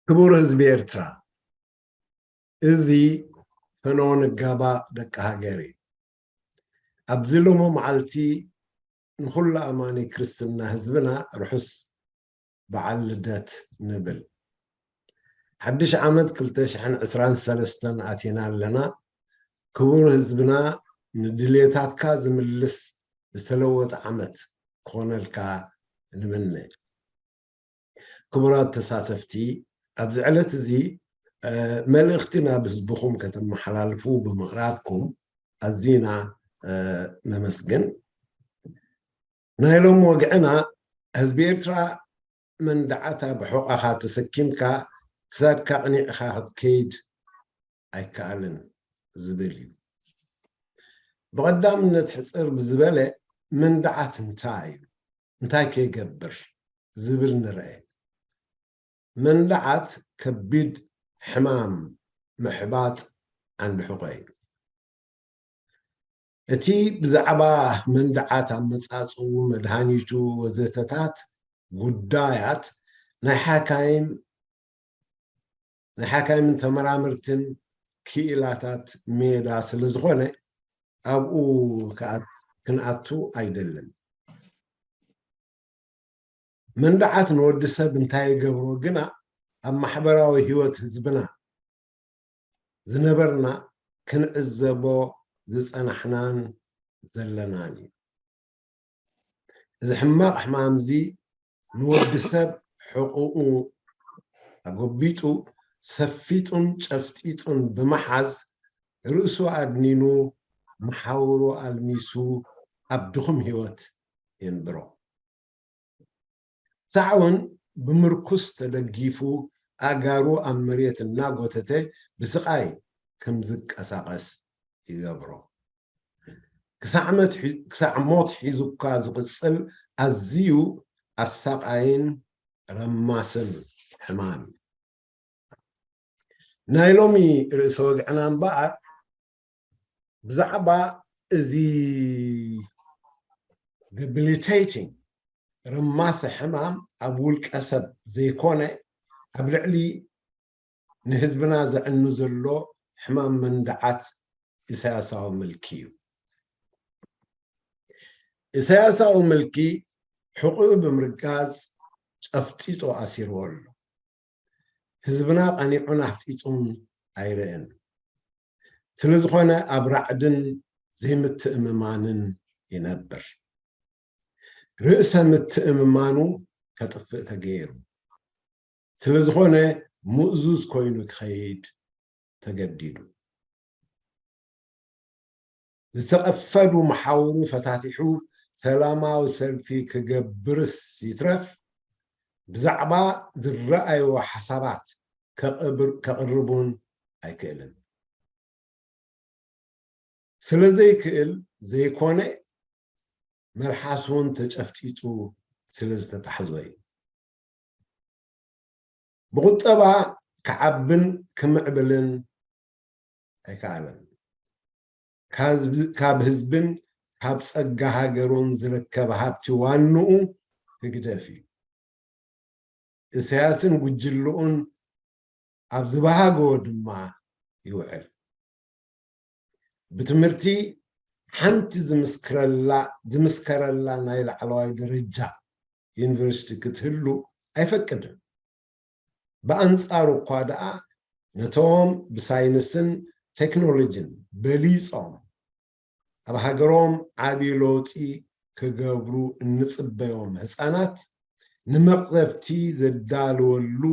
ክቡር ህዝቢ ኤርትራ፣ እዚ ፈነወ ንጋባእ ደቂ ሃገር እዩ። ኣብዚ ሎሚ መዓልቲ ንኹሉ ኣማኒ ክርስትና ህዝብና ርሑስ በዓል ልደት ንብል። ሓድሽ ዓመት ክልተ ሽሕን ዕስራን ሰለስተን ኣቲና ኣለና። ክቡር ህዝብና፣ ንድልየታትካ ዝምልስ ዝተለወጠ ዓመት ክኾነልካ ንምነ። ክቡራት ተሳተፍቲ፣ ኣብዚ ዕለት እዚ፣ እ፣ መልእኽቲ ናብ ህዝብኹም ከተመሓላልፉ ብምቕራብኩም ኣዚና፣ እ፣ ነመስግን። ናይ ሎም ወግዕና፣ ህዝቢ ኤርትራ መንደዓታ ብሑቐኻ ተሰኪምካ ክሳድካ ኣቕኒዕኻ ክትከይድ ኣይከኣልን ዝብል እዩ። ብቐዳምነት ሕጽር ብዝበለ መንደዓት እንታይ እዩ? እንታይ ከይገብር ዝብል ንርአ። መንደዓት ከቢድ ሕማም ምሕባጥ ዓንዲ ሕቖ እዩ። እቲ ብዛዕባ መንደዓት ኣመጻጽኡ፣ መድሃኒቱ ወዘተታት ጉዳያት ናይ ሓካይም ናይ ሓካይምን ተመራመርትን ክኢላታት ሜዳ ስለ ዝኾነ ኣብኡ ክኣ-፣ ክንኣቱ ኣይደልን። መንደዓት ንወዲ ሰብ እንታይ ይገብሮ ግና ኣብ ማሕበራዊ ህይወት ህዝብና ዝነበርና ክንዕዘቦ ዝጸናሕናን ዘለናን እዩ። እዚ ሕማቕ ሕማም እዚ ንወዲ ሰብ ሕቑኡ ኣጎቢጡ ሰፊጡን ጨፍጢጡን ብምሓዝ ርእሱ ኣድኒኑ መሓውሩ ኣልሚሱ ኣብ ድኹም ህይወት የንብሮ። ሳዕ እውን ብምርኩስ ተደጊፉ ኣእጋሩ ኣብ መሬት እናጎተተ ብስቓይ ከም ዝቀሳቐስ ይገብሮ። ክሳዕ መት ሒ-፣ ክሳዕ ሞት ሒዙ እኳ ዝቕጽል ኣዝዩ ኣሳቓይን ረማስን ሕማም እዩ። ናይ ሎሚ ርእሰ ወግዕና እምበኣር ብዛዕባ እዚ debilitating ረማሲ ሕማም ኣብ ውልቀ ሰብ ዘይኮነ ኣብ ልዕሊ ንህዝብና ዘዕኑ ዘሎ ሕማም መንደዓት ኢሳያሳዊ ምልኪ እዩ። ኢሳያሳዊ ምልኪ ሕቑኡ ብምርጋጽ ጨፍጢጡ ኣሲርዎ ኣሎ። ህዝብና ቀኒዑን ኣፍጢጡን ኣይርእን። ስለ ዝኾነ ኣብ ራዕድን ዘይምትእምማንን ይነብር። ርእሰ ምትእምማኑ ከጥፍእ ተገይሩ። ስለ ዝኾነ ምእዙዝ ኮይኑ ክኸይድ ተገዲዱ። ዝተቐፈዱ መሓውሩ ፈታቲሑ ሰላማዊ ሰልፊ ክገብርስ ይትረፍ ብዛዕባ ዝረኣይዎ ሓሳባት ከቕብር-፣ ከቕርቡን ኣይክእልን። ስለ ዘይክእል ዘይኮነ፣ መልሓሱ እውን ተጨፍጢጡ ስለ ዝተታሕዞ እዩ። ብቁጠባ ክዓብን ክምዕብልን ኣይከኣለን። ካብ፣ ካብ ህዝብን ካብ ጸጋ ሃገሩን ዝርከብ ሃብቲ ዋንኡ ህግደፍ እዩ። ኢሳያስን ጉጅልኡን ኣብ ዝበሃግዎ ድማ ይውዕል። ብትምህርቲ ሓንቲ ዝምስክረላ፣ ዝምስከረላ ናይ ላዕለዋይ ደረጃ ዩኒቨርሲቲ ክትህሉ ኣይፈቅድን። ብኣንጻሩ እኳ ደኣ ነቶም ብሳይንስን ቴክኖሎጂን በሊጾም ኣብ ሃገሮም ዓቢ ለውጢ ክገብሩ እንጽበዮም ህጻናት ንመቕዘፍቲ ዘዳልወሉ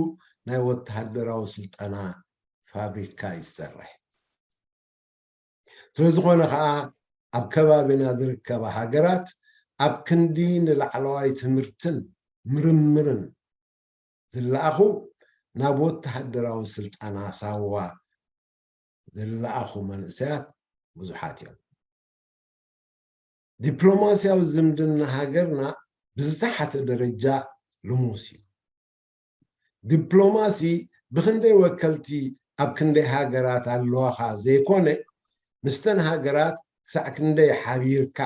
ናይ ወተሃደራዊ ስልጠና ፋብሪካ ይሰርሕ። ስለ ዝኾነ ኸኣ ኣብ ከባቢና ዝርከባ ሃገራት ኣብ ክንዲ ንላዕለዋይ ትምህርትን ምርምርን ዝለኣኹ ናብ ወተሃደራዊ ስልጠና ሳዋ ዝለኣኹ መንእሰያት ብዙሓት እዮም። ዲፕሎማስያዊ ዝምድና ሃገርና ብዝተሓተ ደረጃ ልሙስ እዩ። ዲፕሎማሲ ብኽንደይ ወከልቲ ኣብ ክንደይ ሃገራት ኣለዋኻ ዘይኮነ፣ ምስተን ሃገራት ክሳዕ ክንደይ ሓቢርካ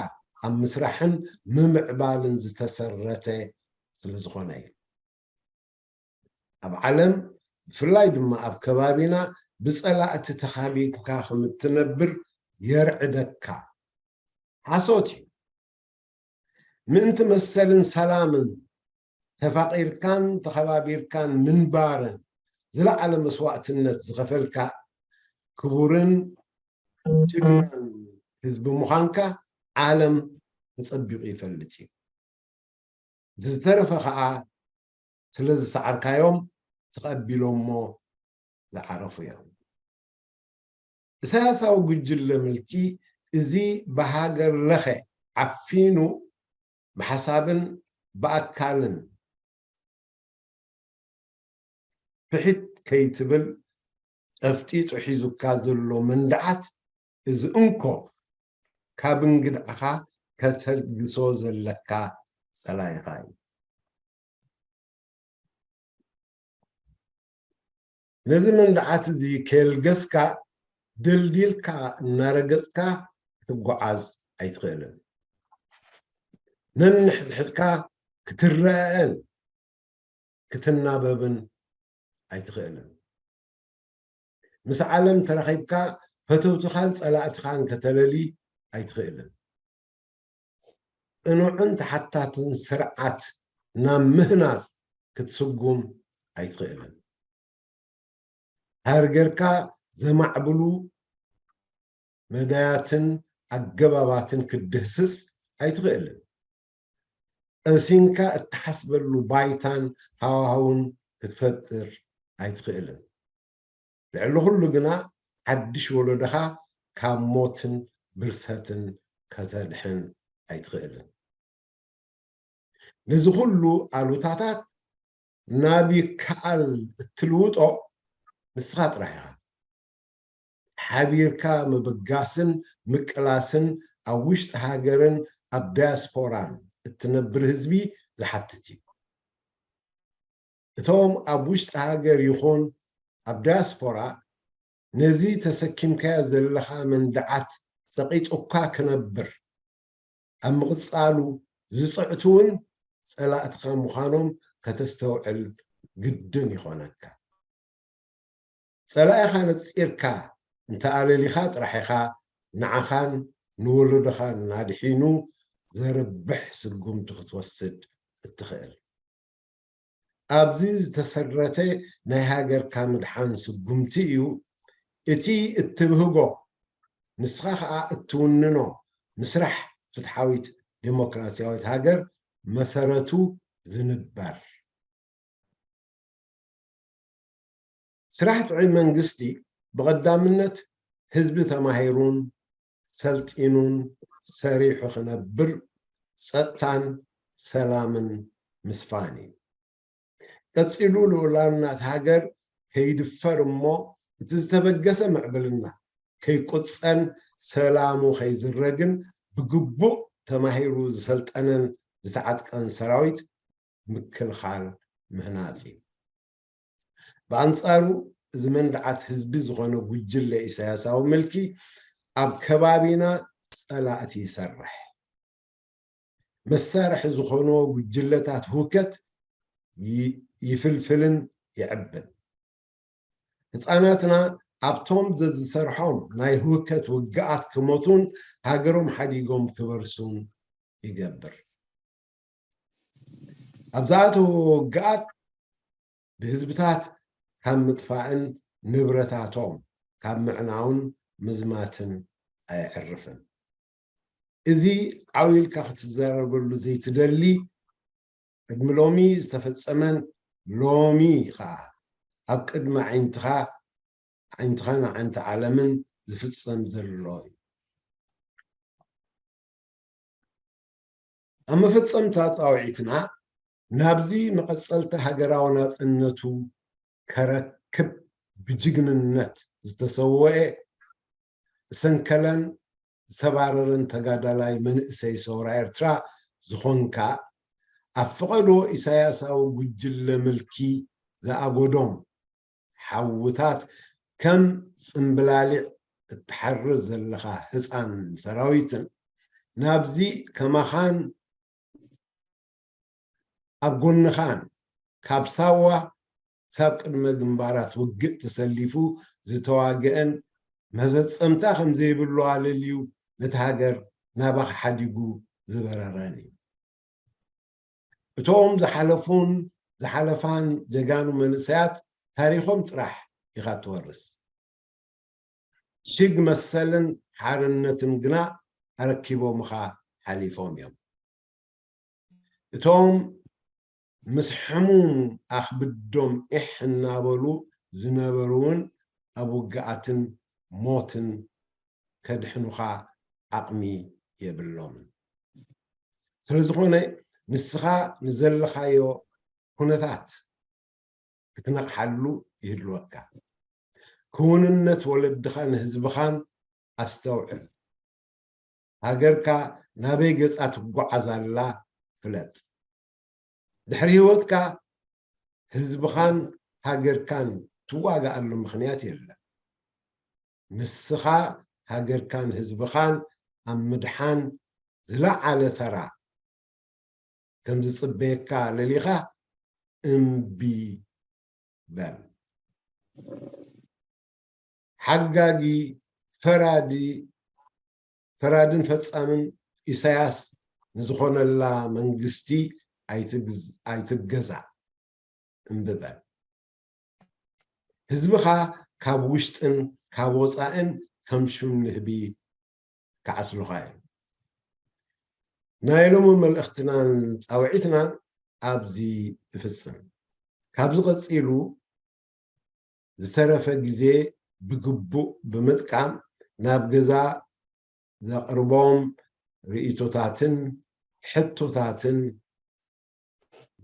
ኣብ ምስራሕን ምምዕባልን ዝተሰረተ ስለ ዝኾነ እዩ። ኣብ ዓለም ብፍላይ ድማ ኣብ ከባቢና ብጸላእቲ ተኻቢብካ ከም እትነብር የርዕደካ። ሓሶት እዩ። ምእንቲ መሰልን ሰላምን ተፋቒርካን ተኸባቢርካን ምንባርን ዝለዓለ መስዋእትነት ዝኸፈልካ ክቡርን ጅግናን ህዝቢ ምዃንካ ዓለም ተጸቢቑ ይፈልጥ እዩ። እቲ ዝተረፈ ኸኣ ስለ ዝሰዓርካዮም ተቐቢሎሞ ዝዓረፉ እዮም። ኢሳያሳዊ ጉጅለ ምልኪ እዚ ብሃገር ለኸ ዓፊኑ ብሓሳብን ብኣካልን ፍሒት ከይትብል ጨፍጢጡ ሒዙካ ዘሎ መንድዓት እዚ እንኮ ካብ እንግድዕኻ ከተልግሶ ዘለካ ጸላኢኻ እዩ። ነዚ መንድዓት እዚ ከየልገስካ ደልዲልካ እናረገጽካ ክትጓዓዝ ኣይትኽእልን። ነንሕድሕድካ ክትረኣእን ክትናበብን ኣይትኽእልን። ምስ ዓለም ተራኺብካ ፈተውትኻን ጸላእትኻን ከተለሊ ኣይትኽእልን። ጽኑዕን ተሓታትን ስርዓት ናብ ምህናጽ ክትስጉም ኣይትኽእልን። ሃርገርካ ዘማዕብሉ መዳያትን ኣገባባትን ክትድህስስ ኣይትኽእልን። ቀሲንካ እትሓስበሉ ባይታን ሃዋህውን ክትፈጥር ኣይትኽእልን። ልዕሊ ኩሉ ግና ሓድሽ ወለዶኻ ካብ ሞትን ብርሰትን ከተድሕን ኣይትኽእልን። ነዚ ኩሉ ኣሉታታት ናብ ይከኣል እትልውጦ ንስኻ ጥራሕ ኢኻ። ሓቢርካ ምብጋስን ምቅላስን ኣብ ውሽጢ ሃገርን ኣብ ዳያስፖራን እትነብር ህዝቢ ዝሓትት እዩ። እቶም ኣብ ውሽጢ ሃገር ይኹን ኣብ ዳያስፖራ ነዚ ተሰኪምካዮ ዘለኻ መንድዓት ጸቒጡካ ክነብር ኣብ ምቕጻሉ ዝጽዕቱ እውን ጸላእትኻ ምዃኖም ከተስተውዕል ግድን ይኾነካ። ጸላኢኻ ነጺርካ እንተኣለሊኻ ጥራሕ ኢኻ ንዓኻን ንወለዶኻን ኣድሒኑ ዘርብሕ ስጉምቲ ክትወስድ እትኽእል። ኣብዚ ዝተሰረተ ናይ ሃገርካ ምድሓን ስጉምቲ እዩ እቲ እትብህጎ ንስኻ ኸኣ እትውንኖ ምስራሕ ፍትሓዊት ዴሞክራስያዊት ሃገር መሰረቱ ዝንበር። ስራሕ ጥዑይ መንግስቲ ብቐዳምነት ህዝቢ ተማሂሩን ሰልጢኑን ሰሪሑ ክነብር ጸጥታን ሰላምን ምስፋን እዩ። ቀጺሉ ልኡላውነት ሃገር ከይድፈር እሞ እቲ ዝተበገሰ ምዕብልና ከይቁጸን ሰላሙ ከይዝረግን ብግቡእ ተማሂሩ ዝሰልጠነን ዝተዓጥቀን ሰራዊት ምክልኻል ምህናጽ እዩ። ብኣንጻሩ እዚ መንድዓት ህዝቢ ዝኾነ ጉጅለ ኢሳያሳዊ ምልኪ ኣብ ከባቢና ጸላእቲ ይሰርሕ። መሳርሒ ዝኾንዎ ጉጅለታት ህውከት ይ- ይፍልፍልን የዕብን። ህፃናትና ኣብቶም ዘዝሰርሖም ናይ ህውከት ውግኣት ክሞቱን ሃገሮም ሓዲጎም ክበርሱን ይገብር። ኣብ ዝኣተዎ ውግኣት ብህዝብታት ካብ ምጥፋእን ንብረታቶም ካብ ምዕናውን ምዝማትን ኣየዕርፍን። እዚ ዓው ኢልካ ክትዘረበሉ ዘይትደሊ ቅድሚ ሎሚ ዝተፈጸመን ሎሚ ኸዓ ኣብ ቅድሚ ዓይንትኻ ዓይንትኻን ዓንቲ ዓለምን ዝፍጸም ዘሎ እዩ። ኣብ መፈጸምታ ጻውዒትና ናብዚ መቐጸልታ ሃገራዊ ናጽነቱ ከረክብ ብጅግንነት ዝተሰወኤ ዝሰንከለን ዝተባረረን ተጋዳላይ መንእሰይ ሰውራ ኤርትራ ዝኾንካ ኣብ ፈቐዶ ኢሳያሳዊ ጉጅለ ምልኪ ዝኣጎዶም ሓውታት ከም ጽምብላሊዕ እትሓርር ዘለኻ ህፃን ሰራዊትን ናብዚ ከማኻን ኣብ ጎንኻን ካብ ሳዋ ክሳብ ቅድመ ግንባራት ውግእ ተሰሊፉ ዝተዋግአን መፈጸምታ ከም ዘይብሉ ኣለልዩ ነቲ ሃገር ናባኻ ሓዲጉ ዝበረረን እዩ። እቶም ዝሓለፉን ዝሓለፋን ጀጋኑ መንእሰያት ታሪኾም ጥራሕ ኢኻ ትወርስ። ሽግ መሰልን ሓርነትን ግና ኣረኪቦምኻ ሓሊፎም እዮም። እቶም ምስ ሕሙም ኣኽብዶም ኢሕ እናበሉ ዝነበሩ እውን ኣብ ውግኣትን ሞትን ከድሕኑኻ ዓቕሚ የብሎምን። ስለ ዝኾነ ንስኻ ንዘለኻዮ ኩነታት ክትነቕሓሉ ይህልወካ። ክውንነት ወለድኻን ህዝብኻን ኣስተውዕል። ሃገርካ ናበይ ገጻ ትጓዓዝ ኣላ ፍለጥ። ድሕሪ ህይወትካ ህዝብኻን ሃገርካን ትዋጋኣሉ ምኽንያት የለን። ንስኻ ሃገርካን ህዝብኻን ኣብ ምድሓን ዝለዓለ ተራ ከም ዝጽበየካ ለሊኻ እምቢ በል። ሓጋጊ፣ ፈራዲ፣ ፈራድን ፈጻምን ኢሳያስ ንዝኾነላ መንግስቲ ኣይትግዝ-፣ ኣይትገዛእ። እምቢ በል። ህዝብኻ ካብ ውሽጥን ካብ ወጻእን ከም ሹም ንህቢ ክዓስሉኻ እዮም። ናይ ሎሚ መልእኽትናን ጻውዒትናን ኣብዚ ይፍጽም። ካብዚ ቀጺሉ ዝተረፈ ግዜ ብግቡእ ብምጥቃም ናብ ገዛ ዘቕርቦም ርእይቶታትን ሕቶታትን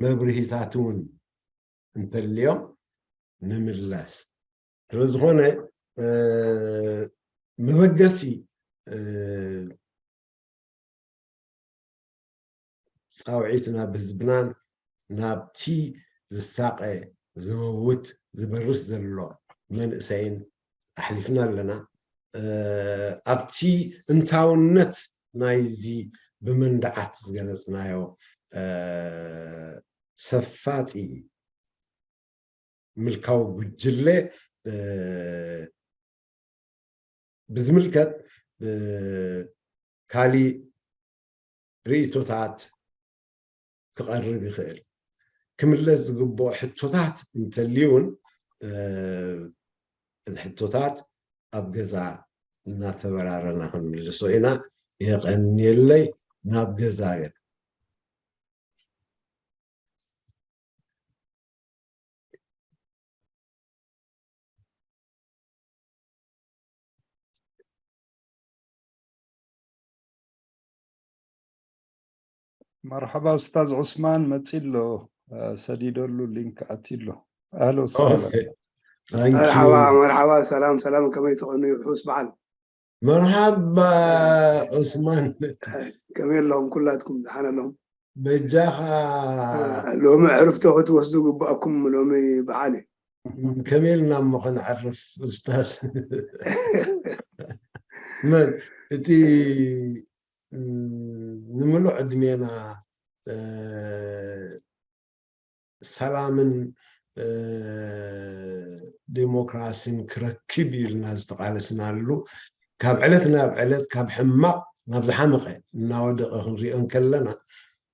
መብርሂታት እውን እንተልዮም ንምለስ። ስለ ዝኾነ፣ እ፣ መበገሲ፣ እ፣ ጻውዒት ናብ ህዝብናን ናብቲ ዝሳቐ፣ ዝመውት፣ ዝበርስ ዘሎ መንእሰይን ኣሕሊፍና ኣለና። እ፣ ኣብቲ እንታውነት ናይዚ ብመንድዓት ዝገለጽናዮ፣ እ፣ ሰፋጢ ምልካዊ ጉጅለ፣ እ፣ ብዝምልከት፣ እ፣ ካሊእ ርእይቶታት ክቐርብ ይኽእል። ክምለስ ዝግብኦ ሕቶታት እንተልዩ እውን፣ እ፣ እቲ ሕቶታት ኣብ ገዛ እናተበራረና ክንምልሶ ኢና። የቐንየለይ። ናብ ገዛ እየ። መርሓባ ኡስታዝ ዑስማን መጺ ኣሎ፣ እ፣ ሰዲደሉ ሊንክ ኣትዩ ኣሎ። ኣህሎ ወሰህላ። ኦኬ። ታንክ ዩ። መርሓባ መርሓባ፣ ሰላም ሰላም፣ ከመይ ትኾኑ? ርሑስ በዓል። መርሓባ ዑስማን። ከመይ ኣለኹም ኩላትኩም? ደሓን ኣለኹም? በጃኻ። ሎሚ ዕርፍቶ ክትወስዱ ግባእኩም፣ ሎሚ በዓል እዩ። ከመይ ኢልና እሞ ከነዕርፍ ኡስታዝ? መን እቲ፣ ም፣ ንምሉእ ዕድሜና፣ እ፣ ሰላምን፣ እ፣ ዴሞክራሲን ክረክብ ኢልና ዝተቓለስናሉ፣ ካብ ዕለት ናብ ዕለት ካብ ሕማቕ ናብ ዝሓመቐ እናወደቐ ክንሪኦ እንከለና፣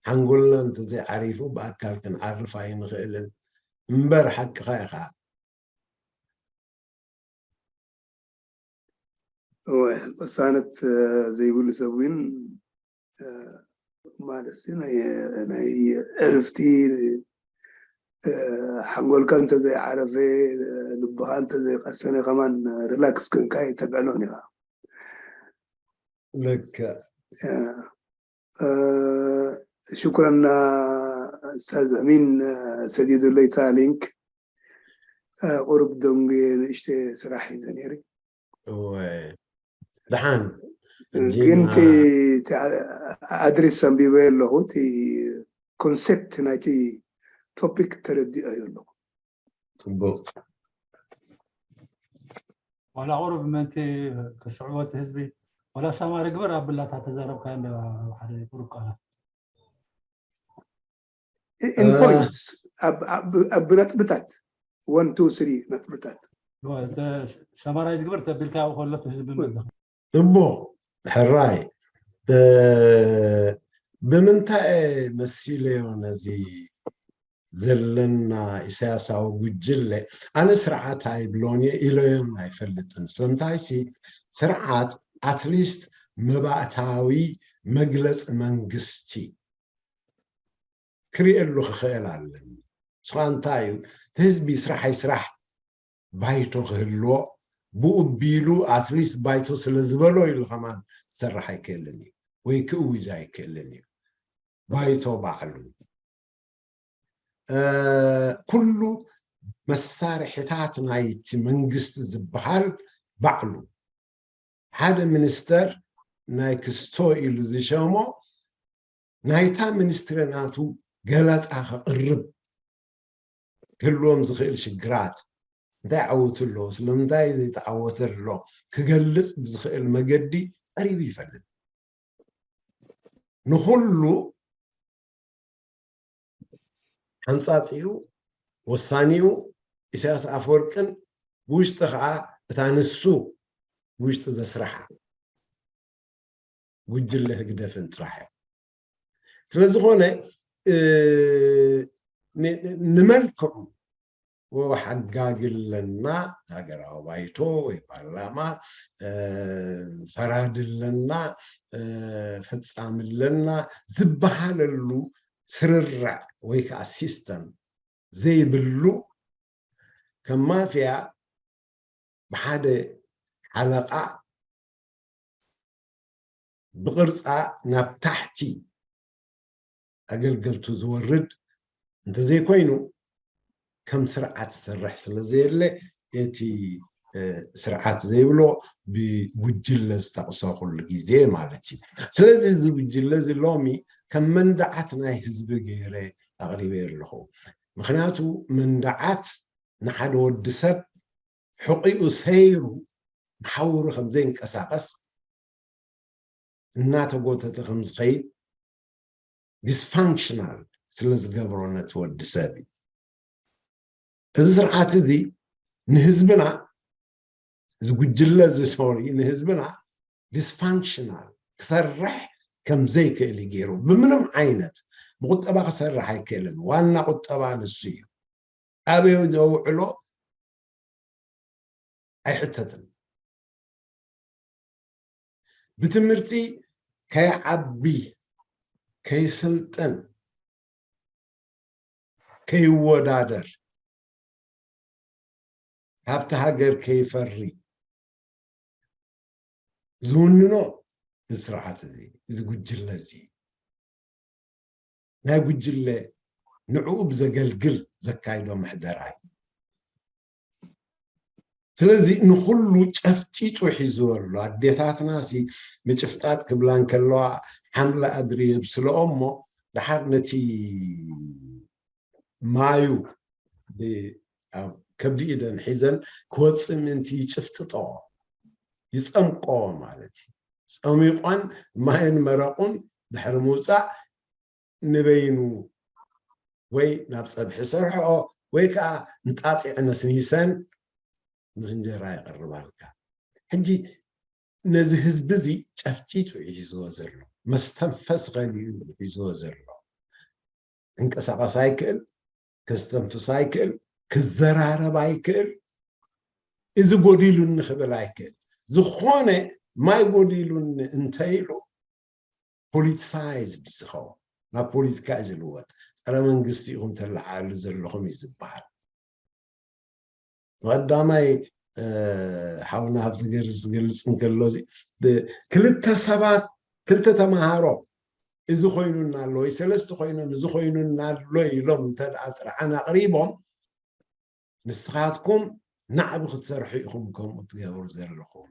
ሓንጎልና እንተዘይዓሪፉ ብኣካል ክንዓርፍ ኣይንኽእልን። እምበር ሓቅኻ ኢኻ። እወ፣ ቅሳነት፣ እ፣ ዘይብሉ ሰብ ግን፣ እ፣ ማለት ናይ፣ ናይ ዕርፍቲ፣ እ፣ ሓንጎልካ እንተዘይዓረፈ፣ ልብኻ እንተዘይቀሰነ ከማን ሪላክስ ኮንካ ኣይተብዕሎን ኢኻ። ልክዕ። እ፣ እ፣ ሽኩረን ኡስታዝ ኣሚን፣ እ፣ ሰዲዱለይ እታ ሊንክ። እ፣ ቁሩብ ደንጉየ ንእሽተ ስራሕ ሒዘ ነይረ። እወ። ደሓን። ሕጂ ግን ና- እቲ፣ እቲ ኣድሬስ ኣንቢበ ኣለኹ፣ እቲ ኮንሴፕት ናይቲ ቶፒክ ተረዲኦዮ ኣለኹ። ጽቡቕ። ዋላ ቁሩብ ምእንቲ ክስዕቦ እቲ ህዝቢ፣ ዋላ ሳማሪ ግበር ኣብላታ ተዛረብካዮ እንዶ ሓደ ቁሩብ ቃላት። ኢን ፖይንትስ፣ ኣብ፣ ኣብ፣ ኣብ ነጥብታት፣ one two three ነጥብታት። ሰማራይ ዝግበር ተቢልካ ከሎ እቲ ህዝቢ መዘ እሞ ሕራይ እ፣ ብምንታይ መሲለዮ ነዚ ዘለና ኢሳያሳዊ ጉጅለ? ኣነ ስርዓት ኣይብሎን እየ ኢለዮም ኣይፈልጥን። ስለምንታይሲ ስርዓት ኣትሊስት መባእታዊ መግለፂ መንግስቲ ክርእየሉ ክኽእል ኣለኒ። ንስኻ እንታይ እዩ እቲ ህዝቢ ስራሕ ኣይስራሕ ባይቶ ክህልዎ ብኡ ቢሉ ኣትሊስት ባይቶ ስለ ዝበሎ ኢሉ ከማን ክሰርሕ ኣይክእልን እዩ ወይ ክእውጅ ኣይክእልን እዩ። ባይቶ ባዕሉ እ፣ ኩሉ መሳርሕታት ናይቲ መንግስቲ ዝበሃል ባዕሉ ሓደ ሚኒስተር ናይ ክስቶ ኢሉ ዝሸሞ ናይታ ሚኒስትሪ ናቱ ገለፃ ከቕርብ ክህልዎም ዝኽእል ሽግራት እንታይ ዓወቱ ኣለዎ ስለምንታይ ዘይተዓወተ ኣሎ ክገልፅ ብዝኽእል መገዲ ቀሪቡ ይፈልጥ። ንኹሉ ሓንፃፂኡ ወሳኒኡ ኢሳያስ ኣፈወርቅን ብውሽጢ ከዓ እታ ንሱ ብውሽጢ ዘስርሓ ጉጅለ ህግደፍን ጥራሕ እዮም። ስለዝኾነ እ፣ ን- ን- ንመልክዑ ወ- ሓጋጊ ኣለና ሃገራዊ ባይቶ ወይ ፓርላማ እ፣ ፈራዲ ኣለና እ፣ ፈጻሚ ኣለና ዝበሃለሉ ስርርዕ ወይ ከዓ ሲስተም ዘይብሉ ከም ማፍያ ብሓደ ሓለቓ ብቕርፃ ናብ ታሕቲ ኣገልገልቱ ዝወርድ እንተዘይኮይኑ ከም ስርዓት ዝሰርሕ ስለ ዘየለ እቲ እ፣ ስርዓት ዘይብሎ ብጉጅለ ዝጠቕሶ ኩሉ ግዜ ማለት እዩ። ስለዚ እዚ ጉጅለ እዚ ሎሚ ከም መንደዓት ናይ ህዝቢ ገይረ ኣቕሪበ ኣለኹ። ምክንያቱ መንደዓት ንሓደ ወዲ ሰብ ሕቂኡ ሰይሩ መሓውሩ ከም ዘይንቀሳቐስ እናተጎተተ ከም ዝኸይድ ዲስፋንክሽናል ስለ ዝገብሮ ነቲ ወዲ ሰብ እዩ። እዚ ስርዓት እዚ ንህዝብና እዚ ጉጅለ እዚ ሶሪ ንህዝብና ዲስፋንክሽናል ክሰርሕ ከም ዘይክእል እዩ ገይሩ ብምንም ዓይነት ብቁጠባ ክሰርሕ ኣይክእልን። ዋና ቁጠባ ንሱ እዩ። ኣበዮ ዘውዕሎ ኣይሕተትን። ብትምህርቲ ከይዓቢ ከይስልጥን ከይወዳደር ሃብቲ ሃገር ከይፈሪ ዝውንኖ እዚ ስርዓት እዚ እዚ ጉጅለ እዚ ናይ ጉጅለ ንዕኡ ብዘገልግል ዘካይዶ ምሕደራ እዩ። ስለዚ ንኩሉ ጨፍጢጡ ሒዝዎ ኣሎ። ኣዴታትና ሲ ምጭፍጣጥ ክብላ እንከለዋ ሓምለ ኣድሪ የብስለኦ እሞ ድሓር ነቲ ማዩ ከብዲ ኢደን ሒዘን ክወፅእ ምእንቲ ይጭፍጥጦ ይፀምቆ ማለት እዩ። ፀሚቆን ማይን መረቁን ድሕሪ ምውፃእ ንበይኑ ወይ ናብ ፀብሒ ሰርሕኦ ወይ ከዓ እንጣጢዕ ነስኒሰን ምስ እንጀራ የቕርባልካ። ሕጂ ነዚ ህዝቢ እዚ ጨፍጢጡ ሒዝዎ ዘሎ መስተንፈስ ከሊኡ ሒዝዎ ዘሎ እንቀሳቐስ ኣይክእል፣ ከስተንፍስ ኣይክእል፣ ክዘራረብ ኣይክእል፣ እዚ ጎዲሉኒ ክብል ኣይክእል። ዝኾነ ማይ ጎዲሉኒ እንተኢሉ ፖሊቲሳይዝድ ዝኸውን ናብ ፖለቲካ እዩ ዝልወጥ። ፀረ መንግስቲ ኢኹም ተለዓዕሉ ዘለኹም እዩ ዝበሃል። ብቐዳማይ ሓውና ሃብቲ ገርዝ ዝገልፅ እንከሎ ክልተ ሰባት ክልተ ተምሃሮ እዚ ኮይኑና ኣሎ ወይ ሰለስተ ኮይኖም እዚ ኮይኑና ኣሎ ኢሎም እንተ ደኣ ጥርዓን ኣቕሪቦም ንስኻትኩም ናዕቢ ክትሰርሑ ኢኹም ከምኡ ትገብሩ ዘለኹም።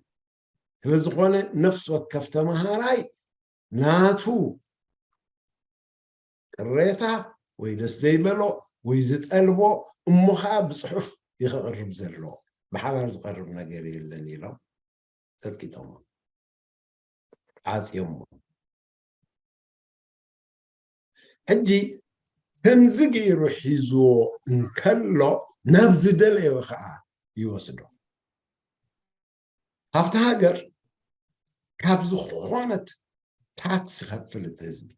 ስለዝኾነ ነፍሲ ወከፍ ተምሃራይ ናቱ ቅሬታ ወይ ደስ ዘይበሎ ወይ ዝጠልቦ እሞ ከዓ ብፅሑፍ ይኸቕርብ ዘሎ ብሓባር ዝቐርብ ነገር የለን ኢሎም ቀጥቂጦሞ ዓፅዮሞ። ሕጂ ከምዚ ገይሩ ሒዝዎ እንከሎ ናብ ዝደለዮ ከዓ ይወስዶ። ሃብቲ ሃገር ካብ ዝኾነት ታክስ ይኸፍል እቲ ህዝቢ።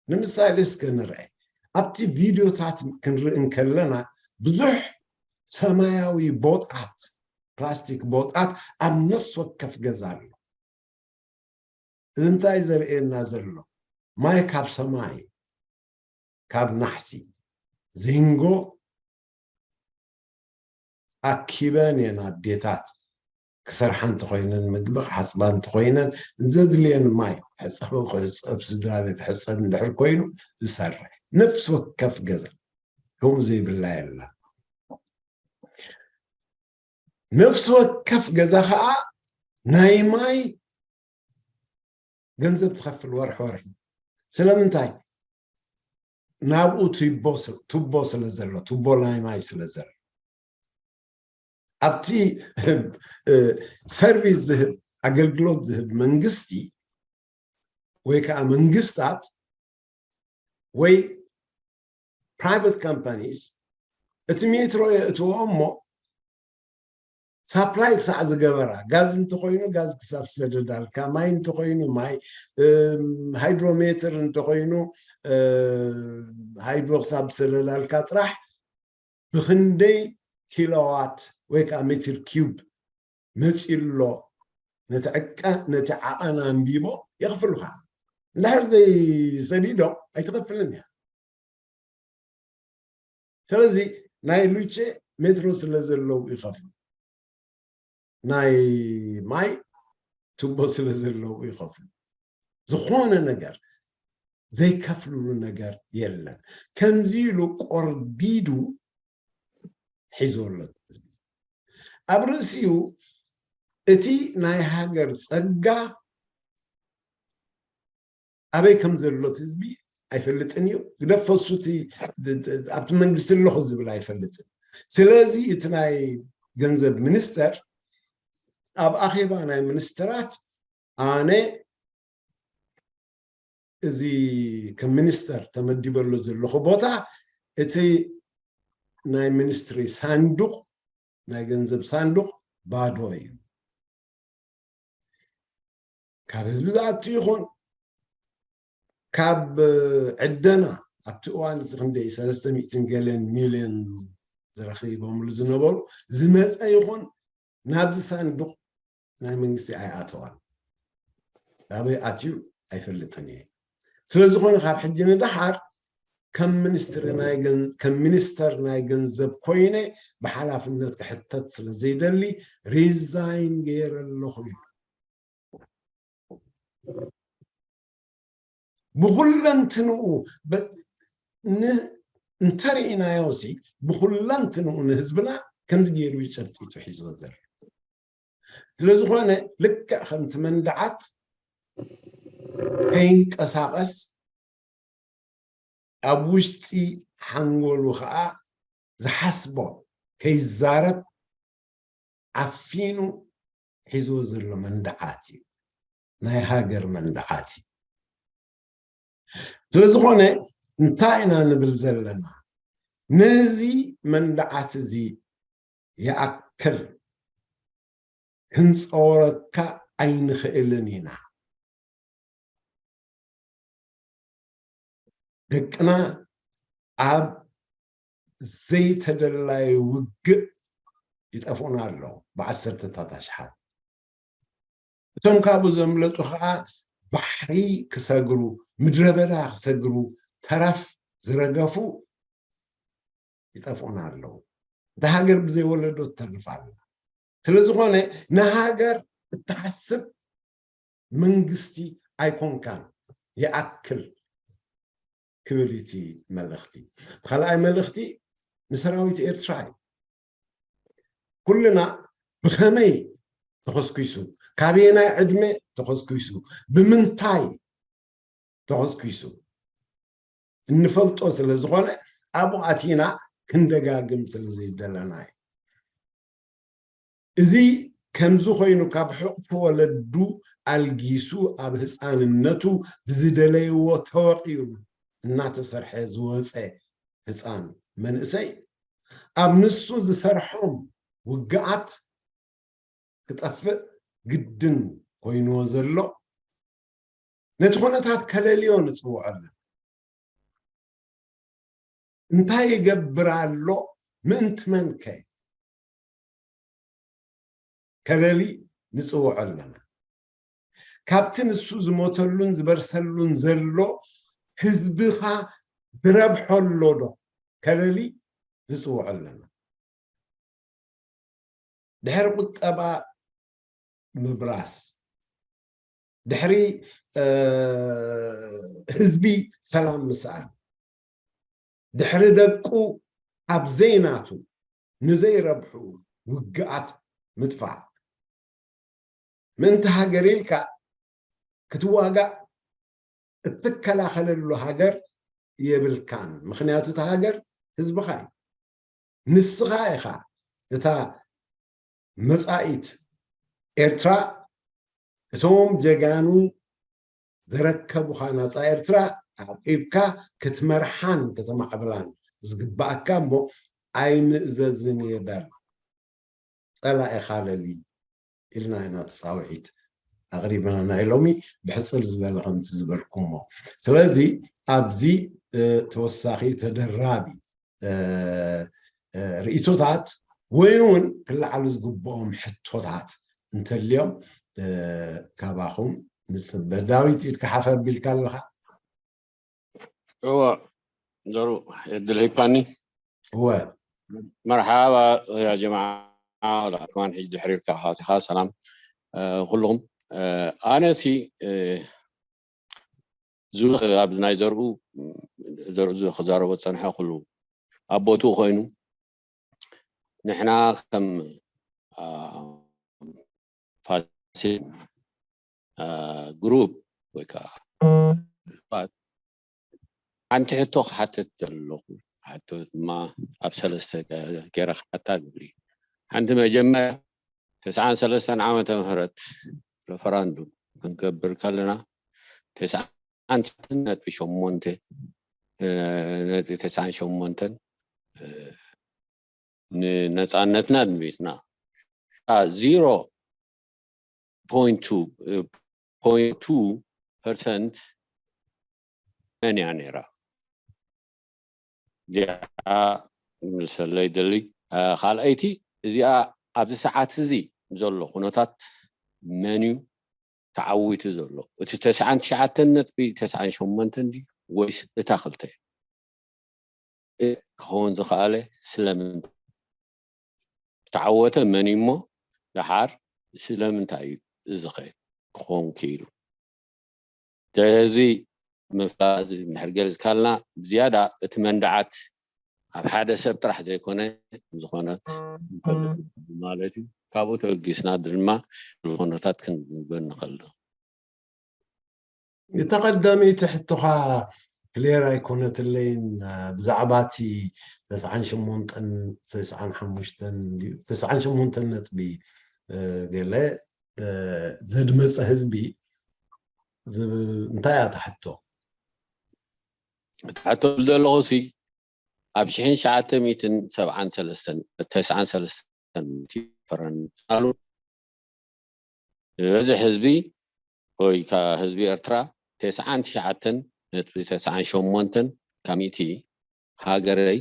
ንምሳሌ እስከ ንርአ፣ ኣብቲ ቪድዮታት ክንርኢ እንከለና ብዙሕ ሰማያዊ ቦጣት፣ ፕላስቲክ ቦጣት ኣብ ነፍሲ ወከፍ ገዛ ኣሎ። እዚ እንታይ ዘርእየና ዘሎ? ማይ ካብ ሰማይ፣ ካብ ናሕሲ ዚንጎ ኣኪበን እየን ኣዴታት ክሰርሓ እንተኾይነን፣ ምግቢ ክሓፅባ እንተኾይነን፣ ዘድልየን ማይ፣ ሕፀብ ክሕፀብ፣ ስድራ ቤት ሕፀብ እንድሕር ኮይኑ ዝሰርሕ። ነፍሲ ወከፍ ገዛ ከምኡ ዘይብላ የላ። ነፍሲ ወከፍ ገዛ ከዓ ናይ ማይ ገንዘብ ትኸፍል ወርሒ ወርሒ። ስለምንታይ? ናብኡ ቱቦ ስ-፣ ቱቦ ስለ ዘሎ፣ ቱቦ ናይ ማይ ስለ ዘሎ። ኣብቲ፣ እ፣ ሰርቪስ ዝህብ፣ ኣገልግሎት ዝህብ መንግስቲ ወይ ከዓ መንግስታት ወይ ፕራይቨት ካምፓኒስ እቲ ሜትሮ የእትዎ እሞ ሳፕላይ ክሳዕ ዝገበራ፣ ጋዝ እንተኾይኑ ጋዝ ክሳብ ዝሰደዳልካ፣ ማይ እንተኾይኑ ማይ፣ እም፣ ሃይድሮሜትር እንተኾይኑ፣ እ፣ ሃይድሮ ክሳብ ዝሰደዳልካ ጥራሕ ብኽንደይ ኪሎዋት ወይ ከዓ ሜትር ኪዩብ መፂኡ ኣሎ፣ ነቲ ዕቀ-፣ ነቲ ዓቐን ኣንቢቦ የኽፍሉኻ። እንድሕር ዘይሰዲዶም ኣይትኸፍልን እያ። ስለዚ ናይ ሉቼ ሜትሮ ስለ ዘለዉ ይኸፍሉ፣ ናይ ማይ ቱቦ ስለ ዘለዉ ይኸፍሉ። ዝኾነ ነገር ዘይከፍልሉ ነገር የለን። ከምዚ ኢሉ ቆርዲዱ ሒዞ ኣሎ ህዝቢ። ኣብ ርእሲኡ እቲ ናይ ሃገር ጸጋ ኣበይ ከም ዘሎ እቲ ህዝቢ ኣይፈልጥን እዩ። ግደፍ፣ ፈሱ እቲ ድ-፣ ድ-፣ ኣብቲ መንግስቲ ኣለኹ ዝብል ኣይፈልጥን። ስለዚ እቲ ናይ ገንዘብ ሚኒስተር ኣብ ኣኼባ ናይ ሚኒስተራት ኣነ እዚ ከም ሚኒስተር ተመዲበሉ ዘለኹ ቦታ እቲ ናይ ሚኒስትሪ ሳንዱቕ፣ ናይ ገንዘብ ሳንዱቕ ባዶ እዩ። ካብ ህዝቢ ዝኣቱ ይኹን ካብ ዕደና ኣብቲ እዋን እቲ ክንደይ ሰለስተ ሚእትን ገለን ሚልዮን ዝረኺቦምሉ ዝነበሩ ዝመፀ ይኹን ናብዚ ሳንዱቕ ናይ መንግስቲ ኣይኣተዋን። ኣበይ ኣትዩ ኣይፈልጥን እየ። ስለ ዝኾነ ካብ ሕጂ ንደሓር ከም ሚኒስትሪ ናይ ገን-፣ ከም ሚኒስተር ናይ ገንዘብ ኮይነ ብሓላፍነት ክሕተት ስለ ዘይደሊ ሪዛይን ገይረ ኣለኹ ኢሉ። ብኹለንትንኡ በ-፣ ን-፣ እንተርኢናዮ ሲ ብኹለንትንኡ ንህዝብና ከምዚ ገይሩ እዩ ጨብጢቱ ሒዝዎ ዘሎ። ስለዝኾነ ልክዕ ከምቲ መንድዓት ከይንቀሳቐስ ኣብ ውሽጢ ሓንጎሉ ኸዓ ዝሓስቦ ከይዛረብ ዓፊኑ ሒዝዎ ዘሎ መንድዓት እዩ። ናይ ሃገር መንድዓት እዩ። ስለዝኾነ እንታይ ኢና ንብል ዘለና? ነዚ መንድዓት እዚ ይኣክል ክንፀወረካ ኣይንኽእልን ኢና። ደቅና ኣብ ዘይተደላየ ውግእ ይጠፍኡና ኣለዉ ብዓሰርተታት ኣሽሓት። እቶም ካብኡ ዘምለጡ ኸዓ ባሕሪ ክሰግሩ፣ ምድረ በዳ ክሰግሩ፣ ተረፍ ዝረገፉ ይጠፍኡና ኣለዉ። እታ ሃገር ብዘይ ወለዶ ትተርፍ ኣላ። ስለ ዝኾነ ንሃገር እትሓስብ መንግስቲ ኣይኮንካን፣ ይኣክል ክብል እዩ እቲ መልእኽቲ። ካልኣይ መልእኽቲ ንሰራዊት ኤርትራ እዩ። ኩልና ብኸመይ ተኸስኪሱ፣ ካበየናይ ዕድመ ተኸስኪሱ፣ ብምንታይ ተኸስኪሱ እንፈልጦ ስለ ዝኾነ ኣብኡ ኣቲና ክንደጋግም ስለ ዘይደለና እዩ። እዚ ከምዚ ኮይኑ ካብ ሕቑፊ ወለዱ ኣልጊሱ ኣብ ህፃንነቱ ብዝደለይዎ ተወቂዑ እናተሰርሐ ዝወፀ ህፃን መንእሰይ ኣብ ንሱ ዝሰርሖም ውግኣት ክጠፍእ ግድን ኮይንዎ ዘሎ፣ ነቲ ኩነታት ከለልዮ ንጽውዖ ኣለና። እንታይ ይገብር ኣሎ? ምእንቲ መን ከ ከለሊ ንጽውዖ ኣለና? ካብቲ ንሱ ዝሞተሉን ዝበርሰሉን ዘሎ ህዝብኻ ዝረብሖ ኣሎ ዶ ከለሊ ንጽውዖ ኣለና? ድሕሪ ቁጠባ ምብራስ፣ ድሕሪ ህዝቢ ሰላም ምስኣን፣ ድሕሪ ደቁ ኣብ ዘይናቱ ንዘይረብሑ ውግኣት ምጥፋእ፣ ምእንቲ ሃገር ኢልካ ክትዋጋእ እትከላኸለሉ ሃገር የብልካን። ምኽንያቱ እታ ሃገር ህዝብኻ እዩ። ንስኻ ኢኻ እታ መጻኢት ኤርትራ፣ እቶም ጀጋኑ ዘረከቡኻ ናጻ ኤርትራ ዓቂብካ ክትመርሓን ከተማዕብላን ዝግባኣካ እሞ ኣይምእዘዝን እየ በል። ጸላኢኻ ለሊ ኢልና ኢና እቲ ጻውዒት ኣቕሪብና ናይ ሎሚ ብሕጽር ዝበለ ከምቲ ዝበልኩሞ። ስለዚ ኣብዚ ተወሳኺ ተደራቢ ርእይቶታት ወይ እውን ክለዓሉ ዝግብኦም ሕቶታት እንተልዮም ካባኹም ንፅበ። ዳዊት፣ ኢድካ ሓፍ ኣቢልካ ኣለኻ። እወ ዘሩ፣ ዕድል ሂብካኒ። እወ። መርሓባ ያ ጀማዓ፣ ወላ ከማን ሕጂ ድሕሪርካ ካቲኻ ሰላም ኩልኹም። ኣነ ሲ ኣብዚ ናይ ዘርኡ ዘርኡ ክዛረቦ ዝፀንሐ ኩሉ ኣብ ቦትኡ ኮይኑ ንሕና ከም ፋሲል ግሩፕ ወይ ከዓ ሓንቲ ሕቶ ክሓተት ዘለኹ። ሕቶ ድማ ኣብ ሰለስተ ገይረ ክሓታ ዝብል እዩ። ሓንቲ መጀመርያ ተስዓን ሰለስተን ዓመተ ምህረት ሬፈራንዱም ክንገብር ከለና ተስዓን ነጥቢ ሸሞንተ ነጥቢ ተስዓን ሸሞንተን ንነፃነትና ኣድሚፅና። ዜሮ ፖይንት ቱ ፖይንት ቱ ፐርሰንት መን እያ ነይራ? እዚኣ ክምልሰለይ ደሊ። ካልኣይቲ፣ እዚኣ ኣብዚ ሰዓት እዚ ዘሎ ኩነታት መን እዩ ተዓዊቱ ዘሎ? እቲ ተስዓን ትሽዓተን ነጥቢ ተስዓን ሸሞንተን ድዩ ወይስ እታ ክልተ? ክኸውን ዝኸኣለ ስለምንታይ? ዝተዓወተ መን እዩ እሞ ደሓር ስለምንታይ እዩ እዚ ኸ ክኸውን ክኢሉ? እዚ ምፍላጥ እዚ እንድሕር ገሊጽካልና ብዝያዳ እቲ መንድዓት ኣብ ሓደ ሰብ ጥራሕ ዘይኮነ ዝኾነ ማለት እዩ። ካብኡ ተበጊስና ድማ ዝኾነታት ክንግንዘብ ንኽእል። እታ ቀዳመይቲ ሕቶኻ ክሌር ኣይኮነትለይን። ብዛዕባ እቲ ተስዓን ሸሞንተን ተስዓን ሓሙሽተን ድዩ? ተስዓን ሸሞንተን ነጥቢ ገለ ዘድመፀ ህዝቢ እንታይ እያ እታ ሕቶ? እታ ሕቶ ዝብል ዘለኹ ሲ ኣብ ሽሕን ትሽዓተ ሚእትን ሰብዓን ሰለስተን ተስዓን ሰለስተን ፈረንሳሉ ዝበዝሕ ህዝቢ ወይ ከዓ ህዝቢ ኤርትራ ተስዓን ትሽዓተን ነጥቢ ተስዓን ሸሞንተን ካብ ሚእቲ ሃገረይ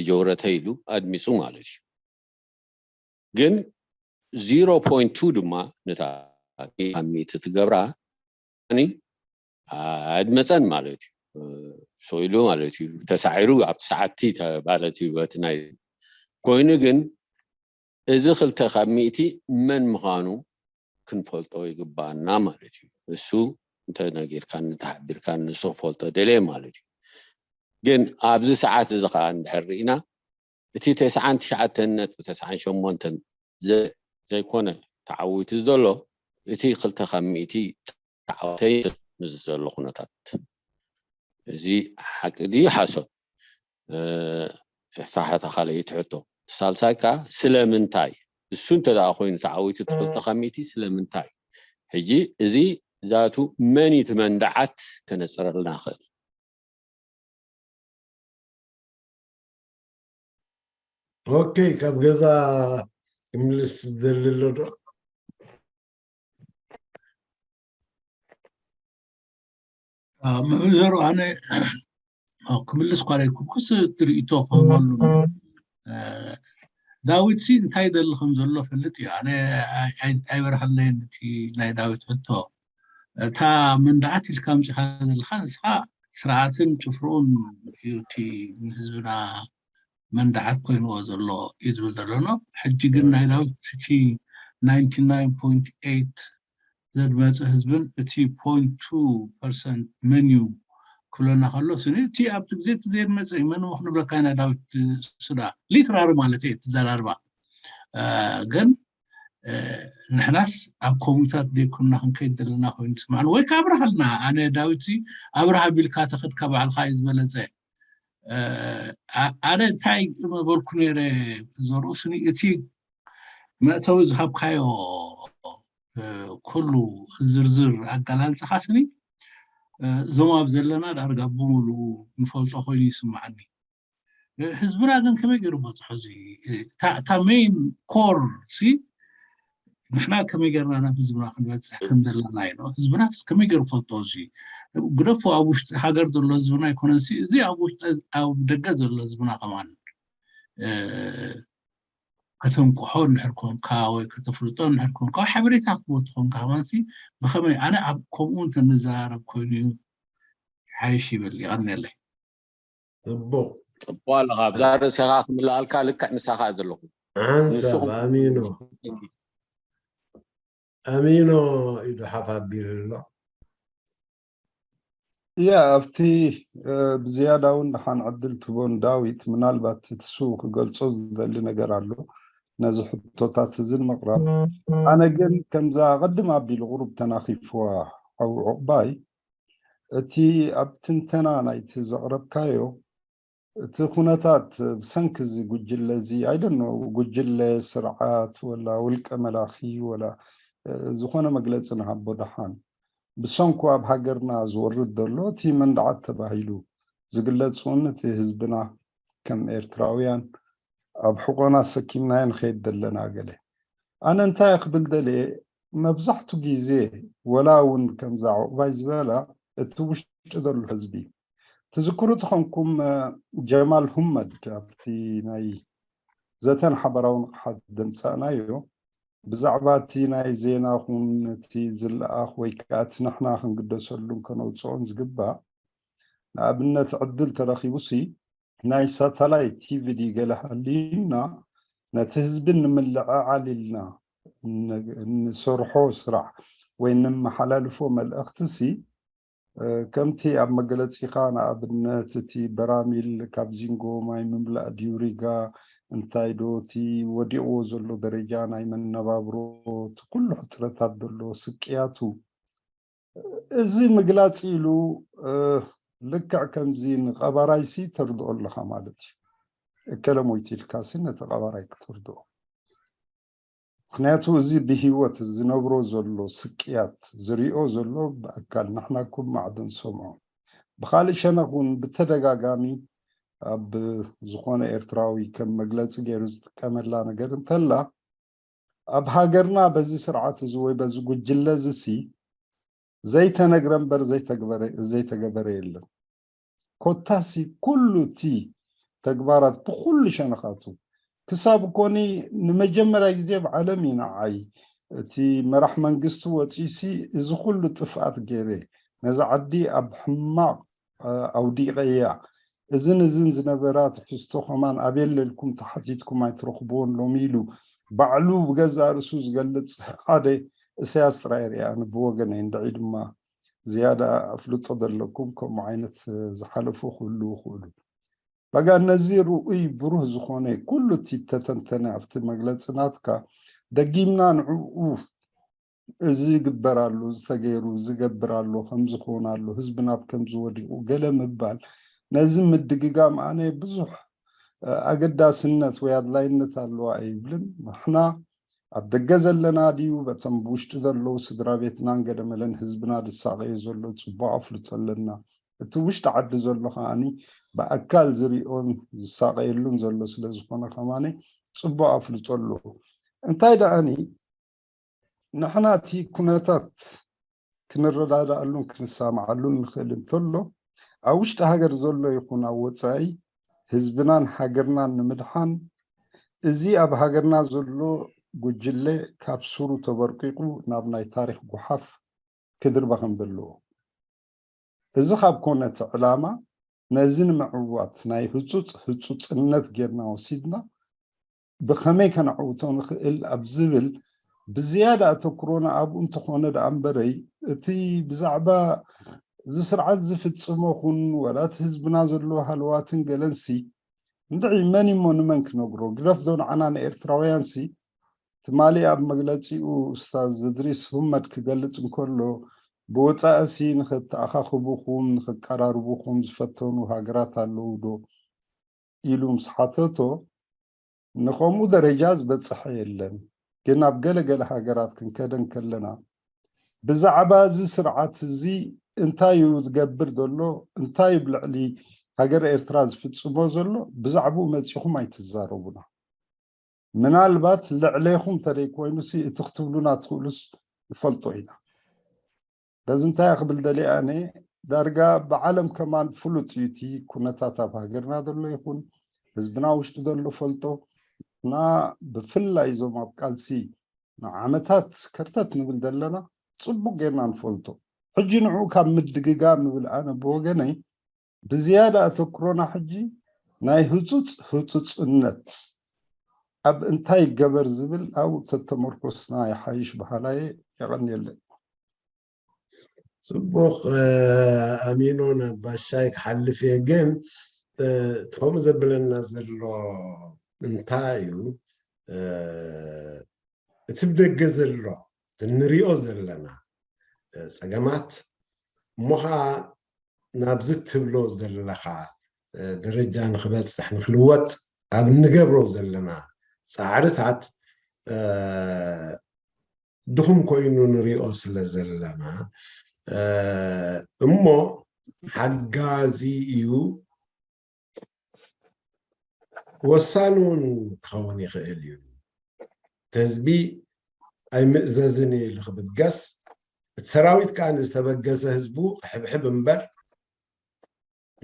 ጀውረተ ኢሉ ኣድሚፁ ማለት እዩ። ግን ዜሮ ፖይንት ቱ ድማ ነታ ካብ ሚእቲ ትገብራ ኣድመፀን ማለት እዩ። ሰው ኢሉ ማለት እዩ፣ ተሳዒሩ ኣብቲ ሰዓቲ ማለት እዩ። በቲ ናይ ኮይኑ ግን እዚ ክልተ ካብ ሚእቲ መን ምዃኑ ክንፈልጦ ይግባኣና ማለት እዩ። እሱ እንተነጊርካኒ እንተሓቢርካኒ ንሱ ክፈልጦ ደልየ ማለት እዩ። ግን ኣብዚ ሰዓት እዚ ከዓ እንድሕር ርኢና እቲ ተስዓን ትሽዓተን ነጥቢ ተስዓን ሸሞንተን ዘይኮነ ተዓዊቱ ዘሎ እቲ ክልተ ካብ ሚእቲ ተዓወተይ ምስ ዘሎ ኩነታት እዚ ሓቂ ድዩ ሓሶት? እታ ካልኣይቲ ሕቶ። ሳልሳይ ከዓ ስለምንታይ እሱ እንተ ደኣ ኮይኑ ተዓዊቱ እቲ ክልተ ካብ ሚእቲ ስለምንታይ? ሕጂ እዚ ዛቱ መን እዩ እቲ መንድዓት ከነፅረልና ይኽእል? ኦኬ፣ ካብ ገዛ ክምልስ ዝደሊ ኣሎ ዶ? መምህር ኣነ ክምልስ ኳ ኣይኩኩስ ትርኢቶ ክህበሉ። ዳዊት ሲ እንታይ ይደሊ ከም ዘሎ ፈልጥ እዩ። ኣነ ኣይበርሃለይን እቲ ናይ ዳዊት ሕቶ። እታ መንዳዓት ኢልካ ምፅኻ ዘለካ ንስኻ ስርዓትን ጭፍርኡን እዩ እቲ ንህዝብና መንዳዓት ኮይንዎ ዘሎ እዩ ዝብል ዘሎ። ሕጂ ግን ናይ ዳዊት እቲ ናይንቲ ናይን ፖይንት ኤይት ዘድመፀ ህዝብን እቲ ፖይንት ቱ ፐርሰንት መን እዩ ክብለና ከሎ ስኒ እቲ ኣብቲ ግዜ እቲ ዘድመፀ እዩ። መን ክንብለካ ኢና ዳዊት ሱዳ ሊትራሪ ማለት እየ ትዘራርባ። ግን ንሕናስ ኣብ ኮሚታት ዘይኮንና ክንከይድ ዘለና ኮይኑ ትስማዕኒ ወይ ከ ኣብርሃልና። ኣነ ዳዊት ሲ ኣብርሃ ቢልካ ተኽድካ ባዕልካ እዩ ዝበለፀ። ኣነ እንታይ መበልኩ ነይረ ዘርኡ ስኒ እቲ መእተዊ ዝሃብካዮ ኩሉ ዝርዝር ኣጋላልፅኻ ስኒ እዞም ኣብ ዘለና ዳርጋ ብምሉኡ ንፈልጦ ኮይኑ ይስምዓኒ። ህዝብና ግን ከመይ ገይሩ በፅሖ እዚ እታ ሜይን ኮር ሲ ንሕና ከመይ ገርና ናብ ህዝብና ክንበፅሕ ከም ዘለና እዩ። ህዝብና ከመይ ገይሩ ፈልጦ እዚ ግደፎ ኣብ ውሽጢ ሃገር ዘሎ ህዝብና ኣይኮነን ሲ እዚ ኣብ ውሽጢ ኣብ ደገ ዘሎ ህዝብና ከማን ከተንቅሖ እንድሕር ኮንካ ወይ ከተፍልጦ እንድሕር ኮንካ ወይ ሓበሬታ ክትቦ ትኾንካ ከማን ሲ ብኸመይ ኣነ ኣብ ከምኡ እንተንዘራረብ ኮይኑ እዩ ሓይሽ ይብል ይቐንየለይ። ጽቡቕ ጽቡቕ ኣለኻ ኣብዛ ርእስኻ ክምልኣልካ ልክዕ ምሳኻ ዘለኹ ሓንሳብ ኣሚኖ ኣሚኖ ኢሉ ሓፍ ኣቢሉ ኣሎ። እያ ኣብቲ ብዝያዳ እውን ደሓን ዕድል ትቦን ዳዊት ምናልባት ትሱ ክገልጾ ዝደሊ ነገር ኣሎ ነዚ ሕቶታት እዝን ምቕራብ ኣነ ግን ከምዛ ቅድም ኣቢሉ ቁሩብ ተናኺፍዋ ሓው ዕቑባይ እቲ ኣብ ትንተና ናይቲ ዘቕረብካዮ እቲ ኩነታት ብሰንኪ እዚ ጉጅለ እዚ ኣይደኖ ጉጅለ ስርዓት ወላ ውልቀ መላኺ ወላ ዝኾነ መግለፂ ንሃቦ ደሓን ብሰንኩ ኣብ ሃገርና ዝወርድ ዘሎ እቲ መንድዓት ተባሂሉ ዝግለፅ እውን እቲ ህዝብና ከም ኤርትራውያን ኣብ ሕቆና ሰኪምናዮ ንኸይድ ዘለና ገለ ኣነ እንታይ ክብል ደልየ መብዛሕቱ ግዜ ወላ እውን ከምዛ ዕቑባይ ዝበላ እቲ ውሽጢ ዘሎ ህዝቢ ትዝክሩ ተኾንኩም ጀማል ሁመድ ኣብቲ ናይ ዘተን ሓበራዊ ንቕሓት ደምፃእናዮ ብዛዕባ እቲ ናይ ዜና ኹን እቲ ዝለኣኽ ወይ ከዓ እቲ ንሕና ክንግደሰሉን ከነውፅኦን ዝግባእ ንኣብነት ዕድል ተረኺቡሲ ናይ ሳተላይት ቲቪ ድዩ ገለ ሃልዩና ነቲ ህዝቢ ንምልዕዓል ኢልና ንሰርሖ ስራሕ ወይ ንመሓላልፎ መልእኽቲ ሲ ከምቲ ኣብ መገለፂኻ ንኣብነት እቲ በራሚል ካብ ዚንጎ ማይ ምምላእ ድዩ ሪጋ እንታይ ዶ እቲ ወዲቕዎ ዘሎ ደረጃ ናይ መነባብሮ እቲ ኩሉ ሕፅረታት ዘሎ ስቅያቱ እዚ ምግላፅ ኢሉ ልክዕ ከምዚ ንቐባራይሲ ተርድኦ ኣለኻ ማለት እዩ። እከለ ሞይቱ ኢልካሲ ነቲ ቀባራይ ክተርድኦ። ምክንያቱ እዚ ብህይወት ዝነብሮ ዘሎ ስቅያት ዝሪኦ ዘሎ ብኣካል ንሕና እኩም ማዕዶ ንሰምዖ። ብካልእ ሸነኽ እውን ብተደጋጋሚ ኣብ ዝኾነ ኤርትራዊ ከም መግለፂ ገይሩ ዝጥቀመላ ነገር እንተላ ኣብ ሃገርና በዚ ስርዓት እዚ ወይ በዚ ጉጅለ እዚ ሲ ዘይተነግረ እምበር ዘይተገበረ የለን። ኮታሲ ኩሉ እቲ ተግባራት ብኩሉ ሸነኻቱ ክሳብ ኮኒ ንመጀመርያ ግዜ ኣብ ዓለም እዩ ንዓይ እቲ መራሕ መንግስቲ ወፂሲ እዚ ኩሉ ጥፍኣት ገይረ ነዚ ዓዲ ኣብ ሕማቕ ኣውዲቐያ እዝን እዝን ዝነበራ ትሕዝቶ ከማን ኣበየለ ኢልኩም ተሓቲትኩም ኣይትረኽብዎን ሎሚ ኢሉ ባዕሉ ብገዛእ ርእሱ ዝገልፅ ሓደ እሰያስ ጥራይ ሪኣ ኣነ ብወገነይ እንድዒ ድማ ዝያዳ ኣፍልጦ ዘለኩም ከምኡ ዓይነት ዝሓለፉ ክህልዉ ይኽእሉ በጋ ነዚ ርኡይ ብሩህ ዝኾነ ኩሉ እቲ ተተንተነ ኣብቲ መግለፂ ናትካ ደጊምና ንዕኡ እዚ ይግበር ኣሎ፣ እዚ ተገይሩ፣ እዚ ይገብር ኣሎ፣ ከምዚ ክኾን ኣሎ፣ ህዝብና ኣብ ከምዚ ወዲቑ ገለ ምባል ነዚ ምድግጋም ኣነ ብዙሕ ኣገዳስነት ወይ ኣድላይነት ኣለዋ ኣይብልን። ንሕና ኣብ ደገ ዘለና ድዩ በቶም ብውሽጢ ዘለዉ ስድራ ቤትናን ገደመለን ህዝብና ዝሳቐዮ ዘሎ ፅቡቕ ኣፍልጦ ኣለና። እቲ ውሽጢ ዓዲ ዘሎ ከዓኒ ብኣካል ዝሪኦን ዝሳቐየሉን ዘሎ ስለ ዝኾነ ከማኒ ጽቡቕ ኣፍልጦ ኣለዎ። እንታይ ደኣኒ ንሕና እቲ ኩነታት ክንረዳዳኣሉን ክንሰማማዓሉን ንኽእል እንተሎ ኣብ ውሽጢ ሃገር ዘሎ ይኹን ኣብ ወፃኢ ህዝብናን ሃገርናን ንምድሓን እዚ ኣብ ሃገርና ዘሎ ጉጅለ ካብ ስሩ ተበርቂቑ ናብ ናይ ታሪኽ ጉሓፍ ክድርበ ከም ዘለዎ እዚ ካብ ኮነ እቲ ዕላማ ነዚ ንምዕዋት ናይ ህፁፅ ህፁፅነት ጌርና ወሲድና ብኸመይ ከነዕውቶ ንኽእል ኣብ ዝብል ብዝያዳ ኣተኩሮና ኣብኡ እንተኾነ ደኣ እምበረይ እቲ ብዛዕባ እዚ ስርዓት ዝፍፅሞ ኹን ወላ እቲ ህዝብና ዘለዎ ሃለዋትን ገለንሲ እንድዒ መን እሞ ንመን ክነግሮ ግደፍ ዶ ንዓና ንኤርትራውያንሲ ትማሊ ኣብ መግለጺኡ ኡስታዝ እድሪስ ሁመድ ክገልጽ እንከሎ ብወጻእሲ ንኸተኣኻኽቡኹም ንኸቀራርቡኹም ዝፈተኑ ሃገራት ኣለዉ ዶ ኢሉ ምስ ሓተቶ ንኸምኡ ደረጃ ዝበጽሐ የለን ግን ኣብ ገለ ገለ ሃገራት ክንከደ እንከለና ብዛዕባ እዚ ስርዓት እዚ እንታይ እዩ ዝገብር ዘሎ እንታይ እዩ ብልዕሊ ሃገር ኤርትራ ዝፍጽሞ ዘሎ ብዛዕባኡ መጺኹም ኣይትዛረቡና ምናልባት ልዕሌኹም ተደይኮይኑሲ እቲ ክትብሉና ትኽእሉስ ንፈልጦ ኢና በዚ እንታይ ክብል ደልየ ኣነ ዳርጋ ብዓለም ከማን ፍሉጥ እዩ እቲ ኩነታት ኣብ ሃገርና ዘሎ ይኹን ህዝብና ውሽጢ ዘሎ ፈልጦ እና ብፍላይ እዞም ኣብ ቃልሲ ንዓመታት ከርተት ንብል ዘለና ፅቡቅ ጌርና ንፈልጦ ሕጂ ንዑ ካብ ምድግጋ ምብል ኣነ ብወገነይ ብዝያዳ ኣተኩሮና ሕጂ ናይ ህፁፅ ህፁፅነት ኣብ እንታይ ይገበር ዝብል ኣብኡ ተተመርኮስና ይሓይሽ በሃላየ የቐንየለይ። ፅቡቕ ኣሚኖ ናብ ባሻይ ክሓልፍ እየ ግን ከምኡ ዘብለና ዘሎ እንታይ እዩ እቲ ብደገ ዘሎ እንሪኦ ዘለና ፀገማት እሞ ከዓ ናብዚ ትብሎ ዘለኻ ደረጃ ንክበፅሕ ንክልወጥ ኣብ እንገብሮ ዘለና ፃዕርታት ድኹም ኮይኑ ንሪኦ ስለ ዘለና እሞ ሓጋዚ እዩ ወሳኒ እውን ክኸውን ይኽእል እዩ ህዝቢ ኣይምእዘዝን ኢሉ ክብገስ እቲ ሰራዊት ከዓ ዝተበገሰ ህዝቡ ክሕብሕብ እምበር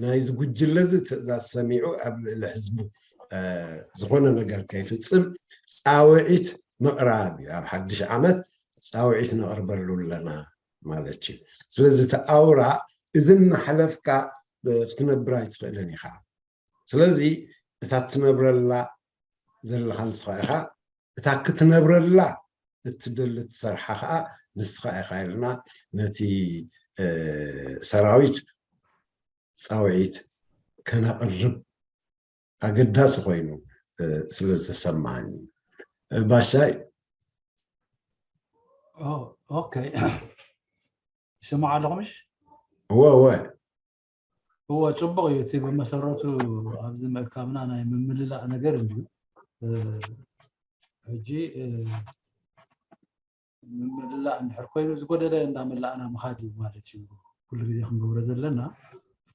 ናይዚ ጉጅለ እዚ ትእዛዝ ሰሚዑ ኣብ ልዕሊ ህዝቡ ዝኾነ ነገር ከይፍፅም ፃውዒት ምቕራብ እዩ ኣብ ሓድሽ ዓመት ፃውዒት ነቕርበሉ ኣለና ማለት እዩ ስለዚ እቲ ኣውራ እዚ እናሓለፍካ ክትነብር ኣይትኽእልን ኢኻ ስለዚ እታ ትነብረላ ዘለኻ ንስኻ ኢኻ እታ ክትነብረላ እትደሊ ትሰርሓ ከዓ ንስኻ ኢኻ ኢልና ነቲ ሰራዊት ፃውዒት ከነቕርብ ኣገዳሲ ኮይኑ ስለ ዝተሰማኒ ባሻይ ኦኬ ይሰማዕ ኣለኹምሽ እወ እወ እወ ፅቡቕ እዩ እቲ ብመሰረቱ ኣብዚ ምእካብና ናይ ምምልላእ ነገር እንድዩ ሕጂ ምምልላእ እንድሕር ኮይኑ ዝጎደለ እንዳመላእና ምኻድ እዩ ማለት እዩ ኩሉ ግዜ ክንገብሮ ዘለና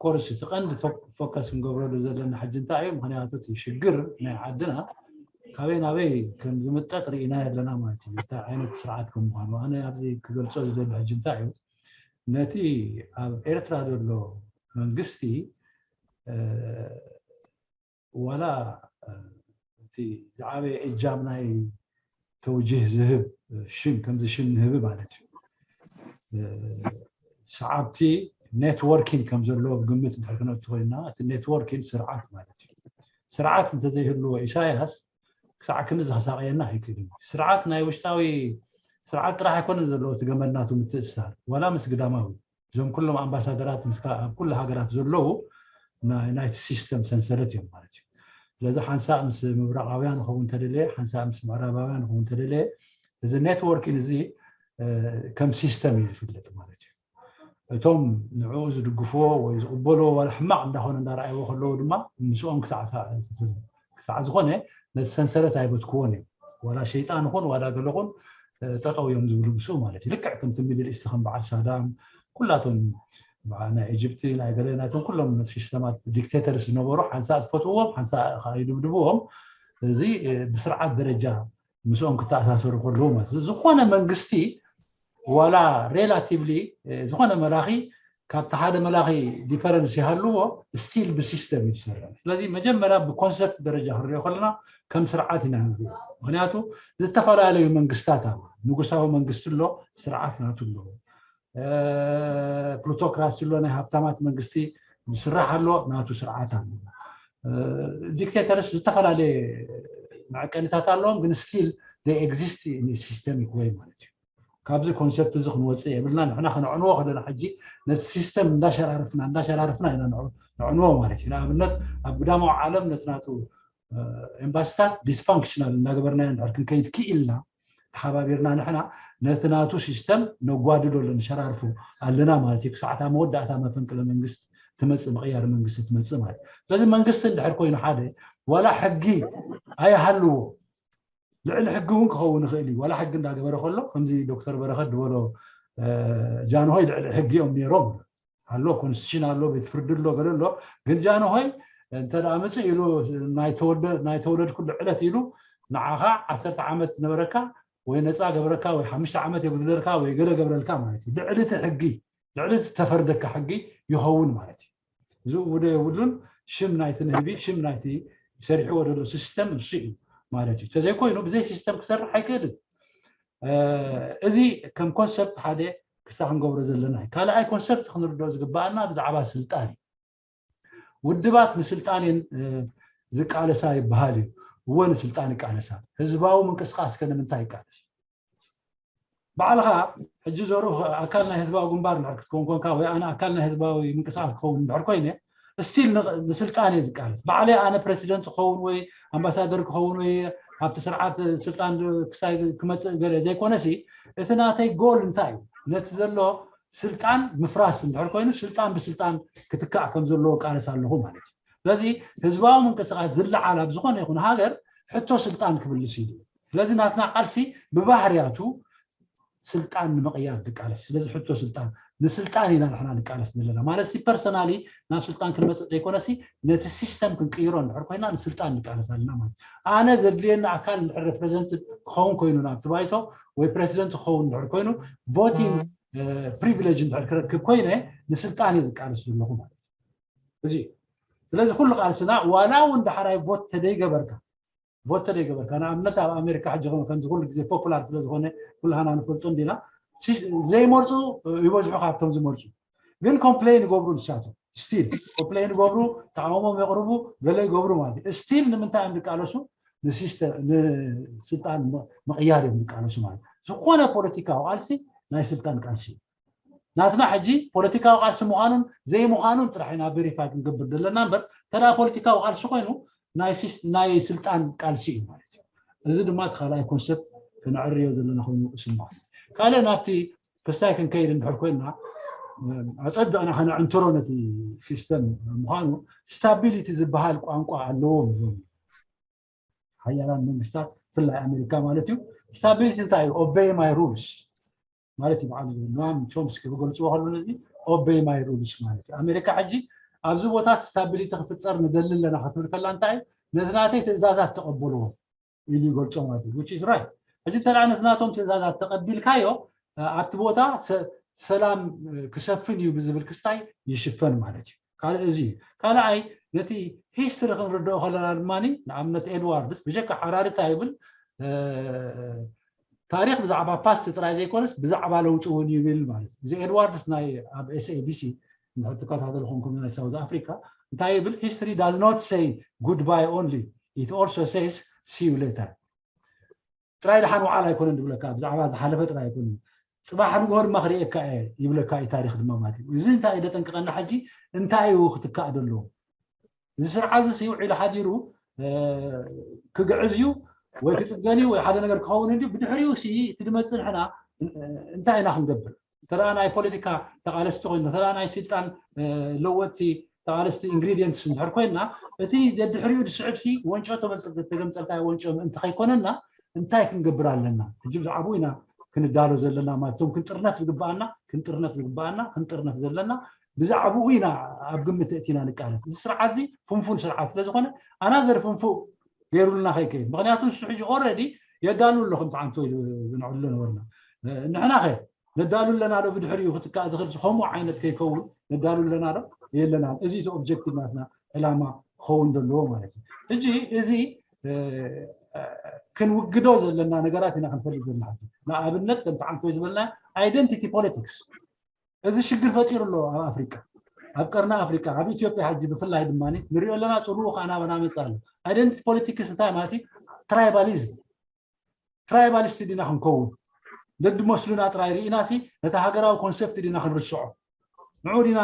ኮርስ እቲ ቀንዲ ፎከስ ክንገብረሉ ዘለና ሕጂ እንታይ እዩ ምክንያቱ እቲ ሽግር ናይ ዓድና ካበይ ናበይ ከም ዝምጠጥ ርኢና ኣለና ማለት እዩ እንታይ ዓይነት ስርዓት ከም ምኳኑ ኣነ ኣብዚ ክገልፆ ዝደሊ ሕጂ እንታይ እዩ ነቲ ኣብ ኤርትራ ዘሎ መንግስቲ ዋላ እቲ ዝዓበየ እጃም ናይ ተውጅህ ዝህብ ሽም ከምዚ ሽም ንህቢ ማለት እዩ ሰዓብቲ ኔትወርኪንግ ከም ዘለዎ ግምት እንድሕር ክነእቱ ኮይና እቲ ኔትወርኪንግ ስርዓት ማለት እዩ ስርዓት እንተዘይህልዎ ኢሳያስ ክሳዕ ክንዲ ዘኽሳቀየና ኣይክእልን ስርዓት ናይ ውሽጣዊ ስርዓት ጥራሕ ኣይኮነን ዘለዎ እቲ ገመድናቱ ምትእስሳር ዋላ ምስ ግዳማዊ እዞም ኩሎም ኣምባሳደራት ምስካ ኣብ ኩሉ ሃገራት ዘለዉ ናይቲ ሲስተም ሰንሰለት እዮም ማለት እዩ ስለዚ ሓንሳእ ምስ ምብራቃውያን ክኸውን ተደለየ ሓንሳእ ምስ ምዕራባውያን ክኸውን ተደለየ እዚ ኔትወርኪን እዚ ከም ሲስተም እዩ ዝፍለጥ ማለት እዩ እቶም ንዕኡ ዝድግፍዎ ወይ ዝቕበልዎ ዋላ ሕማቕ እንዳኾነ እንዳረኣይዎ ከለዉ ድማ ምስኦም ክሳዕ ዝኾነ ነቲ ሰንሰለት ኣይበትክዎን እዮም ዋላ ሸይጣን ይኹን ዋላ ገለኹን ጠጠው እዮም ዝብሉ ምስኡ ማለት እዩ ልክዕ ከምቲ ሚድል ኢስት ከም በዓል ሳዳም ኩላቶም ናይ ኢጅፕቲ ናይ ገለ ናይቶም ኩሎም ሲስተማት ዲክቴተርስ ዝነበሩ ሓንሳእ ዝፈትውዎም ሓንሳእ ከዓ ይድብድብዎም። እዚ ብስርዓት ደረጃ ምስኦም ክተኣሳሰሩ ከለዉ ማለት ዝኾነ መንግስቲ ዋላ ሬላቲቭሊ ዝኾነ መላኺ ካብቲ ሓደ መላኺ ዲፈረንስ ይሃልዎ ስቲል ብሲስተም እዩ ዝሰርሕ። ስለዚ መጀመርያ ብኮንሰፕት ደረጃ ክንሪኦ ከለና ከም ስርዓት ኢና ንሪኦ። ምክንያቱ ዝተፈላለዩ መንግስታት ኣሎ። ንጉሳዊ መንግስቲ ኣሎ፣ ስርዓት ናቱ ኣለዎ። ፕሉቶክራሲ ኣሎ፣ ናይ ሃብታማት መንግስቲ ዝስራሕ ኣሎ፣ ናቱ ስርዓት ኣሎ። ዲክቴተርስ ዝተፈላለየ መዐቀኒታት ኣለዎም፣ ግን ስቲል ኤግዚስት ሲስተሚክ ወይ ማለት እዩ። ካብዚ ኮንሰፕት እዚ ክንወፅእ የብልና። ንሕና ከነዕንዎ ከለና ሕጂ ነቲ ሲስተም እንዳሸራርፍና እንዳሸራርፍና ኢና ነዕንዎ ማለት እዩ። ንኣብነት ኣብ ግዳማዊ ዓለም ነቲ ናቱ ኤምባሲታት ዲስፋንክሽናል እናገበርናዮ እንድሕር ክንከይድ ክኢልና ተሓባቢርና ንሕና ነቲ ናቱ ሲስተም ነጓድዶ ኣለና፣ ንሸራርፎ ኣለና ማለት እዩ። ክሳዕታ መወዳእታ መፈንቅለ መንግስቲ ትመፅእ፣ ምቕያር መንግስቲ ትመፅእ ማለት እዩ። ስለዚ መንግስቲ እንድሕር ኮይኑ ሓደ ዋላ ሕጊ ኣይሃልዎ ልዕሊ ሕጊ እውን ክኸውን ይኽእል እዩ። ዋላ ሕጊ እንዳገበረ ከሎ ከምዚ ዶክተር በረኸት ዝበሎ ጃንሆይ ልዕሊ ሕጊ እዮም ነይሮም። ኣሎ ኮንስቲቱሽን ኣሎ፣ ቤት ፍርዲ ኣሎ፣ ገለ ኣሎ። ግን ጃንሆይ እንተ ደኣ ምፅእ ኢሉ ናይ ተወልደ ናይ ተወለድኩሉ ዕለት ኢሉ ንዓኻ ዓሰርተ ዓመት ነበረካ ወይ ነፃ ገብረካ ወይ ሓሙሽተ ዓመት የጉድለልካ ወይ ገለ ገብረልካ ማለት እዩ። ልዕሊ እቲ ሕጊ ልዕሊ ዝተፈርደካ ሕጊ ይኸውን ማለት እዩ። እዚ ውደ የብሉን። ሽም ናይቲ ንህቢ ሽም ናይቲ ሰሪሕዎ ዘሎ ሲስተም እሱ እዩ ማለት እዩ። ተዘይኮይኑ ብዘይ ሲስተም ክሰርሕ ኣይክእልን። እዚ ከም ኮንሰፕት ሓደ ክሳ ክንገብሮ ዘለና እዩ። ካልኣይ ኮንሰፕት ክንርድኦ ዝግባኣና ብዛዕባ ስልጣን እዩ። ውድባት ንስልጣን እየን ዝቃለሳ ይበሃል እዩ። እወ ንስልጣን ይቃለሳ። ህዝባዊ ምንቅስቃስ ከ ንምንታይ ይቃለስ? ባዕልኻ ሕጂ ዘሩ ኣካል ናይ ህዝባዊ ግንባር እንድሕር ክትከውን ኮንካ ወይ ኣነ ኣካል ናይ ህዝባዊ ምንቅስቃስ ክኸውን እንድሕር ኮይነ ስቲል ንስልጣን እየ ዝቃለስ። ባዕለይ ኣነ ፕረሲደንት ክኸውን ወይ ኣምባሳደር ክኸውን ወይ ኣብቲ ስርዓት ስልጣን ክሳይ ክመፅእ ገለ ዘይኮነሲ እቲ ናተይ ጎል እንታይ እዩ? ነቲ ዘሎ ስልጣን ምፍራስ እንድሕር ኮይኑ ስልጣን ብስልጣን ክትካእ ከም ዘለዎ ቃለስ ኣለኹ ማለት እዩ። ስለዚ ህዝባዊ ምንቅስቃስ ዝለዓል ኣብ ዝኾነ ይኹን ሃገር ሕቶ ስልጣን ክምልስ ኢሉ እዩ። ስለዚ ናትና ቃልሲ ብባህርያቱ ስልጣን ንምቕያር ንቃለስ። ስለዚ ሕቶ ስልጣን ንስልጣን ኢና ንሕና ንቃለስ ዘለና ማለት ሲ ፐርሰናሊ ናብ ስልጣን ክንመፅእ ዘይኮነሲ ነቲ ሲስተም ክንቅይሮ እንድሕር ኮይና ንስልጣን ንቃለስ ኣለና ማለት እዩ። ኣነ ዘድልየኒ ኣካል እንድሕር ሬፕሬዘንትድ ክኸውን ኮይኑ ናብቲ ባይቶ ወይ ፕሬዚደንት ክኸውን እንድሕር ኮይኑ ቮቲንግ ፕሪቪሌጅ እንድሕር ክረክብ ኮይነ ንስልጣን እየ ዝቃለስ ዘለኹ ማለት እዩ። እዚ ስለዚ ኩሉ ቃልስና ዋላ እውን ዳሕራይ ቮት ተደይገበርካ ቮት ተደይገበርካ ንኣብነት ኣብ ኣሜሪካ ሕጂ ከምዚ ኩሉ ግዜ ፖፑላር ስለዝኮነ ኩልሃና ንፈልጦ እንዲና ዘይመርፁ ይበዝሑ ካብቶም ዝመርፁ ግን ኮምፕሌን ይገብሩ ንሳቶም ስቲል ኮምፕሌን ይገብሩ ተቃውሞም የቅርቡ ገለ ይገብሩ ማለት እዩ ስቲል ንምንታይ እዮም ዝቃለሱ ንስልጣን ምቅያር እዮም ዝቃለሱ ማለት ዝኾነ ፖለቲካዊ ቃልሲ ናይ ስልጣን ቃልሲ እዩ ናትና ሕጂ ፖለቲካዊ ቃልሲ ምዃኑን ዘይምዃኑን ጥራሕ ኢና ቬሪፋይ ክንገብር ዘለና እምበር ተዳ ፖለቲካዊ ቃልሲ ኮይኑ ናይ ስልጣን ቃልሲ እዩ ማለት እዩ እዚ ድማ እቲ ካልኣይ ኮንሰፕት ክንዕርዮ ዘለና ኮይኑ እስማ ካልእ ናብቲ ክስታይ ክንከይድ እንድሕር ኮይንና ኣፀቢቕና ከነዕንትሮ ነቲ ሲስተም ምዃኑ ስታቢሊቲ ዝበሃል ቋንቋ ኣለዎም እዮም ሓያላን መንግስታት ብፍላይ ኣሜሪካ ማለት እዩ ስታቢሊቲ እንታይ እዩ obey my rules ማለት እዩ በዓል ኖዋም ቾምስኪ ክገልፅዎ ከሎ ነዚ obey my rules ማለት እዩ ኣሜሪካ ሕጂ ኣብዚ ቦታ ስታቢሊቲ ክፍፀር ንደሊ ኣለና ክትብል ከላ እንታይ ነቲ ናተይ ትእዛዛት ተቐበልዎ ኢሉ ይገልፆ ማለት እዩ which is right ሕጂ ተላ ነቲ ናቶም ትእዛዛት ተቐቢልካዮ ኣብቲ ቦታ ሰላም ክሰፍን እዩ ብዝብል ክስታይ ይሽፈን ማለት እዩ ካልእ እዚ እዩ ካልኣይ ነቲ ሂስትሪ ክንርድኦ ከለና ድማ ንኣብነት ኤድዋርድስ ብጀካ ሓራሪ እንታይ ይብል ታሪክ ብዛዕባ ፓስት ጥራይ ዘይኮነስ ብዛዕባ ለውጢ እውን ይብል ማለት እዚ ኤድዋርድስ ናይ ኣብ ኤስኤቢሲ ንሕትከታተሉ ኮንኩም ናይ ሳውዝ ኣፍሪካ እንታይ ይብል history does not say goodbye only it also says see you later ጥራይ ደሓን ውዓል ኣይኮነን ዝብለካ ብዛዕባ ዝሓለፈ ጥራይ ኣይኮነን ፅባሕ ንግሆ ድማ ክርእየካ እየ ይብለካ እዩ ታሪክ ድማ ማለት እዩ እዚ እንታይ እዩ ደጠንቅቀና ሕጂ እንታይ እዩ ክትካእ ዘለዎ እዚ ስርዓት እዚ ውዒሉ ሓዲሩ ክግዕዝ እዩ ወይ ክፅገን እዩ ወይ ሓደ ነገር ክኸውን እንዲ ብድሕሪኡ እቲ ድመፅእ ንሕና እንታይ ኢና ክንገብር እንተ ናይ ፖለቲካ ተቃለስቲ ኮይና እንተ ናይ ስልጣን ለወጥቲ ተቃለስቲ ኢንግሪዲየንትስ እንድሕር ኮይና እቲ ደድሕሪኡ ዝስዕብ ሲ ወንጮ ተገልጠልካ ወንጮ ምእንቲ ከይኮነና እንታይ ክንገብር ኣለና ሕጂ ብዛዕባኡ ኢና ክንዳሎ ዘለና ማለት እቶም ክንጥርነፍ ዝግባኣና ክንጥርነፍ ዝግባኣና ክንጥርነፍ ዘለና ብዛዕባኡ ኢና ኣብ ግምት እቲና ንቃለስ። እዚ ስርዓት እዚ ፍንፉን ስርዓት ስለ ዝኾነ ኣናዘር ፍንፉ ገይሩልና ከይከይድ፣ ምክንያቱ ንሱ ሕጂ ኦረዲ የዳሉ ኣሎ፣ ከምቲ ዓንቶ ንዕሉ ነበርና። ንሕና ኸ ነዳሉ ኣለና ዶ? ብድሕሪኡ ክትካእ ዝኽእል ከምኡ ዓይነት ከይከውን ነዳሉ ኣለና ዶ? የለና። እዚ እቲ ኦብጀክቲቭ ናትና ዕላማ ክኸውን ዘለዎ ማለት እዩ። ሕጂ እዚ ክንውግዶ ዘለና ነገራት ኢና ክንፈልጥ ዘለና። ንኣብነት ከምቲ ዓንቶ ዝበልና፣ ኣይደንቲቲ ፖለቲክስ እዚ ሽግር ፈጢሩ ኣሎ ኣብ ኣፍሪቃ፣ ኣብ ቀርኒ ኣፍሪቃ፣ ኣብ ኢትዮጵያ ሕጂ ብፍላይ ድማ ንሪኦ ኣለና። ፅልኡ ከዓ ናባና መፅእ ኣሎ። ኣይደንቲቲ ፖለቲክስ እንታይ ማለት እዩ? ትራይባሊዝም። ትራይባሊስት ዲና ክንከውን? ደዲ መስሉና ጥራይ ርኢናሲ ነቲ ሃገራዊ ኮንሰፕት ዲና ክንርስዖ? ንዑ ዲና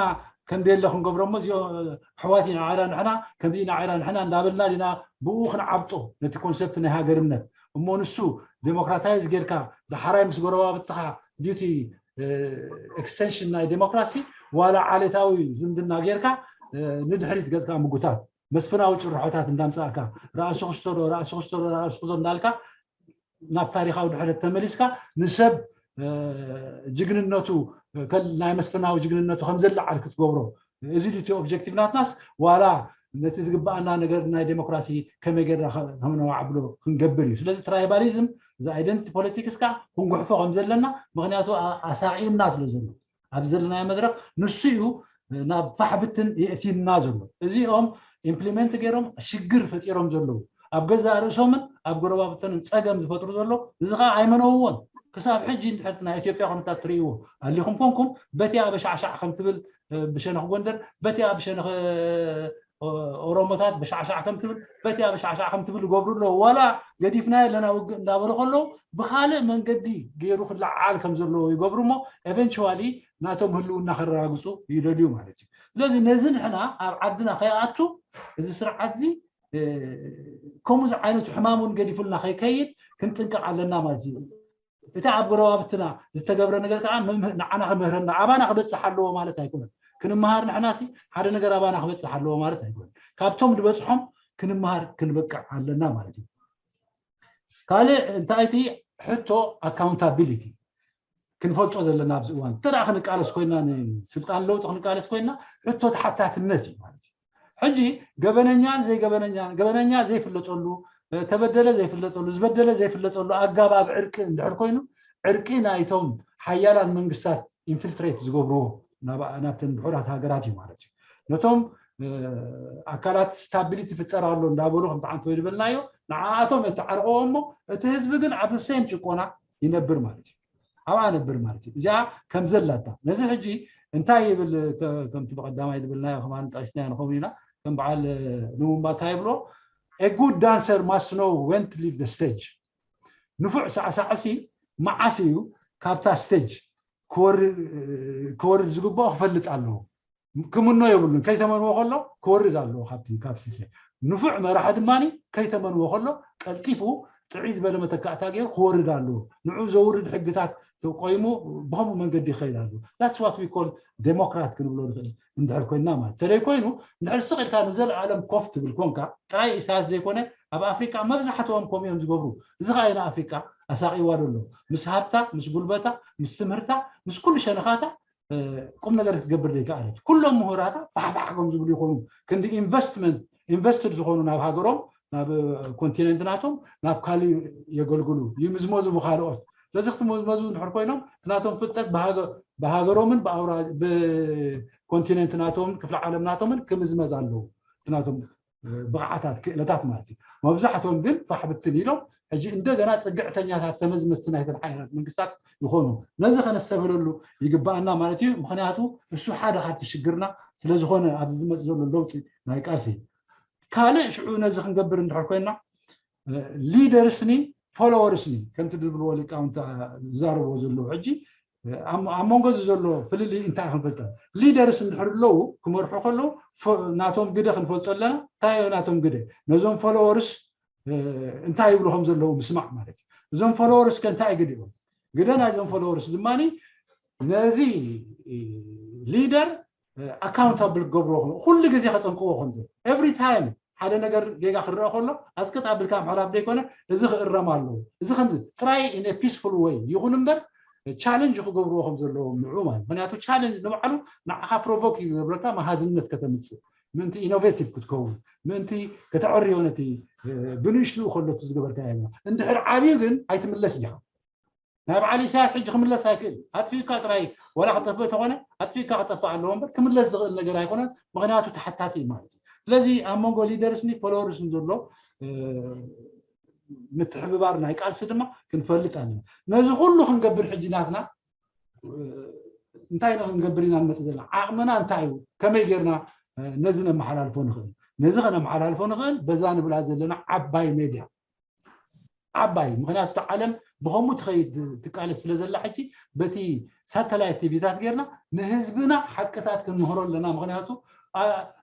ከም ደለ ክንገብሮ እሞ እዚኦ ኣሕዋት ኢና ዓራ ንሕና ከምዚ ኢና ዓራ ንሕና እንዳበልና ዲና ብኡ ክንዓብጦ ነቲ ኮንሰፕት ናይ ሃገርነት? እሞ ንሱ ዴሞክራታይዝ ጌርካ ዳሕራይ ምስ ጎረባብትኻ ዲቲ ኤክስቴንሽን ናይ ዴሞክራሲ ዋላ ዓሌታዊ ዝምድና ጌርካ ንድሕሪት ገጽካ ምጉታት፣ መስፍናዊ ጭርሖታት እንዳምጻእካ ራእሲ ክስቶ ዶ ራእሲ ክስቶ ዶ ራእሲ ክስቶ እንዳልካ ናብ ታሪኻዊ ድሕረት ተመሊስካ ንሰብ ጅግንነቱ ናይ መስፍናዊ ጅግንነቱ ከም ዘለዓል ክትገብሮ፣ እዚ ድቲ ኦብጀክቲቭ ናትናስ ዋላ ነቲ ዝግባኣና ነገር ናይ ዴሞክራሲ ከመይ ጌርና ከ- ከም ነዋዕብሎ ክንገብር እዩ። ስለዚ ትራይባሊዝም እዚ ኣይደንቲ ፖለቲክስ ከዓ ክንጉሕፎ ከም ዘለና፣ ምክንያቱ ኣ- ኣሳቂና ስለ ዘሎ ኣብዚ ዘለናዮ መድረክ ንሱ እዩ ናብ ፋሕብትን የእቲና ዘሎ። እዚኦም ኢምፕሊመንት ገይሮም ሽግር ፈጢሮም ዘለዉ ኣብ ገዛእ ርእሶምን ኣብ ጎረባብተንን ፀገም ዝፈጥሩ ዘሎ እዚ ከዓ ኣይመነውዎን። ክሳብ ሕጂ እንድሕር ናይ ኢትዮጵያ ኩነታት ትርእይዎ ኣሊኹም ኮንኩም በቲኣ በሻዕሻዕ ከም ትብል ብሸነኽ ጎንደር በቲኣ ብሸነኽ ኦሮሞታት በሻዕሻዕ ከም ትብል በቲኣ በሻዕሻዕ ከም ትብል ይገብሩ ኣለዉ። ዋላ ገዲፍና ኣለና ውግእ እንዳበሉ ከለዉ ብካልእ መንገዲ ገይሩ ክለዓል ከም ዘለዎ ይገብሩ እሞ ኤቨንቹዋሊ ናቶም ህልውና ከረጋግፁ ይደልዩ ማለት እዩ። ስለዚ ነዚ ንሕና ኣብ ዓድና ከይኣቱ እዚ ስርዓት እዚ ከምዚ ዓይነት ሕማም እውን ገዲፉልና ከይከይድ ክንጥንቀቕ ኣለና ማለት እዩ። እቲ ኣብ ጎረባብትና ዝተገብረ ነገር ከዓ ንዓና ክምህረና ኣባና ክበፅሕ ኣለዎ ማለት ኣይኮነን። ክንመሃር ንሕናሲ ሓደ ነገር ኣባና ክበፅሕ ኣለዎ ማለት ኣይኮነን። ካብቶም ዝበፅሖም ክንመሃር ክንበቅዕ ኣለና ማለት እዩ። ካልእ እንታይ እቲ ሕቶ ኣካውንታቢሊቲ ክንፈልጦ ዘለና ኣብዚ እዋን እንተ ደኣ ክንቃለስ ኮይና ንስልጣን ለውጢ ክንቃለስ ኮይና ሕቶ ተሓታትነት እዩ ማለት እዩ። ሕጂ ገበነኛን ዘይገበነኛን ገበነኛ ዘይፍለጠሉ ተበደለ ዘይፍለጠሉ ዝበደለ ዘይፍለጠሉ ኣጋባብ ዕርቂ እንድሕር ኮይኑ ዕርቂ ናይቶም ሓያላን መንግስታት ኢንፊልትሬት ዝገብርዎ ናብተን ድሑራት ሃገራት እዩ ማለት እዩ። ነቶም ኣካላት ስታቢሊቲ ፍፀር ኣሎ እንዳበሉ ከምቲ ዓንቶ ዝበልናዮ ንዓኣቶም የተዓርቀዎ እሞ እቲ ህዝቢ ግን ኣብ ሴም ጭቆና ይነብር ማለት እዩ። ኣብኣ ነብር ማለት እዩ። እዚኣ ከም ዘላታ ነዚ ሕጂ እንታይ ይብል ከምቲ ብቀዳማይ ዝብልናዮ ከማ ጠቂስናዮ ንኸውን ኢና ከም በዓል ንሙማ እንታይ ይብሎ a good dancer must know when to leave the stage። ንፉዕ ሳዕሳዕሲ መዓስ እዩ ካብታ ስቴጅ ክወርድ ዝግብኦ ክፈልጥ ኣለዎ። ክምኖ የብሉን። ከይተመንዎ ከሎ ክወርድ ኣለዎ ካብቲ ካብ ስቴጅ። ንፉዕ መራሒ ድማ ከይተመንዎ ከሎ ቀልጢፉ ጥዕይ ዝበለ መተካእታ ገይሩ ክወርድ ኣለዎ። ንዑ ዘውርድ ሕግታት ተቆይሙ ብኸምኡ መንገዲ ይኸይድ ኣለዎ። That's what we call ዴሞክራት ክንብሎ ንኽእል እንድሕር ኮይንና ማለት ተለይ ኮይኑ እንድሕር ስቕ ኢልካ ንዘለኣለም ኮፍ ትብል ኮንካ ጥራይ ኢሳያስ ዘይኮነ ኣብ ኣፍሪቃ መብዛሕትኦም ከምኡ እዮም ዝገብሩ። እዚ ከዓ ንኣፍሪቃ ኣሳቂዋ ዘሎ ምስ ሃብታ ምስ ጉልበታ ምስ ትምህርታ ምስ ኩሉ ሸነኻታ ቁም ነገር ክትገብር ዘይከኣለት ኩሎም ምሁራታ ፋሕፋሕ ከም ዝብሉ ይኾኑ። ክንዲ ኢንቨስትመንት ኢንቨስትድ ዝኾኑ ናብ ሃገሮም ናብ ኮንቲነንት ናቶም ናብ ካሊእ የገልግሉ ይምዝመዙ ብካልኦት። ስለዚ ክትምዝመዙ እንድሕር ኮይኖም እቲ ናቶም ፍልጠት ብሃገሮምን ብኮንቲነንት ናቶምን ክፍለ ዓለም ናቶምን ክምዝመዝ ኣለዉ። እቲ ናቶም ብቕዓታት ክእለታት ማለት እዩ። መብዛሕትኦም ግን ፋሕ ብትን ኢሎም ሕጂ እንደገና ፅግዕተኛታት ተመዝመዝቲ ናይተን ሓያላት መንግስታት ይኾኑ። ነዚ ከነስተብህለሉ ይግባኣና ማለት እዩ። ምክንያቱ እሱ ሓደ ካብቲ ሽግርና ስለዝኾነ ኣብዚ ዝመፅእ ዘሎ ለውጢ ናይ ቃልሲ ካልእ ሽዑ ነዚ ክንገብር እንድሕር ኮይና ሊደርስኒ ፎሎወርስኒ ከምቲ ዝብልዎ ሊቃውንቲ ዝዛረብዎ ዘለዉ ሕጂ ኣብ መንጎ እዚ ዘሎ ፍልልይ እንታይ ክንፈልጠ ሊደርስ እንድሕር ኣለዉ ክመርሑ ከለዉ ናቶም ግደ ክንፈልጦ ኣለና። እንታይ ናቶም ግደ ነዞም ፎሎወርስ እንታይ ይብሉ ከም ዘለዉ ምስማዕ ማለት እዩ። እዞም ፎሎወርስ ከ እንታይ ግደ እዮም? ግደ ናይዞም ፎሎወርስ ድማ ነዚ ሊደር ኣካውንታብል ክገብርዎ ኩሉ ግዜ ከጠንቅዎ ከም ዘሎ ኤቭሪ ታይም ሓደ ነገር ጌጋ ክረአ ከሎ ኣስቀጥ ኣቢልካ ምሕላፍ ዘይኮነ እዚ ክእረም ኣለዎ እዚ ከምዚ ጥራይ ኢን ፒስፉል ወይ ይኹን እምበር ቻለንጅ ክገብርዎ ከም ዘለዎም ንዑ ማለት። ምክንያቱ ቻለንጅ ንባዕሉ ንዓኻ ፕሮቮክ እዩ ዝገብረካ፣ መሃዝነት ከተምፅእ፣ ምእንቲ ኢኖቬቲቭ ክትከውን፣ ምእንቲ ከተዕርዮ ነቲ ብንእሽትኡ ከሎ እቲ ዝገበርካ። እንድሕር ዓብዩ ግን ኣይትምለስ ዲኻ? ናይ በዓል ኢሳያስ ሕጂ ክምለስ ኣይክእል። ኣጥፊእካ ጥራይ፣ ዋላ ክጠፍእ ተኾነ ኣጥፊእካ ክጠፍእ ኣለዎ እምበር ክምለስ ዝኽእል ነገር ኣይኮነን። ምክንያቱ ተሓታቲ እዩ ማለት እዩ። ስለዚ ኣብ መንጎ ሊደርስኒ ፎሎወርስን ዘሎ ምትሕብባር ናይ ቃልሲ ድማ ክንፈልጥ ኣለና። ነዚ ኩሉ ክንገብር ሕጂ ናትና እንታይ ንክንገብር ኢና ንመፅእ ዘለና? ዓቕምና እንታይ እዩ? ከመይ ጌርና ነዚ ነመሓላልፎ ንኽእል? ነዚ ከነመሓላልፎ ንኽእል በዛ ንብላ ዘለና ዓባይ ሜድያ፣ ዓባይ። ምክንያቱ እቲ ዓለም ብከምኡ ትኸይድ ትቃለስ ስለ ዘላ ሕጂ በቲ ሳተላይት ቲቪታት ጌርና ንህዝብና ሓቅታት ክንምህሮ ኣለና። ምክንያቱ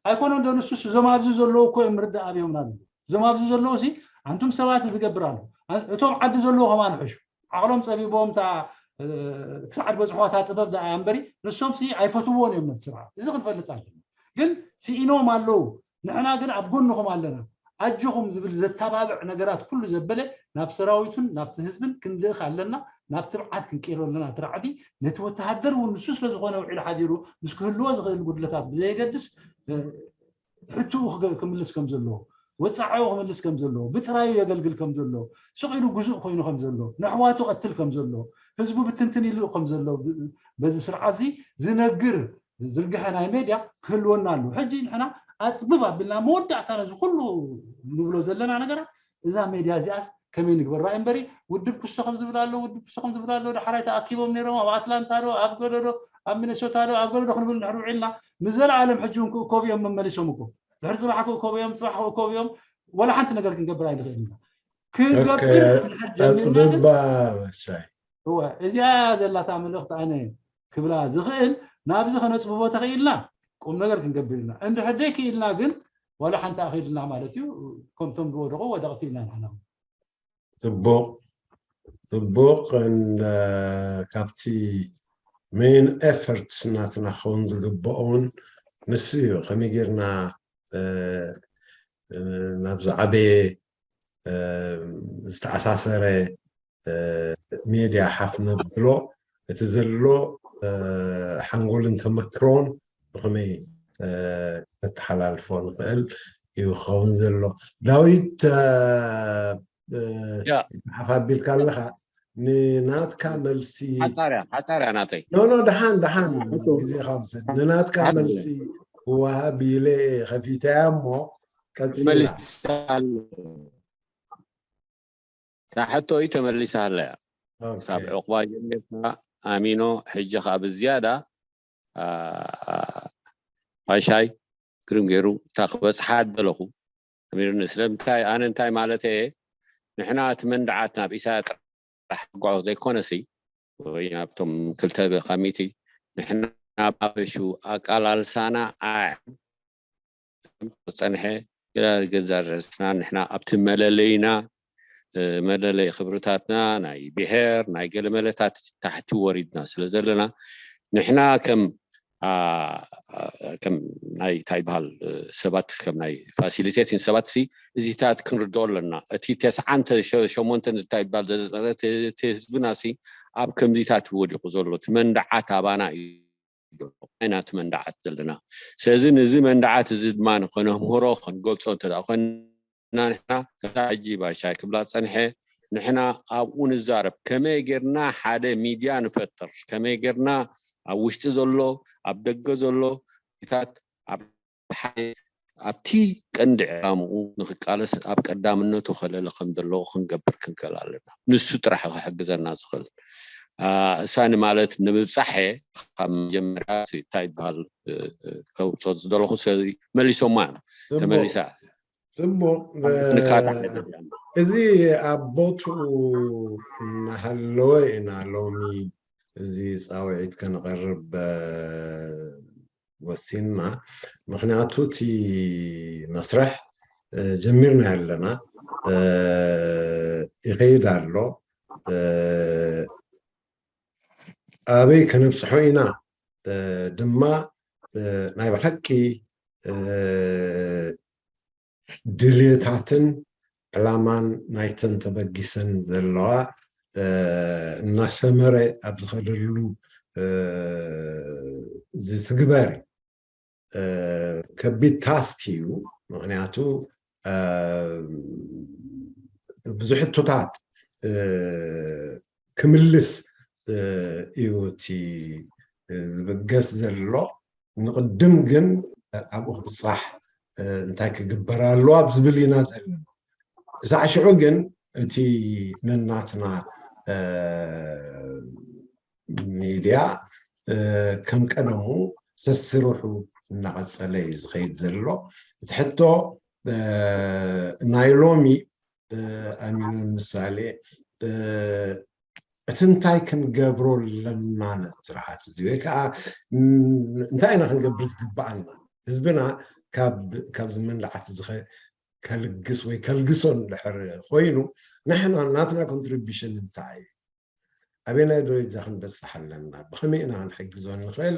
ኣይኮነን ዶ ንሱስ እዞም ኣብዚ ዘለዉ እኮ እዮም ምርዳእ ኣብዮምና ኣለዉ። እዞም ኣብዚ ዘለዉ ሲ ኣንቱም ሰባት ዝገብር ኣሎ። እቶም ዓዲ ዘለዉ ከማን ሕሹ ዓቕሎም ፀቢቦም እታ ክሳዕ ዝበፅሖ እታ ጥበብ ደኣ እምበሪ ንሶም ሲ ኣይፈትውዎን እዮም ነቲ ስርዓት። እዚ ክንፈልጥ ኣለና። ግን ስኢኖም ኣለዉ፣ ንሕና ግን ኣብ ጎንኹም ኣለና ኣጆኹም ዝብል ዘተባብዕ ነገራት ኩሉ ዘበለ ናብ ሰራዊቱን ናብቲ ህዝብን ክንልእኽ ኣለና። ናብ ትብዓት ክንቀይሮ ኣለና እቲ ራዕዲ። ነቲ ወተሃደር እውን ንሱ ስለ ዝኾነ ውዒሉ ሓዲሩ ምስ ክህልዎ ዝኽእል ጉድለታት ብዘየገድስ ሕትኡ ክምልስ ከም ዘለዎ፣ ወፃዕኡ ክምልስ ከም ዘለዎ፣ ብጥራዩ የገልግል ከም ዘሎ፣ ስቕ ኢሉ ግዙእ ኮይኑ ከም ዘሎ፣ ነሕዋቱ ቀትል ከም ዘሎ፣ ህዝቡ ብትንትን ይልእ ከም ዘሎ በዚ ስርዓት እዚ ዝነግር ዝርግሐ ናይ ሜድያ ክህልወና ኣለዎ። ሕጂ ንሕና ኣፅብብ ኣቢልና መወዳእታ ነዚ ኩሉ ንብሎ ዘለና ነገራት እዛ ሜድያ እዚኣስ ከመይ ንግበራ እምበሪ ውድብ ክስቶ ከም ዝብል ኣሎ፣ ውድብ ክስቶ ከም ዝብል ኣሎ። ዳሕራይ ተኣኪቦም ነይሮም ኣብ ኣትላንታ ዶ ኣብ ገለ ዶ ኣብ ሚነሶታ ዶ ኣብ ገለ ዶ ክንብል እንድሕር ውዒልና ንዘለኣለም ሕጂ እውን ክእከቡ እዮም መመሊሶም እኮ። ድሕሪ ፅባሕ ክእከቡ እዮም፣ ፅባሕ ክእከቡ እዮም። ወላ ሓንቲ ነገር ክንገብር ኣይንኽእል ኢና። ክንገብር እንድሕር ጀሚርና ግን ኣፅብባ ሻይ እወ እዚኣ ዘላታ መልእኽቲ ኣነ ክብላ ዝኽእል ናብዚ ከነፅብቦ ተኽኢልና ቁም ነገር ክንገብር ኢና። እንድሕር ደይክኢልና ግን ዋላ ሓንቲ ኣኺድና ማለት እዩ። ከምቶም ዝወደቑ ወደቕቲ ኢና ንሕና። ፅቡቕ ፅቡቕ። ካብቲ ሜን ኤፈርትስ ናትና ክኸውን ዝግብኦ እውን ንሱ እዩ። ከመይ ጌርና ናብ ዝዓበየ ዝተኣሳሰረ ሜድያ ሓፍ ነብሎ፣ እቲ ዘሎ ሓንጎልን ተመክሮን ብኸመይ ነተሓላልፎ ንኽእል እዩ ክኸውን ዘሎ። ዳዊት ሓፍ ኣቢልካ ኣለኻ። ንናትካ መልሲ ሓፃርያ ሓፃርያ ናተይ ኖ ኖ ደሓን ደሓን ግዜ ካብዚ ንናትካ መልሲ ክወሃብ ኢለ ከፊተያ እሞ ቀፂላ ተመሊሳ ኣሎ። እታ ሕቶ እዩ ተመሊሳ ኣለያ። ካብ ዕቑባ ጀሚርካ ኣሚኖ ሕጂ ከዓ ብዝያዳ ፋይሻይ ግርም ገይሩ እታ ክበፅሓ ደለኹ ኣሚርኒ ስለምንታይ ኣነ እንታይ ማለት እየ ንሕና እቲ መንድዓት ናብ ኢሳያ ጥራሕ ክጓዖ ዘይኮነሲ ወይ ናብቶም ክልተ ካብ ሚእቲ ንሕና ባበሹ ኣቃላልሳና ኣያ ዝፀንሐ ገዛ ርእስና ንሕና ኣብቲ መለለይና መለለይ ክብርታትና ናይ ብሄር ናይ ገለመለታት ታሕቲ ወሪድና ስለ ዘለና ንሕና ከም ከም ናይ እንታይ ይበሃል ሰባት ከም ናይ ፋሲሊቴቲን ሰባት ሲ እዚታት ክንርዶ ኣለና። እቲ ተስዓን ሸሞንተን ዝታይ ይበሃል ዘዘፀረ እቲ ህዝብና ሲ ኣብ ከምዚታት ወዲቑ ዘሎ እቲ መንድዓት ኣባና እዩ። ናይቲ መንድዓት ዘለና ስለዚ ነዚ መንድዓት እዚ ድማ ንኸነምህሮ ክንገልፆ እንተ ኮይንና ንሕና ከምታ ሕጂ ባሻይ ክብላ ዝፀንሐ ንሕና ኣብኡ ንዛረብ ከመይ ጌርና ሓደ ሚድያ ንፈጥር ከመይ ጌርና ኣብ ውሽጢ ዘሎ ኣብ ደገ ዘሎ ታት ኣብ ሓደ ኣብቲ ቀንዲ ዕላምኡ ንክቃለስ ኣብ ቀዳምነቱ ከለለ ከም ዘለዎ ክንገብር ክንክእል ኣለና። ንሱ ጥራሕ ክሕግዘና ዝኽእል እሳኒ ማለት ንምብፃሕ ካብ መጀመርያ እንታይ ይበሃል ከውፅኦ ዝደለኹ ስለዚ መሊሶማ እዮም ተመሊሳ ፅቡቅ ንካታ እዚ ኣብ ቦትኡ እናሃለወ ኢና ሎሚ እዚ ፃውዒት ከነቐርብ ወሲንና ምክንያቱ እቲ መስርሕ ጀሚርና ኣለና ይኸይድ ኣሎ ኣበይ ከነብፅሖ ኢና ድማ ናይ ብሓቂ ድልየታትን ዕላማን ናይተን ተበጊሰን ዘለዋ እናሰመረ ኣብ ዝኸደሉ ዝትግበር ከቢድ ታስክ እዩ። ምክንያቱ ብዙሕ ሕቶታት ክምልስ እዩ እቲ ዝብገስ ዘሎ። ንቕድም ግን ኣብኡ ክብፃሕ እንታይ ክግበር ኣለዎ ኣብ ዝብል ኢና ዘለና። ክሳዕ ሽዑ ግን እቲ ነናትና ሚድያ ከም ቀደሙ ሰስርሑ እናቐፀለ እዩ ዝኸይድ ዘሎ። እቲ ሕቶ ናይ ሎሚ ኣሚኑን ምሳሌ እቲ እንታይ ክንገብሮ ኣለና ነቲ ስርዓት እዚ ወይ ከዓ እንታይ ኢና ክንገብር ዝግባኣና? ህዝብና ካብ ካብዚ መንላዓት እዚ ከልግስ ወይ ከልግሶ እንድሕር ኮይኑ ንሕና ናትና ኮንትሪቢሽን እንታይ እዩ? ኣበየናይ ደረጃ ክንበፅሕ ኣለና? ብኸመይ ኢና ክንሕግዞ ንኽእል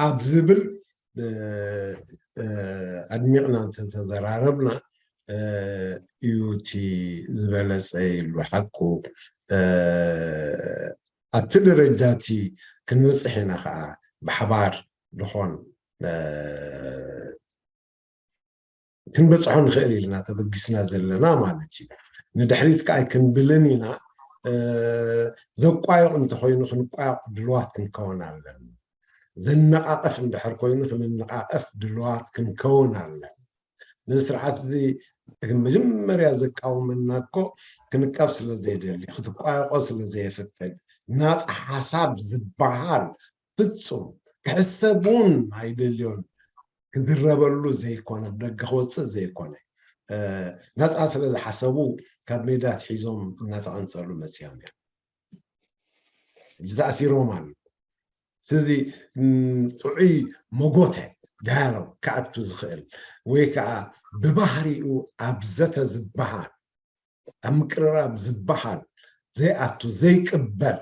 ኣብ ዝብል ኣድሚቕና እንተተዘራረብና እዩ እቲ ዝበለፀ ኢሉ ሓቁ። ኣብቲ ደረጃ እቲ ክንበፅሕ ኢና ከዓ ብሓባር ዝኾን ክንበፅሖ ንኽእል ኢልና ተበጊስና ዘለና ማለት እዩ። ንድሕሪት ከዓ ኣይክንብልን ኢና። ዘቋየቕ እንተኮይኑ ክንቋየቕ ድልዋት ክንከውን ኣለና። ዘነቃቀፍ እንድሕር ኮይኑ ክንነቃቀፍ ድልዋት ክንከውን ኣለና። ነዚ ስርዓት እዚ መጀመርያ ዘቃውመና እኮ ክንቀፍ ስለ ዘይደሊ ክትቋየቆ ስለ ዘየፍቅድ ናፃ ሓሳብ ዝበሃል ፍፁም ክሕሰብ እውን ኣይደልዮን። ክዝረበሉ ዘይኮነ ብደገ ክወፅእ ዘይኮነ ናፃ ስለ ዝሓሰቡ ካብ ሜዳ ትሒዞም እናተቐንፀሉ መፅዮም እዮም። ሕጂ ተኣሲሮም ኣለዉ። ስለዚ ጥዑይ መጎተ ዳያሎግ ክኣቱ ዝኽእል ወይ ከዓ ብባህሪኡ ኣብ ዘተ ዝበሃል ኣብ ምቅርራብ ዝበሃል ዘይኣቱ ዘይቅበል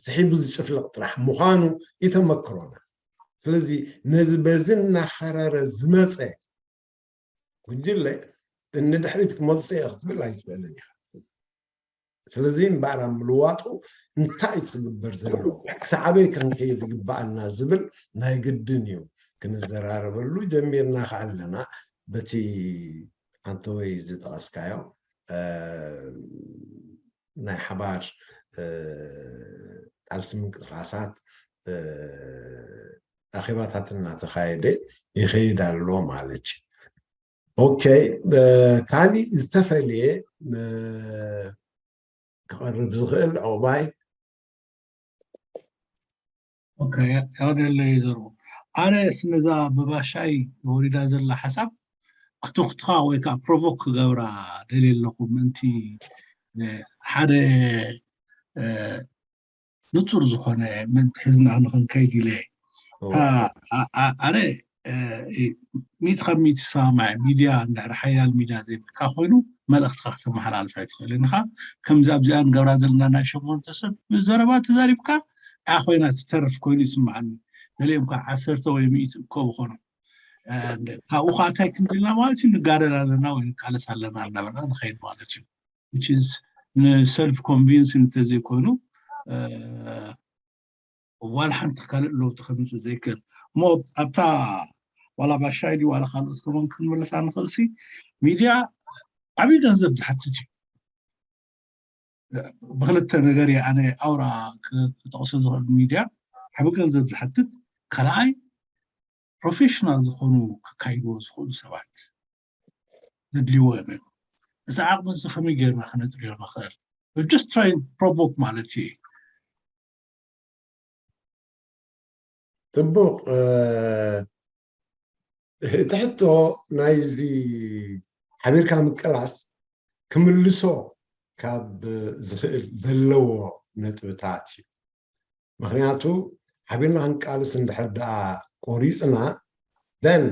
ስሒቡ ዝጭፍልቕ ጥራሕ ምዃኑ ይተመክሮና። ስለዚ ነዚ በዚ እናኸረረ ዝመፀ ጉጅለ ንድሕሪት ክመልሶ እየ ክትብል ኣይትኽእልን ኢኻ። ስለዚ እምበኣር ኣብ ምልዋጡ እንታይ እዩ ክግበር ዘለዎ፣ ክሳዕ ኣበይ ክንከይድ ይግበኣና ዝብል ናይ ግድን እዩ ክንዘራረበሉ ጀሚርና ከኣለና በቲ ኣንተወይ ዝጠቐስካዮ ናይ ሓባር ቃልሲ ምንቅስቃሳት ኣኼባታት እናተኻየደ ይኸይድ ኣሎ ማለት እዩ። ኦኬ፣ ካሊእ ዝተፈለየ ክቐርብ ዝኽእል ዕቑባይ ኦኬ፣ ያውደለይ ዘርቦ ኣነ ስነዛ ብባሻይ ወሪዳ ዘላ ሓሳብ ክትኽትኻ ወይ ከዓ ፕሮቮክ ክገብራ ደልየ ኣለኹ ምእንቲ ሓደ ንፁር ዝኾነ ምእንቲ ህዝና ንክንከይድ ኢለ ኣነ ሚእቲ ካብ ሚእቲ ሰማማዕ ሚድያ እንድሕር ሓያል ሚድያ ዘይብልካ ኮይኑ መልእክትካ ክተመሓላልፍ ኣይትኽእልን ኢኻ። ከምዚ ኣብዚኣ ንገብራ ዘለና ናይ ሸሞንተ ሰብ ብዘረባ ተዛሪብካ እያ ኮይና ትተርፍ ኮይኑ ይስምዓኒ። ገሊኦም ከዓ ዓሰርተ ወይ ሚእቲ እኮ ብኾኑ ካብኡ ከዓ እንታይ ክንድልና ማለት እዩ ንጋደል ኣለና ወይ ንቃለስ ኣለና እናበልና ንኸይድ ማለት እዩ። ንሰልፍ ኮንቪንስ እንተዘይኮይኑ ዋላ ሓንቲ ካልእ ለውጢ ከምፅእ ዘይክእል እሞ ኣብታ ዋላ ባሻይ ድዩ ዋላ ካልኦት ከመን ክንምለሳ ንኽእል ሲ ሚድያ ዓብዪ ገንዘብ ዝሓትት እዩ። ብክልተ ነገር እየ ኣነ ኣውራ ክጠቕሶ ዝኽእል ሚድያ ዓቢ ገንዘብ ዝሓትት ካልኣይ ፕሮፌሽናል ዝኾኑ ክካይድዎ ዝኽእሉ ሰባት ዘድልይዎ እዮም። እዚ ዓቕሚ እዚ ከመይ ጌርና ክነጥርዮ ንኽእል? Just try provoke ማለት እዩ። ጽቡቕ። እቲ ሕቶ ናይዚ ሓቢርካ ምቅላስ ክምልሶ ካብ ዝኽእል ዘለዎ ነጥብታት እዩ። ምኽንያቱ ሓቢርና ክንቃልስ እንድሕር ደኣ ቆሪፅና ደን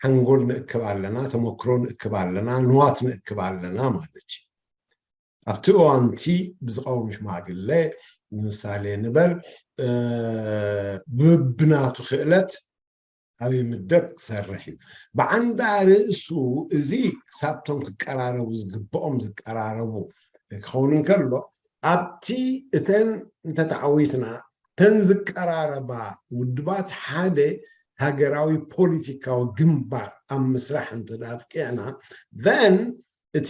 ሓንጎል ንእክብ ኣለና፣ ተመክሮ ንእክብ ኣለና፣ ንዋት ንእክብ ኣለና ማለት እዩ። ኣብቲ እዋንቲ ብዝቐውም ሽማግለ ንምሳሌ ንበል ብብናቱ ክእለት ኣብ ይምደብ ክሰርሕ እዩ። ብዓንዳ ርእሱ እዚ ክሳብቶም ክቀራረቡ ዝግብኦም ዝቀራረቡ ክኸውን እንከሎ፣ ኣብቲ እተን እንተተዓዊትና እተን ዝቀራረባ ውድባት ሓደ ሃገራዊ ፖለቲካዊ ግንባር ኣብ ምስራሕ እንተዳብቂዕና፣ then እቲ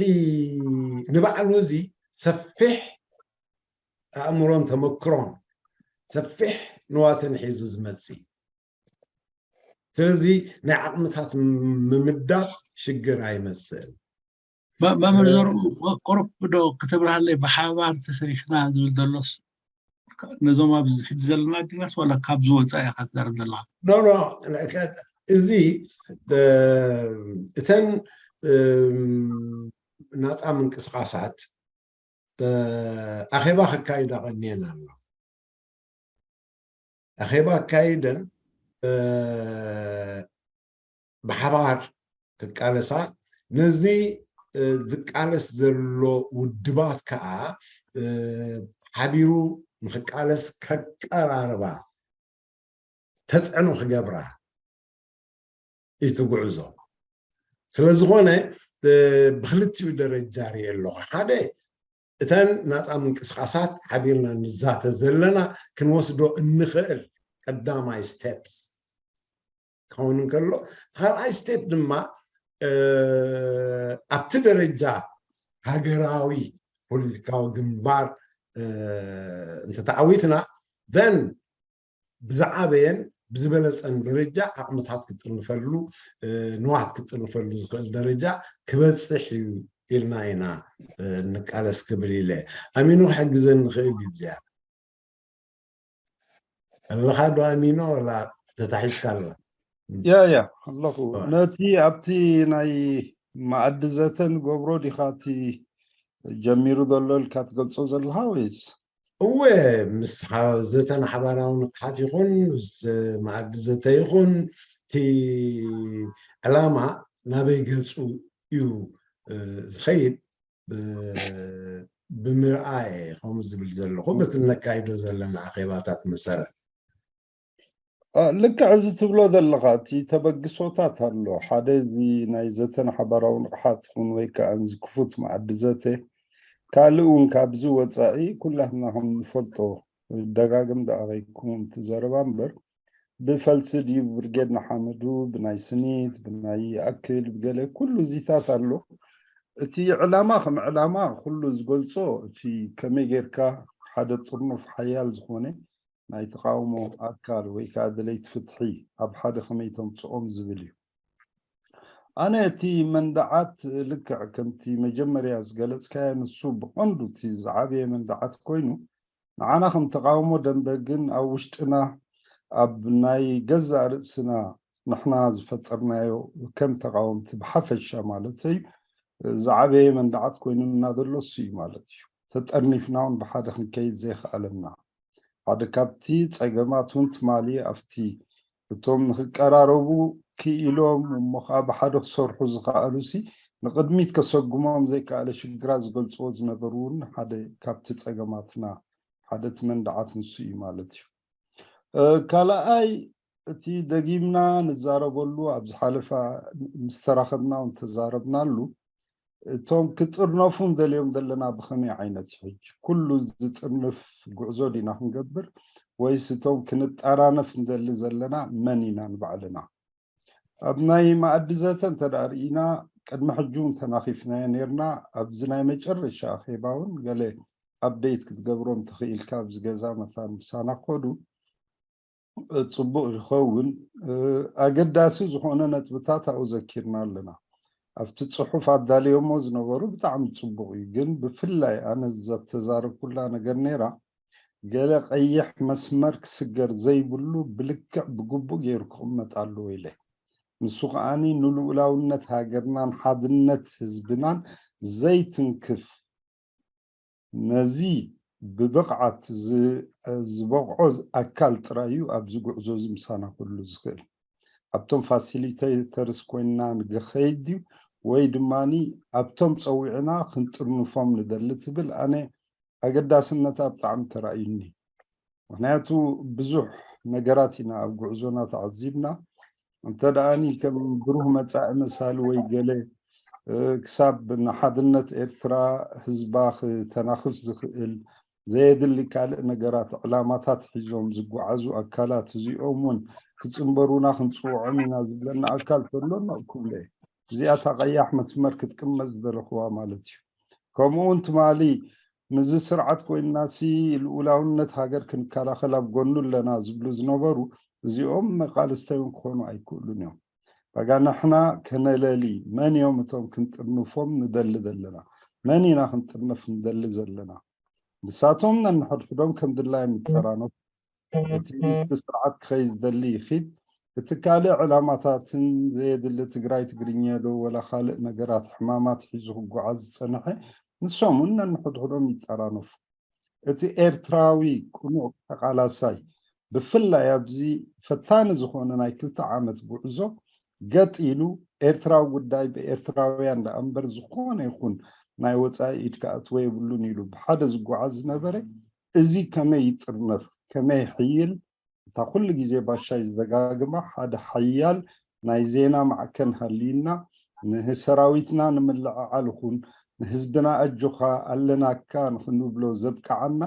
ንባዕሉ እዚ ሰፊሕ ኣእምሮን ተመክሮን ሰፊሕ ንዋትን ሒዙ ዝመጽእ። ስለዚ ናይ ዓቕምታት ምምዳብ ሽግር ኣይመስል። መምህር ዘርኡ፣ ቁሩብ ዶ ክትብርሃለይ፣ ብሓባር ተሰሪሕና ዝብል ዘሎስ ነዞም ኣብዚ ሕጂ ዘለና ዲናስ ዋላ ካብዚ ወፃኢ ኢኻ ትዛረብ ዘለኻ? ኖ ኖ፣ እዚ እተን ናፃ ምንቅስቃሳት ኣኼባ ከካይዳ ቀንየን ኣሎ። ኣኼባ ኣካይደን ብሓባር ክቃለሳ፣ ነዚ ዝቃለስ ዘሎ ውድባት ከዓ ሓቢሩ ንክቃለስ ከቀራርባ ተፅዕኖ ክገብራ እዩ እቲ ጉዕዞ። ስለዝኾነ ብክልቲኡ ደረጃ ሪኤ ኣለኹ። ሓደ እተን ናፃ ምንቅስቃሳት ሓቢርና ንዛተ ዘለና ክንወስዶ እንኽእል ቀዳማይ ስቴፕስ ክኸውን እንከሎ፣ እቲ ካልኣይ ስቴፕ ድማ ኣብቲ ደረጃ ሃገራዊ ፖለቲካዊ ግንባር እንተተዓዊትና፣ then ብዝዓበየን ብዝበለፀን ደረጃ ዓቕምታት ክጥርንፈሉ፣ ንዋት ክጥርንፈሉ ዝኽእል ደረጃ ክበፅሕ እዩ ኢልና ኢና እንቃለስ ክብል ኢለ። ኣሚኑ ክሕግዘኒ ይኽእል እዩ ብዚኣ። ኣለኻ ዶ ኣሚኖ፣ ወላ ተታሒዝካ ኣላ? ያ ያ ኣለኹ። ነቲ ኣብቲ ናይ መኣዲ ዘተ ንገብሮ ዲኻ እቲ ጀሚሩ ዘሎ ኢልካ ትገልጾ ዘለኻ ወይስ? እወ፣ ምስ ዘተ ንሓባራዊ ንቕሓት ይኹን ምስ መኣዲ ዘተ ይኹን፣ እቲ ዕላማ ናበይ ገፁ እዩ ዝኸይድ ብምርኣየ ከምኡ ዝብል ዘለኹ በቲ ነካይዶ ዘለና ኣኼባታት መሰረት። ልክዕ እዚ ትብሎ ዘለኻ እቲ ተበግሶታት ኣሎ። ሓደ እዚ ናይ ዘተን ሓባራዊ ንቕሓት ይኹን ወይ ከዓ እዚ ክፉት መኣዲ ዘተ፣ ካልእ እውን ካብዚ ወፃኢ ኩላትና ከም ንፈልጦ፣ ደጋግም ደኣ ከይከውን እቲ ዘረባ እምበር፣ ብፈልሲ ድዩ ብብርጌድ ንሓመዱ፣ ብናይ ስኒት፣ ብናይ ይኣክል፣ ብገለ ኩሉ እዚታት ኣሎ። እቲ ዕላማ ከም ዕላማ ኩሉ ዝገልጾ፣ እቲ ከመይ ጌርካ ሓደ ጥርኑፍ ሓያል ዝኾነ ናይ ተቃውሞ ኣካል ወይ ከዓ ደለይቲ ፍትሒ ኣብ ሓደ ከመይ ተምፅኦም ዝብል እዩ። ኣነ እቲ መንደዓት ልክዕ ከምቲ መጀመርያ ዝገለፅካዮ ንሱ ብቐንዱ እቲ ዝዓበየ መንደዓት ኮይኑ ንዓና ከም ተቃውሞ ደንበ ግን ኣብ ውሽጥና ኣብ ናይ ገዛእ ርእስና ንሕና ዝፈጠርናዮ ከም ተቃወምቲ ብሓፈሻ ማለተይ ዝዓበየ መንደዓት ኮይኑና ዘሎ እሱ እዩ ማለት እዩ። ተጠርኒፍና እውን ብሓደ ክንከይድ ዘይከኣለና ሓደ ካብቲ ፀገማት እውን ትማሊ ኣብቲ እቶም ንክቀራረቡ ክኢሎም እሞ ከዓ ብሓደ ክሰርሑ ዝከኣሉ ሲ ንቅድሚት ከሰጉሞም ዘይከኣለ ሽግራት ዝገልፅዎ ዝነበሩ እውን ሓደ ካብቲ ፀገማትና ሓደ እቲ መንደዓት ንሱ እዩ ማለት እዩ። ካልኣይ እቲ ደጊምና ንዛረበሉ ኣብ ዝሓለፋ ምስ ተራኸብና እውን ተዛረብናሉ እቶም ክጥርነፉ እንደልዮም ዘለና ብኸመይ ዓይነት እዩ ሕጂ ኩሉ ዝጥርንፍ ጉዕዞ ዲና ክንገብር ወይስ እቶም ክንጠራነፍ እንደሊ ዘለና መን ኢና ንባዕልና? ኣብ ናይ መኣዲ ዘተ እንተ ርኢና ቅድሚ ሕጂ እውን ተናኺፍናዮ ነርና። ኣብዚ ናይ መጨረሻ ኣኼባ እውን ገለ ኣፕደይት ክትገብሮም ተኽኢልካ ኣብዚ ገዛ መታን ምሳና ክኸዱ ፅቡቕ ይኸውን። ኣገዳሲ ዝኾነ ነጥብታት ኣብኡ ዘኪርና ኣለና። ኣብቲ ፅሑፍ ኣዳልዮሞ ዝነበሩ ብጣዕሚ ፅቡቕ እዩ፣ ግን ብፍላይ ኣነ ዘተዛረብኩላ ነገር ነይራ ገለ ቀይሕ መስመር ክስገር ዘይብሉ ብልክዕ ብግቡእ ገይሩ ክቕመጥ ኣለዎ ኢለ። ንሱ ከዓኒ ንልኡላውነት ሃገርናን ሓድነት ህዝብናን ዘይትንክፍ ነዚ ብብቕዓት ዝበቕዖ ኣካል ጥራይ እዩ ኣብዚ ጉዕዞ እዚ ምሳና ክህሉ ዝኽእል። ኣብቶም ፋሲሊቴተርስ ኮይንና ንገኸይድ ድዩ ወይ ድማ ኣብቶም ፀዊዕና ክንጥርንፎም ንደሊ ትብል ኣነ ኣገዳስነታ ብጣዕሚ ተራእዩኒ። ምክንያቱ ብዙሕ ነገራት ኢና ኣብ ጉዕዞና ተዓዚብና። እንተ ደኣኒ ከም ብሩህ መጻኢ መሳሊ ወይ ገለ ክሳብ ንሓድነት ኤርትራ ህዝባ ክተናኽፍ ዝኽእል ዘየድሊ ካልእ ነገራት ዕላማታት ሒዞም ዝጓዓዙ ኣካላት እዚኦም እውን ክጽንበሩና ክንጽውዖም ኢና ዝብለና ኣካል ተሎ ኖእ ክብሎ እየ። እዚኣ እታ ቀያሕ መስመር ክትቅመጥ ዝደለኽዋ ማለት እዩ። ከምኡ እውን ትማሊ ምስዚ ስርዓት ኮይንናሲ ልኡላውነት ሃገር ክንከላኸል ኣብ ጎኑ ኣለና ዝብሉ ዝነበሩ እዚኦም መቃልስተ እውን ክኾኑ ኣይክእሉን እዮም። በጋ ንሕና ከነለሊ መን እዮም እቶም ክንጥርንፎም ንደሊ ዘለና? መን ኢና ክንጥርነፍ ንደሊ ዘለና? ንሳቶም ነንሕድሕዶም ከም ድላዮም ይጠራነፉ። እቲ ምስቲ ስርዓት ክኸይድ ዝደሊ ይኺድ። እቲ ካልእ ዕላማታትን ዘየድሊ ትግራይ ትግርኛ ዶ ወላ ካልእ ነገራት ሕማማት ሒዙ ክጓዓዝ ዝጸንሐ ንሶም እውን ነንሕድሕዶም ይጠራነፉ። እቲ ኤርትራዊ ቅኑዕ ተቓላሳይ ብፍላይ ኣብዚ ፈታኒ ዝኾነ ናይ ክልተ ዓመት ጉዕዞ ገጥ ኢሉ ኤርትራዊ ጉዳይ ብኤርትራውያን ደኣ እምበር ዝኾነ ይኹን ናይ ወጻኢ ኢድ ክኣትዎ የብሉን ኢሉ ብሓደ ዝጓዓዝ ዝነበረ እዚ ከመይ ይጥርነፍ ከመይ ይሕይል እታ ኩሉ ግዜ ባሻይ ዝደጋግማ ሓደ ሓያል ናይ ዜና ማዕከን ሃልዩና ንሰራዊትና ንምልዕዓል ይኹን ንህዝብና ኣጆኻ ኣለናካ ንኽንብሎ ዘብቅዓና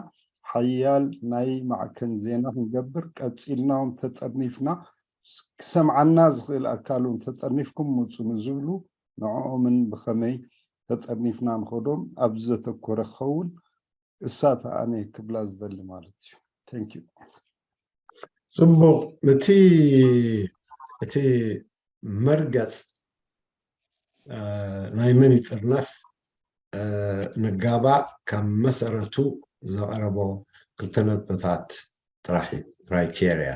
ሓያል ናይ ማዕከን ዜና ክንገብር ቀጺልና እውን ተጠርኒፍና ክሰምዓና ዝኽእል ኣካል እውን ተጠርኒፍኩም ምጹ ንዝብሉ ንዕኦምን ብኸመይ ተጠርኒፍና ንኸዶም ኣብዚ ዘተኮረ ክኸውን እሳ እታ ኣነ ክብላ ዝደሊ ማለት እዩ። Thank you። ጽቡቕ እቲ እቲ መርገጽ ናይ መን ይጥርነፍ ንጋባእ ካብ መሰረቱ ዘቕረቦ ክልተ ነጥብታት ጥራሕ እዩ። ክራይቴርያ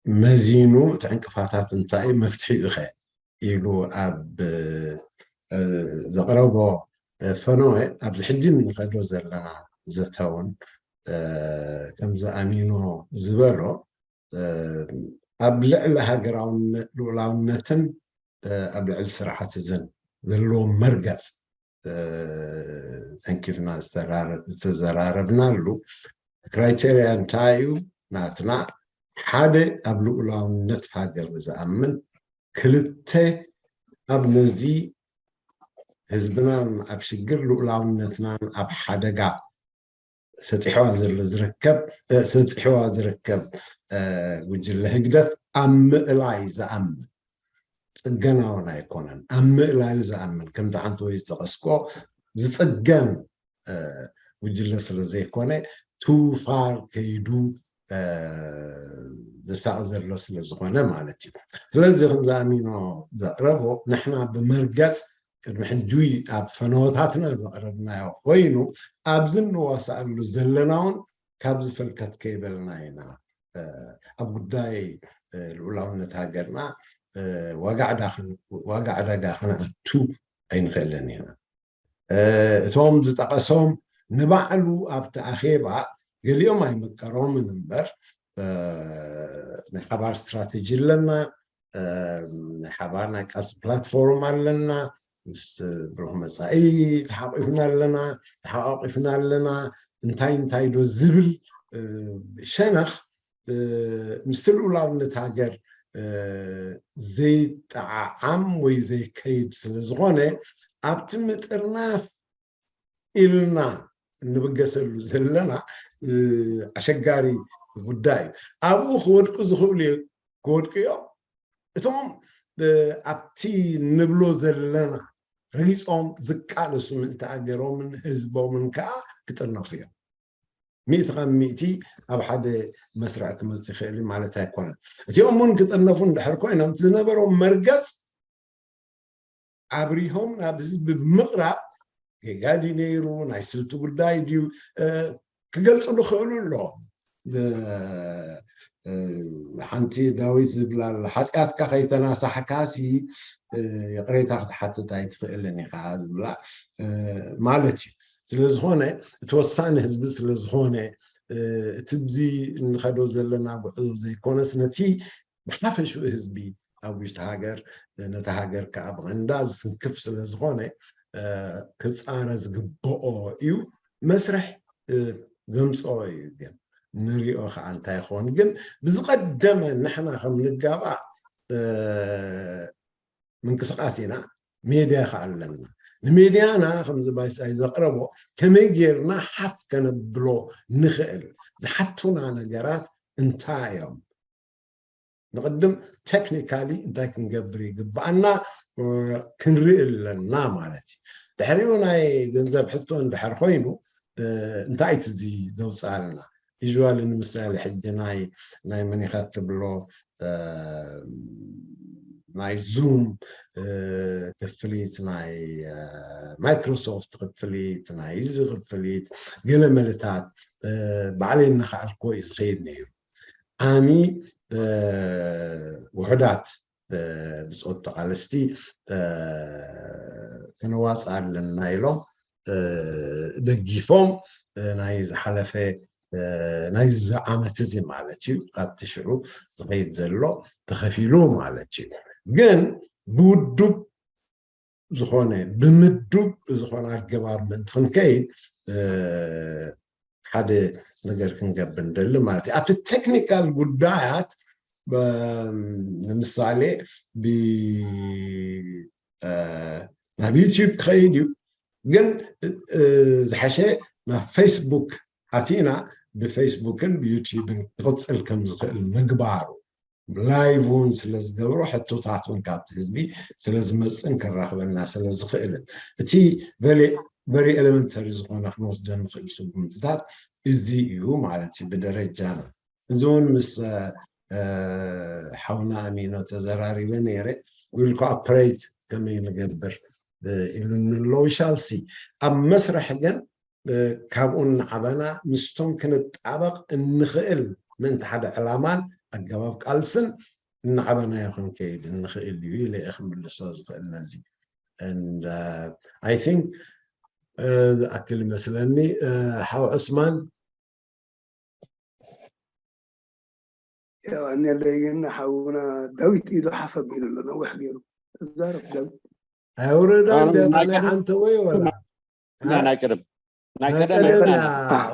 መዚኑ እቲ ዕንቅፋታት እንታይ መፍትሒኡ ኸ ኢሉ ኣብ ዘቕረቦ ፈነወ ኣብዚ ሕጂ እንኸዶ ዘለና ዘተውን ከምዚ ኣሚኖ ዝበሎ ኣብ ልዕሊ ሃገራውነት ልኡላውነትን ኣብ ልዕሊ ስርዓት እዝን ዘለዎ መርገፅ ተንኪፍና ዝተዘራረብናሉ ክራይቴርያ እንታይ እዩ? ናትና ሓደ ኣብ ልኡላውነት ሃገሩ ዝኣምን፣ ክልተ ኣብ ነዚ ህዝብናን ኣብ ሽግር ልኡላውነትናን ኣብ ሓደጋ ሰጢሕዋ ዘሎ ዝርከብ ሰጢሕዋ ዝርከብ ጉጅለ ህግደፍ ኣብ ምእላይ ዝኣምን፣ ፅገናውን ኣይኮነን፣ ኣብ ምእላዩ ዝኣምን። ከምቲ ሓንቲ ወይ ዝጠቐስኮ ዝፅገን ጉጅለ ስለ ዘይኮነ ቱፋር ከይዱ ዘሳቕ ዘሎ ስለ ዝኾነ ማለት እዩ። ስለዚ ከም ዝኣሚኖ ዘቕረቦ ንሕና ብመርገፅ ቅድሚ ሕጂ ኣብ ፈነወታትና ዘቕረብናዮ ኮይኑ ኣብዚ እንዋሳኣሉ ዘለና እውን ካብዚ ፈልከት ከይበልና ኢና ኣብ ጉዳይ ልኡላውነት ሃገርና ዋጋ ዕዳጋ ክንኣቱ ኣይንኽእልን ኢና። እቶም ዝጠቐሶም ንባዕሉ ኣብቲ ኣኼባ ገሊኦም ኣይምቀሮምን እምበር ናይ ሓባር ስትራተጂ ኣለና፣ ናይ ሓባር ናይ ቃልሲ ፕላትፎርም ኣለና፣ ምስ ብሩህ መፃኢ ተሓቂፍና ኣለና፣ ተሓቋቂፍና ኣለና፣ እንታይ እንታይ ዶ ዝብል ሸነኽ ምስቲ ልኡላውነት ሃገር ዘይጠዓዓም ወይ ዘይከይድ ስለ ዝኾነ ኣብቲ ምጥርናፍ ኢልና እንብገሰሉ ዘለና ኣሸጋሪ ጉዳይ እዩ። ኣብኡ ክወድቁ ዝኽእሉ ክወድቁ እዮም። እቶም ኣብቲ ንብሎ ዘለና ረጊፆም ዝቃለሱ ምእንቲ ሃገሮምን ህዝቦምን ከዓ ክጥርነፉ እዮም። ሚእቲ ካብ ሚእቲ ኣብ ሓደ መስርዕ ክመፅእ ይኽእል ማለት ኣይኮነን። እቲኦም እውን ክጥርነፉ እንድሕር ኮይኖም ዝነበሮም መርገፅ ኣብሪሆም ናብ ህዝቢ ብምቕራብ ጌጋ ድዩ ነይሩ፣ ናይ ስልቲ ጉዳይ ድዩ ክገልፅሉ ክኽእሉ ኣለዎም። ሓንቲ ዳዊት ዝብላ ሓጢኣትካ ከይተናሳሕካሲ ይቕሬታ ክትሓትት ኣይትኽእልን ኢኻ ዝብላ ማለት እዩ። ስለዝኾነ እቲ ወሳኒ ህዝቢ ስለዝኾነ እቲ ብዚ እንኸዶ ዘለና ጉዕዞ ዘይኮነስ ነቲ ብሓፈሽኡ ህዝቢ ኣብ ውሽጢ ሃገር ነቲ ሃገር ከዓ ብቐንዳ ዝስንክፍ ስለዝኾነ ክፃረ ዝግብኦ እዩ። መስርሕ ዘምፅኦ እዩ። ግን ንሪኦ ከዓ እንታይ ይኸውን። ግን ብዝቐደመ ንሕና ከም ንጋባእ ምንቅስቃስ ኢና። ሜድያ ከዓ ኣለና። ንሜድያና ከምዚ ባሻይ ዘቕረቦ ከመይ ጌርና ሓፍ ከነብሎ ንኽእል፣ ዝሓቱና ነገራት እንታይ እዮም? ንቕድም ቴክኒካሊ እንታይ ክንገብር ይግባኣና ክንርኢ ኣለና ማለት እዩ። ድሕሪኡ ናይ ገንዘብ ሕቶ እንድሕር ኮይኑ እንታይ እቲ እዚ ዘውፅኣልና? ዩዋሊ ንምሳሌ ሕጂ ናይ ናይ መኒኻ ትብሎ ናይ ዙም ክፍሊት፣ ናይ ማይክሮሶፍት ክፍሊት፣ ናይ እዚ ክፍሊት ገለ መለታት ባዕለይ እናኸኣልክዎ እዩ ዝኸይድ ነይሩ። ዓሚ ውሑዳት ብፆት ተቓለስቲ ከነዋፅእ ኣለና ኢሎም ደጊፎም ናይ ዝሓለፈ ናይዚ ዓመት እዚ ማለት እዩ ካብቲ ሽዑ ዝኸይድ ዘሎ ተኸፊሉ ማለት እዩ። ግን ብውዱብ ዝኾነ ብምዱብ ዝኾነ ኣገባብ ምእንቲ ክንከይድ ሓደ ነገር ክንገብር ንደሊ ማለት እዩ። ኣብቲ ቴክኒካል ጉዳያት ንምሳሌ ናብ ዩቲዩብ ክኸይድ እዩ፣ ግን ዝሓሸ ናብ ፌስቡክ ኣቲና ብፌስቡክን ብዩቲዩብን ክቕፅል ከም ዝኽእል ምግባሩ፣ ላይቭ እውን ስለ ዝገብሮ ሕቶታት እውን ካብቲ ህዝቢ ስለ ዝመፅእን ከራኽበና ስለ ዝኽእልን እቲ ቨሪ ኤሌመንተሪ ዝኾነ ክንወስዶ ንኽእል ስጉምትታት እዚ እዩ ማለት እዩ ብደረጃና። እዚ እውን ምስ ሓውና ኣሚኖ ተዘራሪበ ነይረ። ዊል ኮኦፕሬት ከመይ ንገብር ኢሉኒ ኣሎ። ዊሻልሲ ኣብ መስርሕ ግን ካብኡን ንዓበና ምስቶም ክንጣበቕ እንኽእል ምእንቲ ሓደ ዕላማን ኣገባብ ቃልስን እናዓበናዮ ክንከይድ እንኽእል እዩ ኢለ እየ ክምልሶ ዝኽእል ነዚ። And I think ዝኣክል ይመስለኒ። ሓው ዑስማን ያው እኔለይን ሓውና ዳዊት ኢዱ ሓፍ ኣቢሉ ኣሎ ነዊሕ ገይሩ። ተዛረብ ዳዊት። ኣውረዳ እንደ ናይ ዓንተ ወይ ወላ ናይ ቅድም ናይ ቀደም ቀደም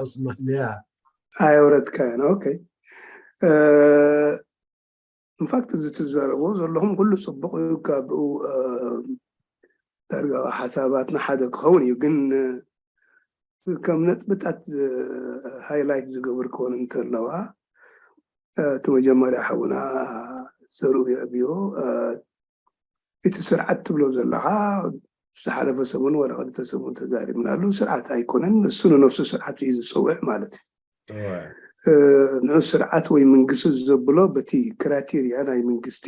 ዑስማን ያ ኣየውረድካዮን። ኦኬ ኢንፋክት እዚ ትዛረብዎ ዘለኹም ኩሉ ፅቡቕ እዩ። ካብኡ ዳርጋ ሓሳባትና ሓደ ክኸውን እዩ፣ ግን ከም ነጥብታት ሃይላይት ዝገብር ክኾን እንተለዋ እቲ መጀመርያ ሓውና ዘርኡ የዕብዮ እቲ ስርዓት ትብሎ ዘለኻ ዝሓለፈ ሰሙን ወላ ክልተ ሰሙን ተዛሪብናሉ። ስርዓት ኣይኮነን፣ ንሱ ንነፍሱ ስርዓት እዩ ዝፅውዕ ማለት እዩ። ንዑ ስርዓት ወይ መንግስቲ ዘብሎ በቲ ክራቴሪያ ናይ መንግስቲ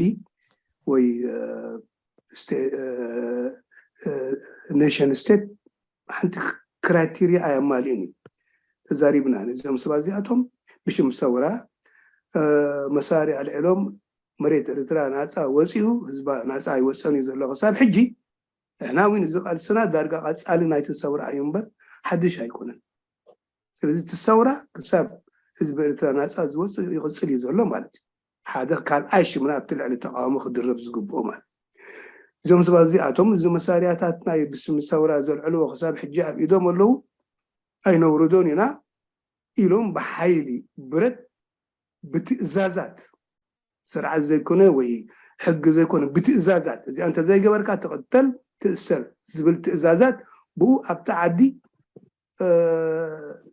ወይ ኔሽን ስቴት ሓንቲ ክራይቴሪያ ኣየማልእን እዩ። ተዛሪብና ነዚኦም ሰባት እዚኣቶም ብሽም ሰውራ መሳርያ ኣልዒሎም መሬት ኤርትራ ናፃ ወፂኡ፣ ህዝባ ናፃ ኣይወፀን እዩ ዘሎ ክሳብ ሕጂ። ንሕና እውን እዚ ቃልስና ዳርጋ ቀፃሊ ናይቲ ሰውራ እዩ እምበር ሓድሽ ኣይኮነን። ስለዚ እቲ ሰውራ ክሳብ ህዝቢ ኤርትራ ናፃ ዝወፅእ ይቕፅል እዩ ዘሎ ማለት እዩ። ሓደ ካልኣይ ሽምና ኣብቲ ልዕሊ ተቃውሞ ክድረብ ዝግብኦ ማለት እዩ። እዞም ሰባት እዚኣቶም እዚ መሳርያታት ናይ ብስም ሰውራ ዘልዕልዎ ክሳብ ሕጂ ኣብ ኢዶም ኣለዉ። ኣይነውርዶን ኢና ኢሎም ብሓይሊ ብረት ብትእዛዛት ስርዓት ዘይኮነ ወይ ሕጊ ዘይኮነ ብትእዛዛት እዚኣ እንተዘይገበርካ ትቕተል ትእሰር ዝብል ትእዛዛት ብኡ ኣብቲ ዓዲ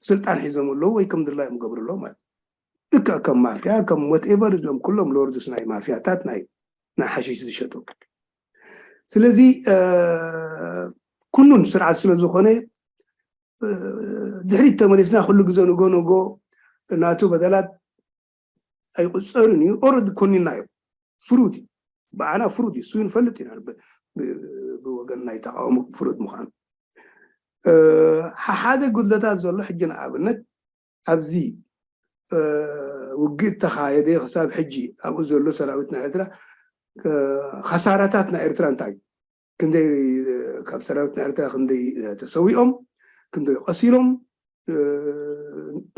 ስልጣን ሒዞም ኣለዉ ወይ ከም ድላዮም ገብሩ ኣለዉ ማለት ልክዕ ከም ማፍያ ከም ወትኤቨር እዚኦም ኩሎም ሎርድስ ናይ ማፍያታት ናይ ናይ ሓሽሽ ዝሸጡ ስለዚ ኩኑን ስርዓት ስለ ዝኾነ ድሕሪት ተመሊስና ኩሉ ግዜ ንጎ ንጎ ናቱ በደላት ኣይቁፀርን እዩ ኦረድ ኮኒናዮ ፍሩድ እዩ ብዓና ፍሩድ እዩ እሱ ንፈልጥ ኢና ብወገን ናይ ተቃውሞ ፍሩድ ምዃኑ ሓደ ጉድለታት ዘሎ ሕጂ ንኣብነት ኣብዚ ውግእ ተኻየደ ክሳብ ሕጂ ኣብኡ ዘሎ ሰራዊት ናይ ኤርትራ ከሳራታት ናይ ኤርትራ እንታይ ክንደይ ካብ ሰራዊት ናይ ኤርትራ ክንደይ ተሰዊኦም ክንደይ ቀሲሎም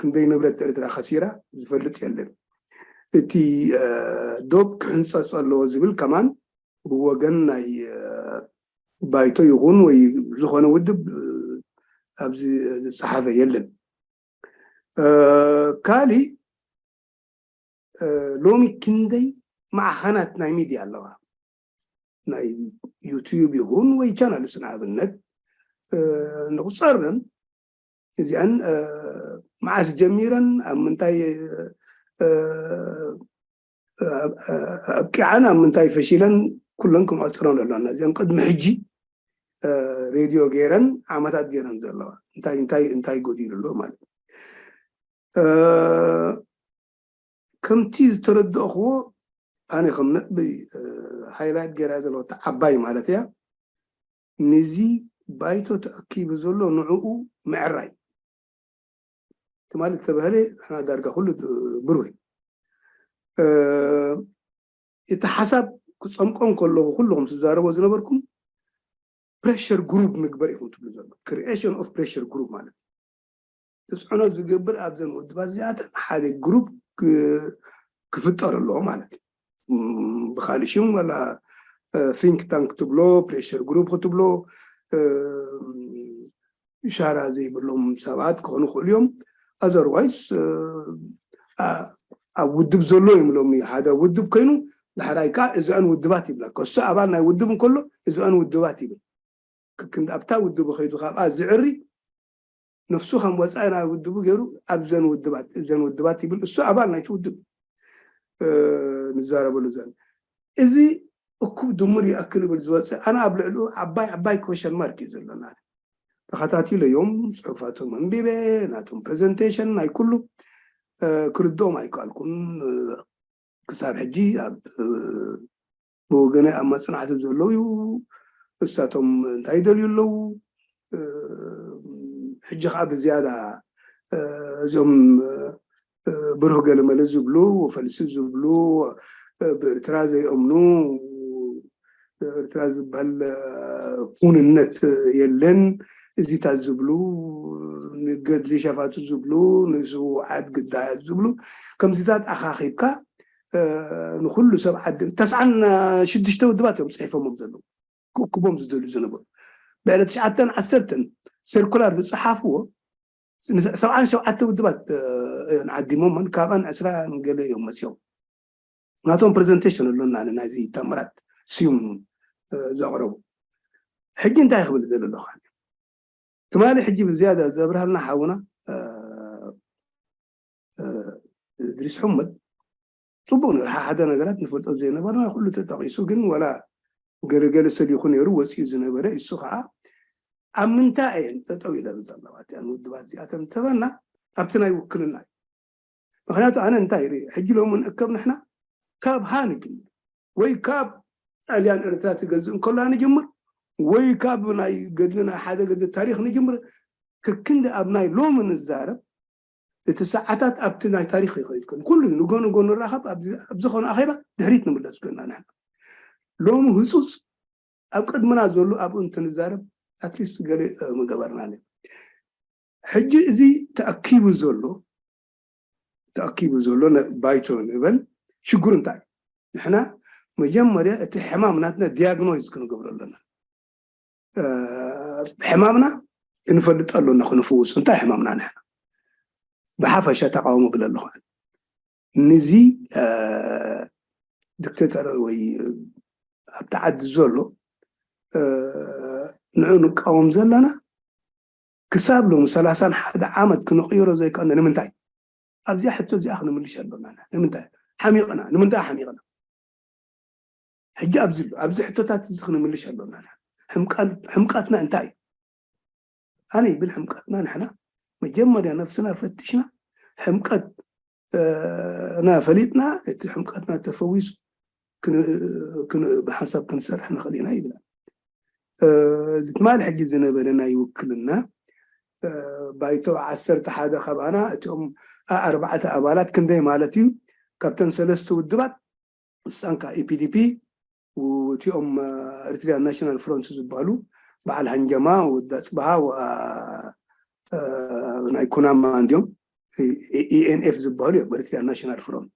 ክንደይ ንብረት ኤርትራ ከሲራ ዝፈልጥ የለን እቲ ዶብ ክሕንፀፅ ኣለዎ ዝብል ከማን ብወገን ናይ ባይቶ ይኹን ወይ ዝኾነ ውድብ ኣብዚ ዝፀሓፈ የለን ካሊእ ሎሚ ክንደይ ማዕኸናት ናይ ሚድያ ኣለዋ? ናይ ዩቱብ ይኹን ወይ ቻናልስ ንኣብነት ንቁፀረን እዚኣን መዓስ ጀሚረን ኣብ ምንታይ ኣብቂዓን ኣብ ምንታይ ፈሺለን ኩለን ክንቆፅረን ኣለና። እዚኣን ቅድሚ ሕጂ ሬድዮ ገይረን ዓመታት ገይረን ዘለዋ እንታይ እንታይ እንታይ ጎዲሉ ኣሎ ማለት እዩ። ከምቲ ዝተረድእኽዎ ኣነ ከም ነጥቢ ሃይላይት ገይራ ዘለዋ ዓባይ ማለት እያ ንዚ ባይቶ ተኣኪቡ ዘሎ ንዕኡ ምዕራይ ትማሊ ዝተባህለ ንሕና ዳርጋ ኩሉ ብሩህ እቲ ሓሳብ ክፀምቆም ከለኹ ኩልኹም ትዛረቦ ዝነበርኩም ፕሬሽር ግሩፕ ምግበር ኢኹም ትብሉ ዘሎ creation of pressure group ማለት ተፅዕኖ ዝገብር ኣብዘን ውድባት እዚኣተን ሓደ ግሩፕ ክፍጠር ኣለዎ ማለት እዩ። ብካሊእ ሽም ዋላ ቲንክ ታንክ ትብሎ ፕሬሽር ግሩፕ ክትብሎ ሻራ ዘይብሎም ሰባት ክኾኑ ክእሉ እዮም። ኣዘርዋይስ ኣብ ውድብ ዘሎ እዮም ሎሚ ሓደ ውድብ ኮይኑ ዳሕራይ ከዓ እዚኣን ውድባት ይብላ ከሱ ኣባል ናይ ውድብ እንከሎ እዚኣን ውድባት ይብል ክንዲ ኣብታ ውድቡ ከይዱ ካብኣ ዝዕሪ ነፍሱ ከም ወፃኢ ናይ ውድቡ ገይሩ ኣብዘን ውድባት እዘን ውድባት ይብል እሱ ኣባል ናይቲ ውድብ ንዛረበሉ ዘን እዚ እኩብ ድሙር ይኣክል ይብል ዝወፅእ ኣነ ኣብ ልዕሊኡ ዓባይ ዓባይ ኮሸን ማርክ እዩ ዘለና ተኸታቲለዮም ፅሑፋቶም ኣንቢበ ናቶም ፕሬዘንቴሽን ናይ ኩሉ ክርድኦም ኣይከኣልኩን ክሳብ ሕጂ ኣብ ብወገነ ኣብ መፅናዕቲ ዘለዉ እዩ እሳቶም እንታይ ይደልዩ ኣለዉ ሕጂ ከዓ ብዝያዳ እዚኦም ብሩህ ገለመለ ዝብሉ ወፈልሲ ዝብሉ ብኤርትራ ዘይእምኑ ኤርትራ ዝበሃል ኩንነት የለን እዚታት ዝብሉ ንገድሊ ሸፋቱ ዝብሉ ንስውዓት ግዳያት ዝብሉ ከምዚታት ኣኻኺብካ ንኩሉ ሰብ ዓዲ ተስዓን ሽዱሽተ ውድባት እዮም ፅሒፎሞም ዘለዉ ክእክቦም ዝደልዩ ዝነበሩ ብዕለ ትሽዓተን ዓሰርተን ሰርኩላር ዝፀሓፍዎ ሰብዓን ሸውዓተ ውድባት ዓዲሞምን ካብኣን ዕስራ ገለ እዮም መፅኦም ናቶም ፕሬዘንቴሽን ኣሎና ናይዚ ታምራት ስዩም ዘቕረቡ ሕጂ እንታይ ክብል ደል ኣለኹ ትማሊ ሕጂ ብዝያዳ ዘብርሃልና ሓውና እድሪስ ሕመድ ፅቡቅ ንርሓ ሓደ ነገራት ንፈልጦ ዘይነበርና ኩሉ ተጠቂሱ ግን ወላ ገለገለ ሰሊኹ ነይሩ ወፂኡ ዝነበረ እሱ ከዓ ኣብ ምንታይ እየን ጠጠው ኢለን ዘለዋ እቲኣን ውድባት እዚኣተን እንተበልና ኣብቲ ናይ ውክልና እዩ ምክንያቱ ኣነ እንታይ ርኢ ሕጂ ሎም ንእከብ ንሕና ካብ ሃ ንጅምር ወይ ካብ ጣልያን ኤርትራ ትገዝእ እንከላ ንጅምር ወይ ካብ ናይ ገድልና ሓደ ገድሊ ታሪክ ንጅምር ክክንዲ ኣብ ናይ ሎም ንዛረብ እቲ ሰዓታት ኣብቲ ናይ ታሪክ ይኸይድ ኮይኑ ኩሉ ንጎ ንጎ ንራኸብ ኣብ ዝኾነ ኣኼባ ድሕሪት ንምለስ ገና ንሕና ሎም ህፁፅ ኣብ ቅድምና ዘሎ ኣብኡ እንትንዛረብ ኣትሊስት ገለ ምገበርና ሕጂ እዚ ተኣኪቡ ዘሎ ተኣኪቡ ዘሎ ባይቶ ንበል ሽግሩ እንታይ ንሕና መጀመርያ እቲ ሕማም ናትና ዲያግኖይዝ ክንገብሮ ኣለና ሕማምና ክንፈልጥ ኣለና ክንፍውስ እንታይ ሕማምና ንሕና ብሓፈሻ ተቃውሞ ብል ኣለኹ ንዚ ዲክቴተር ወይ ኣብቲ ዓዲ ዘሎ ንዑ ንቃወም ዘለና ክሳብ ሎም ሰላሳን ሓደ ዓመት ክንቕይሮ ዘይከኣልና ንምንታይ ኣብዚኣ ሕቶ እዚኣ ክንምልሽ ኣሎና ንምንታይ ሓሚቕና ንምንታይ ሓሚቕና ሕጂ ኣብዚ ኣሎ ኣብዚ ሕቶታት እዚ ክንምልሽ ኣሎና ሕምቃትና እንታይ እዩ ኣነ ይብል ሕምቀትና ንሕና መጀመርያ ነፍስና ፈትሽና ሕምቀት ና ፈሊጥና እቲ ሕምቀትና ተፈዊሱ ብሓንሳብ ክንሰርሕ ንኽእል ኢና ይብላ እዚ ትማሊ ሕጂ ዝነበረ ናይ ውክልና ባይቶ ዓሰርተ ሓደ ካባና እቲኦም ኣርባዕተ ኣባላት ክንደይ ማለት እዩ ካብተን ሰለስተ ውድባት ንሳን ከዓ ኢፒዲፒ እቲኦም ኤሪትሪያን ናሽናል ፍሮንት ዝበሃሉ በዓል ሃንጀማ ወዲ ኣፅብሃ ናይ ኩናማ እንዲኦም ኢኤንኤፍ ዝበሃሉ እዮም ኤሪትሪያን ናሽናል ፍሮንት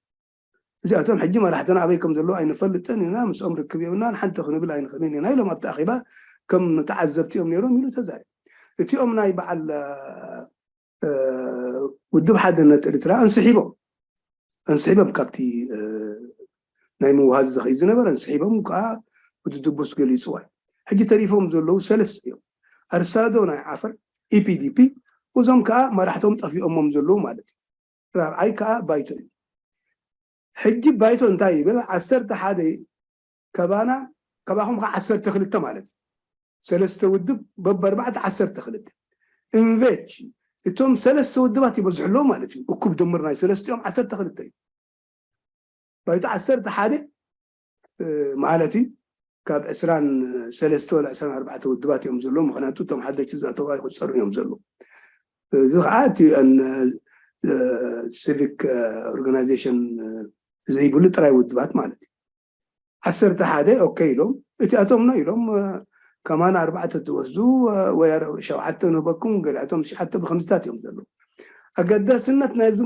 እዚኣቶም ሕጂ መራሕትና ኣበይ ከም ዘለዉ ኣይንፈልጥን ኢና ምስኦም ርክብ የብልናን ሓንቲ ክንብል ኣይንኽእልን ኢና ኢሎም ኣብቲ ኣኼባ ከም ተዓዘብቲ እዮም ነይሮም ኢሉ ተዛሪቡ እቲኦም ናይ በዓል ውድብ ሓድነት ኤርትራ እንስሒቦም እንስሒቦም ካብቲ ናይ ምውሃዝ ዝኸይ ዝነበረ እንስሒቦም ከዓ ብድድቡስ ገሊፅዋ። ሕጂ ተሪፎም ዘለዉ ሰለስተ እዮም። ኣርሳዶ ናይ ዓፈር፣ ኢፒዲፒ፣ እዞም ከዓ መራሕቶም ጠፊኦሞም ዘለዉ ማለት እዩ። ራብዓይ ከዓ ባይቶ እዩ። ሕጂ ባይቶ እንታይ ይብል? ዓሰርተ ሓደ ከባና፣ ካባኹም ከዓ ዓሰርተ ክልተ ማለት እዩ። ሰለስተ ውድብ በበ ኣርባዕተ፣ ዓሰርተ ክልተ። እንቬች እቶም ሰለስተ ውድባት ይበዝሑ ኣለዉ ማለት እዩ። እኩብ ድምር ናይ ሰለስቲኦም ዓሰርተ ክልተ እዩ። ባይቶ ዓሰርተ ሓደ ማለት እዩ። ካብ ዕስራን ሰለስተ ወላ ዕስራን ኣርባዕተ ውድባት እዮም ዘለዉ። ምክንያቱ እቶም ሓደሽቲ ዝኣተዉ ኣይቁፀሩን እዮም ዘለዉ። እዚ ከዓ እቲ ሲቪክ ኦርጋናይዜሽን ዘይብሉ ጥራይ ውድባት ማለት እዩ። ዓሰርተ ሓደ ኦኬ ኢሎም እቲኣቶም ነው ኢሎም ከማን ኣርባዕተ ትወስዱ ወይ ሸውዓተ ንህበኩም ገሊኣቶም ትሽዓተ ብከምዚታት እዮም ዘለዉ። ኣገዳስነት ናይዚ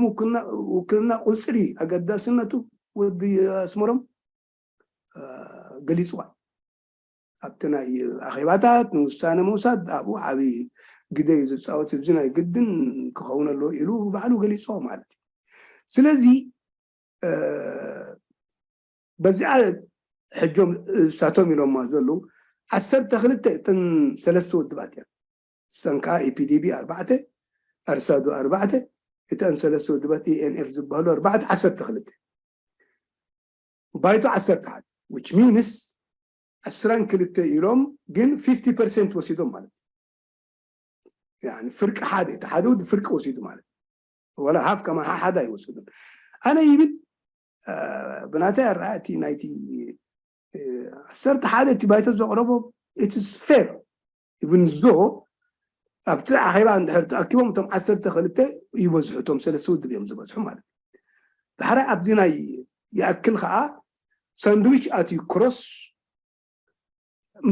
ውክልና ቁፅሪ ኣገዳስነቱ ወዲ ኣስመሮም ገሊፅዋ። ኣብቲ ናይ ኣኼባታት ንውሳነ ምውሳድ ኣብኡ ዓብዪ ግደ እዩ ዝፃወት። እዚ ናይ ግድን ክኸውን ኣለዎ ኢሉ ባዕሉ ገሊፅዎ ማለት እዩ። ስለዚ በዚኣ ሕጆም እሳቶም ኢሎማ ዘለዉ ዓሰርተ ክልተ እተን ሰለስተ ውድባት እየን። እሰን ከዓ ኢፒዲቢ ኣርባዕተ፣ ኣርሳዱ ኣርባዕተ፣ እተን ሰለስተ ውድባት ኢኤንኤፍ ዝበሃሉ ኣርባዕተ፣ ዓሰርተ ክልተ። ባይቶ ዓሰርተ ሓደ፣ which means ዓስራን ክልተ ኢሎም ግን ፊፍቲ ፐርሰንት ወሲዶም ማለት እዩ። ፍርቂ ሓደ፣ እቲ ሓደ ውድ ፍርቂ ወሲዱ ማለት እዩ። ወላ ሃፍ ከማ ሓደ ኣይወሰዱን። ኣነ ይብል ብናተይ ኣረኣእቲ ናይቲ ዓሰርተ ሓደ እቲ ባይቶ ዘቕረቦ ኢትስ ፌር ኢቭን ዞ ኣብቲ ኣኼባ እንድሕር ተኣኪቦም እቶም ዓሰርተ ክልተ ይበዝሑ እቶም ሰለስተ ውድብ እዮም ዝበዝሑ ማለት እዩ። ዳሕራይ ኣብዚ ናይ ይኣክል ከዓ ሳንድዊች ኣትዩ ክሮስ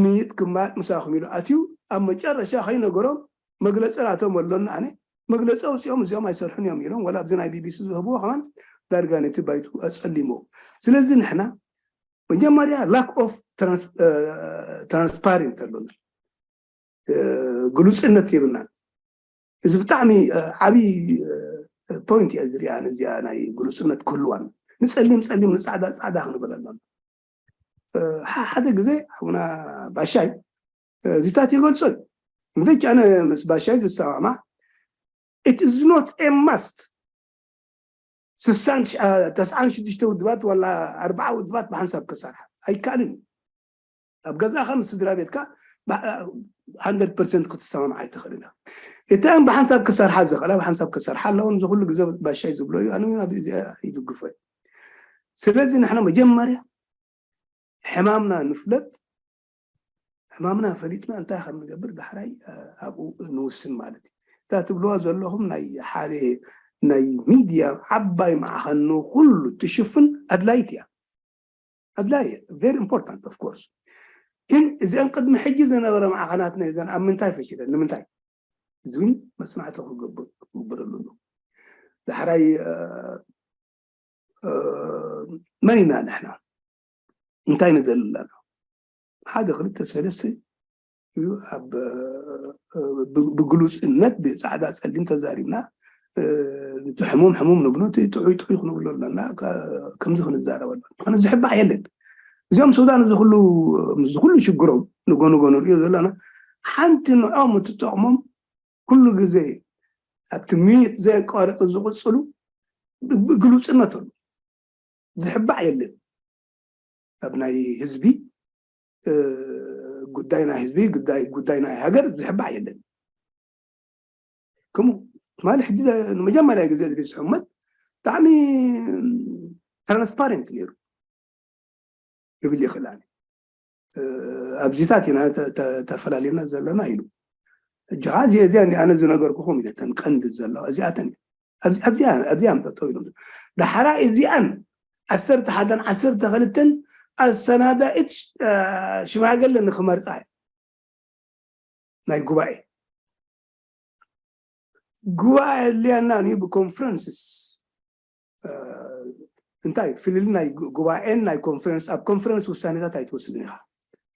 ምይጥ ክማጥ ምሳኹም ኢሉ ኣትዩ ኣብ መጨረሻ ከይነገሮም መግለፂ ናቶም ኣሎና ኣነ መግለፂ ኣውፅኦም እዚኦም ኣይሰርሑን እዮም ኢሎም ወላ ኣብዚ ናይ ቢቢሲ ዝህብዎ ከማን ዳርጋ ነቲ ባይቱ ኣፀሊሞ። ስለዚ ንሕና መጀመርያ lack of transparent ኣሎና፣ ግሉፅነት የብልናን። እዚ ብጣዕሚ ዓብዪ ፖይንት እያ ዝሪኣ እዚኣ ናይ ግሉፅነት ክህልዋን ንፀሊም ፀሊም ንፃዕዳ ፃዕዳ ክንብል ኣሎና። ሓደ ግዜ ኣቡና ባሻይ እዚታት ይገልጾ እዩ። እንፈጅ ኣነ ምስ ባሻይ ዝሰማማዕ it is not a must። ስሳን ተስዓን ሽዱሽተ ውድባት ዋላ ኣርባዓ ውድባት ብሓንሳብ ክሰርሓ ኣይከኣልን እዩ። ኣብ ገዛኻ ምስ ስድራ ቤትካ ሓንድረድ ፐርሰንት ክትሰማማዕ ኣይትኽእልን። እተን ብሓንሳብ ክሰርሓ ዝኽእላ ብሓንሳብ ክሰርሓ ኣለወን። እዚ ኩሉ ግዜ ባሻይ ዝብሎ እዩ። ኣነ እውን ኣብዚ ይድግፎ እዩ። ስለዚ ንሕና መጀመርያ ሕማምና ንፍለጥ፣ ሕማምና ፈሊጥና እንታይ ከም ንገብር ዳሕራይ ኣብኡ ንውስን ማለት እዩ። እታ ትብልዋ ዘለኹም ናይ ሓደ ናይ ሚድያ ዓባይ ማዕኸን ንኩሉ ትሽፍን ኣድላይት እያ። ኣድላይ very important of course። ግን እዚአን ቅድሚ ሕጂ ዝነበረ ማዕኸናትና እዘን ኣብ ምንታይ ፈሽለን ንምንታይ? እዚ እውን መፅናዕቲ ክግበረሉ ኣሎ። ዳሕራይ መን ኢና ንሕና? እንታይ ንደሊ ኣለና? ሓደ ክልተ ሰለስተ እዩ ኣብ ብግሉፅነት ብፃዕዳ ፀሊም ተዛሪብና እቲ ሕሙም ሕሙም ንብሎ እቲ ጥዑይ ጥዑይ ክንብሎ ኣለና። ከምዚ ክንዛረብ ኣለና። ዝሕባእ የለን። እዚኦም ሱዳን እዚ ኩሉ እዚ ኩሉ ሽግሮም ንጎ ንጎ ንሪኦ ዘለና ሓንቲ ንዖም እትጠቕሞም ኩሉ ግዜ ኣብቲ ሚኒት ዘየቋረፀ ዝቕፅሉ ብግሉፅነት ኣሎ። ዝሕባእ የለን። ኣብ ናይ ህዝቢ ጉዳይ ናይ ህዝቢ ጉዳይ ናይ ሃገር ዝሕባእ የለን። ከምኡ ትማሊ ሕጂ ንመጀመርያ ግዜ እዚ ዝሕመት ብጣዕሚ ትራንስፓረንት ነይሩ ክብል ይኽእል። ኣብዚታት ኢና ተፈላሊና ዘለና ኢሉ። ሕጂ ከዓ እዚ እዚኣ እንዲ ኣነ ዝነገርኩኹም ኢለ እተን ቀንዲ ዘለዋ እዚኣተን ኣብዚኣ ጠጠው ኢሎም ዳሓራ እዚኣን ዓሰርተ ሓደን ዓሰርተ ክልተን ኣሰናዳኢት ሽማግለ ንክመርፃ እዩ ናይ ጉባኤ ጉባኤ ኣድልያና እዩ ብኮንፈረንስስ እንታይ ፍልል ናይ ጉባኤን ናይ ኮንፈረንስ ኣብ ኮንፈረንስ ውሳኔታት ኣይትወስድን ኢኻ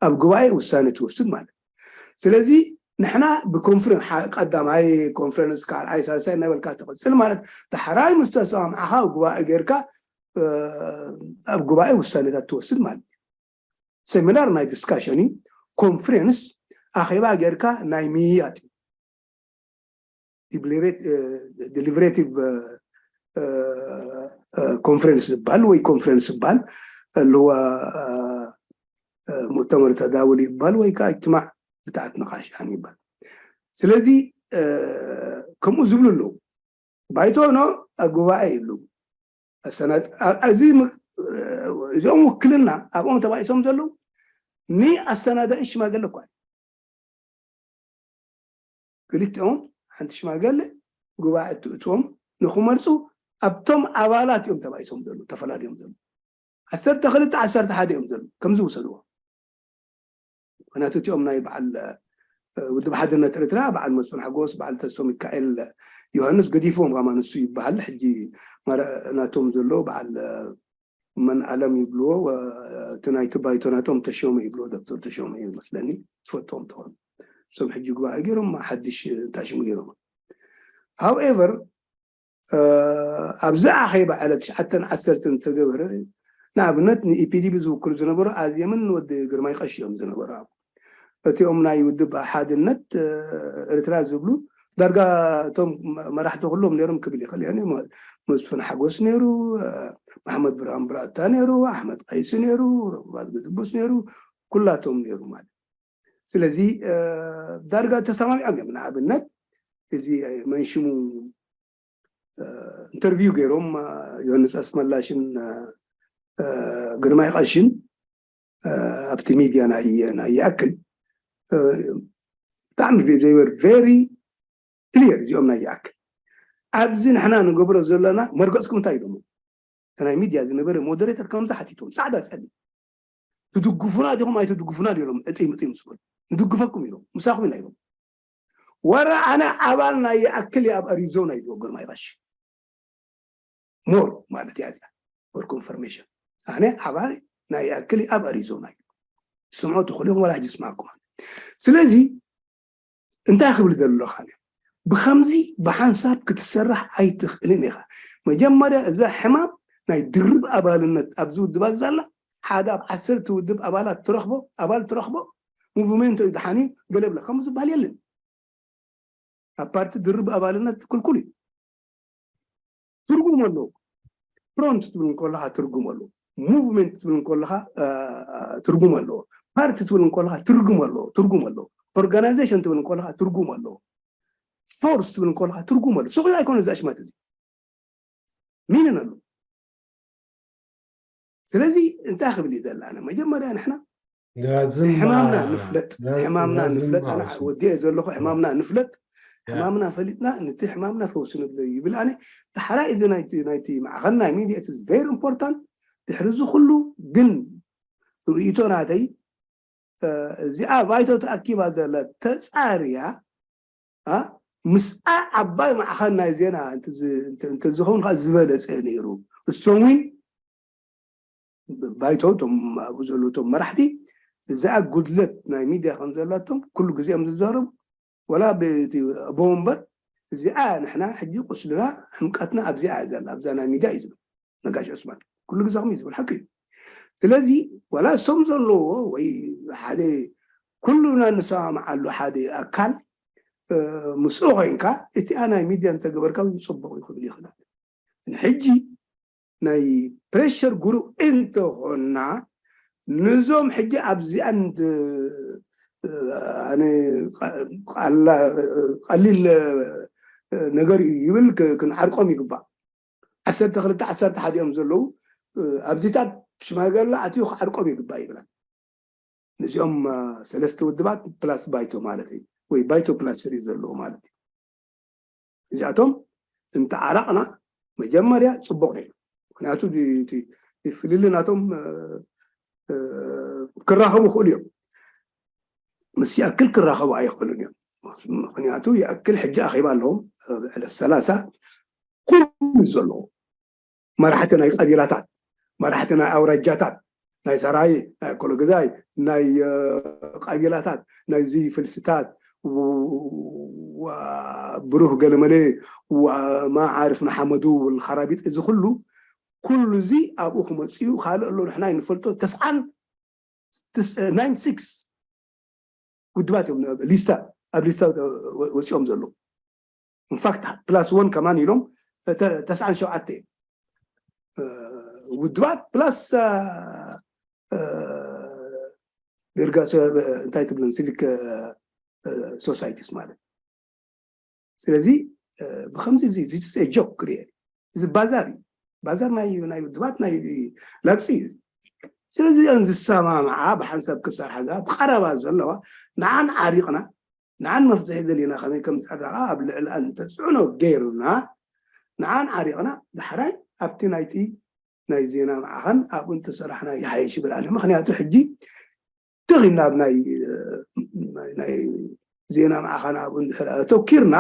ኣብ ጉባኤ ውሳኔ ትወስድ ማለት ስለዚ ንሕና ብኮንፈረንስ ቀዳማይ ኮንፈረንስ ካልኣይ ሳልሳይ እናበልካ ትቕፅል ማለት ዳሕራይ ምስ ተሰማምዓኻ ኣብ ጉባኤ ጌርካ ኣብ ጉባኤ ውሳኔታት ትወስድ ማለት እዩ። ሴሚናር ናይ ዲስካሽን እዩ። ኮንፈረንስ ኣኼባ ጌርካ ናይ ምይያጥ እዩ። ዲሊብሬቲቭ ኮንፈረንስ ዝበሃል ወይ ኮንፈረንስ ዝበሃል ኣለዋ። ሙእተመር ተዳውል ይበሃል ወይ ከዓ እጅትማዕ ብታዕት ንቃሽ ያን ይበሃል። ስለዚ ከምኡ ዝብሉ ኣለዉ። ባይቶ ኖ ጉባኤ ይብሉ። እዚ እዚኦም ውክልና ኣብኦም ተባኢሶም ዘለዉ ንኣሰናዳኢ ሽማገለ እኳ ክልቲኦም ሓንቲ ሽማገለ ጉባኤ እትእትዎም ንክመርፁ ኣብቶም ኣባላት እዮም ተባኢሶም ዘለዉ፣ ተፈላልዮም ዘለዉ። ዓሰርተ ክልተ ዓሰርተ ሓደ እዮም ዘለዉ ከምዚ ውሰድዎ። ምክንያቱ እቲኦም ናይ በዓል ውድብ ሓድነት ኤርትራ በዓል መስፍን ሓጎስ፣ በዓል ተስፎ ሚካኤል ዮሃንስ ገዲፍዎም፣ ካማ ንሱ ይበሃል ሕጂ ናቶም ዘሎ በዓል መን ኣለም ይብልዎ፣ እቲ ናይቲ ባይቶ ናቶም ተሾመ ይብልዎ፣ ዶክተር ተሾመ እዩ መስለኒ፣ ትፈልጥዎም ትኾኑ። እሶም ሕጂ ጉባኤ ገይሮም ሓድሽ እንታይ ሽሙ ገይሮም። ሃውኤቨር ኣብዚ ኣኼባ ዕለት ትሽዓተን ዓሰርተን ዝተገበረ ንኣብነት ንኢፒዲቢ ዝውክሉ ዝነበሩ ኣዜምን ወዲ ግርማይ ቀሺ እዮም ዝነበሩ። እቲኦም ናይ ውድብ ሓድነት ኤርትራ ዝብሉ ዳርጋ እቶም መራሕቲ ኩሎም ነይሮም ክብል ይኽእል እየ። መስፍን ሓጎስ ነይሩ፣ መሓመድ ብርሃን ብራታ ነይሩ፣ ኣሕመድ ቀይሲ ነይሩ፣ ሮባት ግድቡስ ነይሩ፣ ኩላቶም ነይሩ ማለት። ስለዚ ዳርጋ ተሰማሚዖም እዮም። ንኣብነት እዚ መንሽሙ ኢንተርቪው ገይሮም ዮሃንስ ኣስመላሽን ግርማይ ቀሽን ኣብቲ ሚድያ ናይ ይኣክል ብጣዕሚ they were very clear። እዚኦም ናይ ይኣክል ኣብዚ ንሕና ንገብሮ ዘለና መርገፅኩም እንታይ ኢሎሞ? እቲ ናይ ሚድያ ዝነበረ ሞደሬተር ከምዚ ሓቲቶም ፃዕዳ ፀሊም ትድግፉና ዲኹም ኣይትድግፉና ኢሎም ዕጥይ ምጥይ ምስ በሉ ንድግፈኩም ኢሎም ምሳኹም ኢና ኢሎም። ወረ ኣነ ኣባል ናይ ይኣክል ኣብ ኣሪዞና ኢልዎ ግርማይ ቀሺ ሞር ማለት እያ እዚኣ for confirmation ኣነ ኣባል ናይ ይኣክል ኣብ ኣሪዞና እዩ ስምዖ ትኽእሉ እዮም ወላ ሕጂ ስማዕኩም። ስለዚ እንታይ ክብል ዘለኻ ብከምዚ ብሓንሳብ ክትሰርሕ ኣይትኽእልን ኢኻ። መጀመርያ እዛ ሕማም ናይ ድርብ ኣባልነት ኣብዚ ውድባት ዘላ ሓደ ኣብ ዓሰርተ ውድብ ኣባላት ትረኽቦ ኣባል ትረኽቦ ሙቭመንት እዩ ድሓን እዩ ገለ ብለ ከምኡ ዝበሃል የለን። ኣብ ፓርቲ ድርብ ኣባልነት ክልኩል እዩ። ትርጉም ኣለዎ። ፍሮንት ትብል እንከለኻ ትርጉም ኣለዎ። ሙቭመንት ትብል እንከለኻ ትርጉም ኣለዎ። ፓርቲ ትብል እንከለኻ ትርጉም ኣለዎ። ትርጉም ኣለዎ። ኦርጋናይዜሽን ትብል እንከለኻ ትርጉም ኣለዎ። ፎርስ ትብል እንከለኻ ትርጉም ኣለዎ። ሱቕ ኣይኮነ እዚ ኣሽማት እዚ ሚንን ኣለዎ። ስለዚ እንታይ ክብል እዩ ዘለና መጀመርያ ንሕና ሕማምና ንፍለጥ ሕማምና ንፍለጥ ወዲኤ ዘለኹ ሕማምና ንፍለጥ ሕማምና ፈሊጥና ነቲ ሕማምና ፈውሲ ንብሎ ይብል ኣነ ተሓራይ እዚ ናይቲ ናይቲ ማዕኸን ናይ ሚድያ እቲ very important ድሕሪ እዚ ኩሉ ግን ርእይቶ ናተይ እዚኣ ባይቶ ተኣኪባ ዘላ ተፃርያ ምስኣ ዓባይ ማዕኸን ናይ ዜና እንተዝኸውን ከዓ ዝበለፀ ነይሩ። እሶም እውን ባይቶ እቶም ኣብኡ ዘለዉ እቶም መራሕቲ እዚኣ ጉድለት ናይ ሚድያ ከም ዘላቶም ኩሉ ግዜ እዮም ዝዛረቡ። ወላ ብእቲ ኣቦ ወንበር እዚኣ ንሕና ሕጂ ቁስልና ሕምቀትና ኣብዚኣ እያ ዘላ ኣብዛ ናይ ሚድያ እዩ ዝብል ነጋሽ ዑስማን ኩሉ ግዜ ከምኡ እዩ ዝብል ሓቂ እዩ። ስለዚ ወላ እሶም ዘለዎ ወይ ሓደ ኩሉና ንሰማምዓሉ ሓደ ኣካል ምስኡ ኮይንካ እቲኣ ናይ ሚድያ እንተገበርካ እውን ፅቡቅ እዩ ክብል ይኽእል። ሕጂ ናይ ፕሬሸር ግሩፕ እንተኾንና ነዞም ሕጂ ኣብዚኣን ቀሊል ነገር እዩ ይብል ክንዓርቆም ይግባእ። ዓሰርተ ክልተ ዓሰርተ ሓደ እዮም ዘለዉ ኣብዚታት ሽማግላ ኣትዩ ክዓርቆም ይግባእ ይብላ። ነዚኦም ሰለስተ ውድባት ፕላስ ባይቶ ማለት እዩ ወይ ባይቶ ፕላስ ስሪ ዘለዎ ማለት እዩ። እዚኣቶም እንተዓራቕና መጀመርያ ፅቡቕ ነይሩ። ምክንያቱ ፍልሊ ናቶም ክራኸቡ ይኽእሉ እዮም ምስ ይኣክል ክራኸቡ ኣይኽእሉን እዮም። ምክንያቱ ይኣክል ሕጂ ኣኼባ ኣለዎም ዕለት ሰላሳ ኩሉ ዘለዎ መራሕቲ ናይ ቀቢላታት መራሕቲ ናይ ኣውራጃታት ናይ ሰራይ ናይ ኮሎግዛይ ናይ ቀቢላታት ናይ ዝይ ፍልስታት ብሩህ ገለመለ፣ ማዓርፍ ንሓመዱ፣ ልኸራቢጥ፣ እዚ ኩሉ ኩሉ እዚ ኣብኡ ክመፅኡ ካልእ ኣሎ። ንሕና ይንፈልጦ ተስዓን ናይንቲ ሲክስ ውድባት እዮም ሊስታ ኣብ ሊስታ ወፂኦም ዘለዉ። ኢንፋክት ፕላስ ወን ከማን ኢሎም ተስዓን ሸውዓተ እዮም ውድባት ፕላስ ጌርጋ እንታይ ትብለን ሲቪክ ሶሳይቲስ ማለት። ስለዚ ብከምዚ ጆክ ክሪኤ እዚ ባዛር እዩ። ባዛር ናይ ናይ ውድባት ናይ ላግፂ እዩ። ስለዚ እን ዝሰማምዓ ብሓንሳብ ክሰርሓ ዛ ብቀረባ ዘለዋ ንዓን ዓሪቕና ንዓን መፍትሒ ደሊና ከመይ ከም ዝዕረቓ ኣብ ልዕሊ ኣን ተፅዕኖ ገይርና ንዓን ዓሪቕና ዳሕራይ ኣብቲ ናይቲ ናይ ዜና መዓኸን ኣብኡ እንተሰራሕና ይሓይሽ ይብል ኣነ። ምክንያቱ ሕጂ ደኺምና ኣብ ናይ ናይ ዜና መዓኸን ኣብኡ እንድሕር ኣተኪርና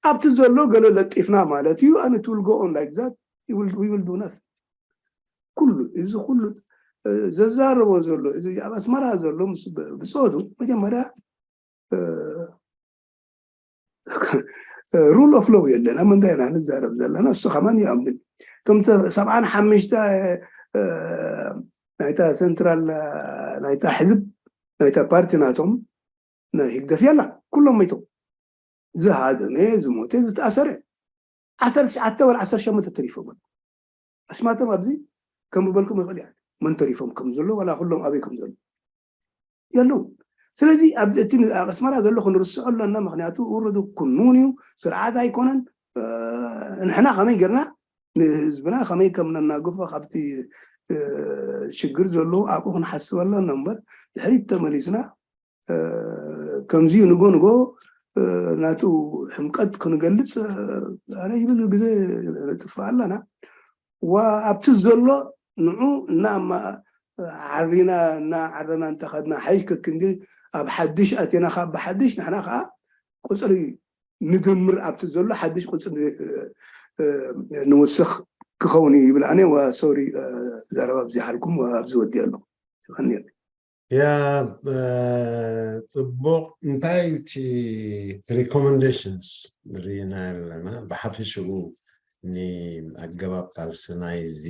ኣብቲ ዘሎ ገለ ለጢፍና ማለት እዩ። ኣነ ትውልጎ ኦን ላይክ ዛት ይውልዱነት ኩሉ እዚ ኩሉ ዘዛረቦ ዘሎ እዚ ኣብ ኣስመራ ዘሎ ምስ ብፆቱ መጀመርያ ሩል ኦፍ ሎው የለን። ኣብ ምንታይ ኢና ንዛረብ ዘለና? እሱ ከማን ይኣምን። እቶም ሰብዓን ሓሙሽተ ናይታ ሰንትራል ናይታ ሕዝብ ናይታ ፓርቲ ናቶም ናይ ህግደፍ የላ ኩሎም መይቶም። ዝሃደመ ዝሞተ ዝተኣሰረ ዓሰርተ ትሽዓተ ወላ ዓሰርተ ሸሞንተ ተሪፎም ኣስማቶም ኣብዚ ከም ዝበልኩም ይኽእል እያ መን ተሪፎም ከም ዘሎ ዋላ ኩሎም ኣበይ ከም ዘሎ የለውን። ስለዚ ኣብዚ እቲ ኣስመራ ዘሎ ክንርስዖ ኣለና። ምክንያቱ ውርዱ ክኑን እዩ፣ ስርዓት ኣይኮነን። ንሕና ከመይ ጌርና ንህዝብና ከመይ ከም ነናግፎ ካብቲ ሽግር ዘለዉ ኣብኡ ክንሓስብ ኣለና እምበር ድሕሪት ተመሊስና ከምዚ ንጎ ንጎ ናቱ ሕምቀት ክንገልፅ ኣነ ይብል ግዜ ንጥፍእ ኣለና። ኣብቲ ዘሎ ንዑ እና ዓሪና እና ዓረና እንተኸድና ሓይሽ ከክንዲ ኣብ ሓድሽ ኣቴና ካብ ብሓድሽ ንሕና ከዓ ቁፅሪ ንድምር ኣብቲ ዘሎ ሓድሽ ቁፅሪ ንውስኽ ክኸውን እዩ ይብል ኣነ። ሶሪ ዘረባ ብዚሓልኩም ኣብዚ ወዲ ኣለኹ። ያ ጽቡቕ። እንታይ እቲ ሪኮመንዴሽንስ ርኢና ኣለና? ብሓፈሽኡ ንኣገባብ ቃልሲ ናይዚ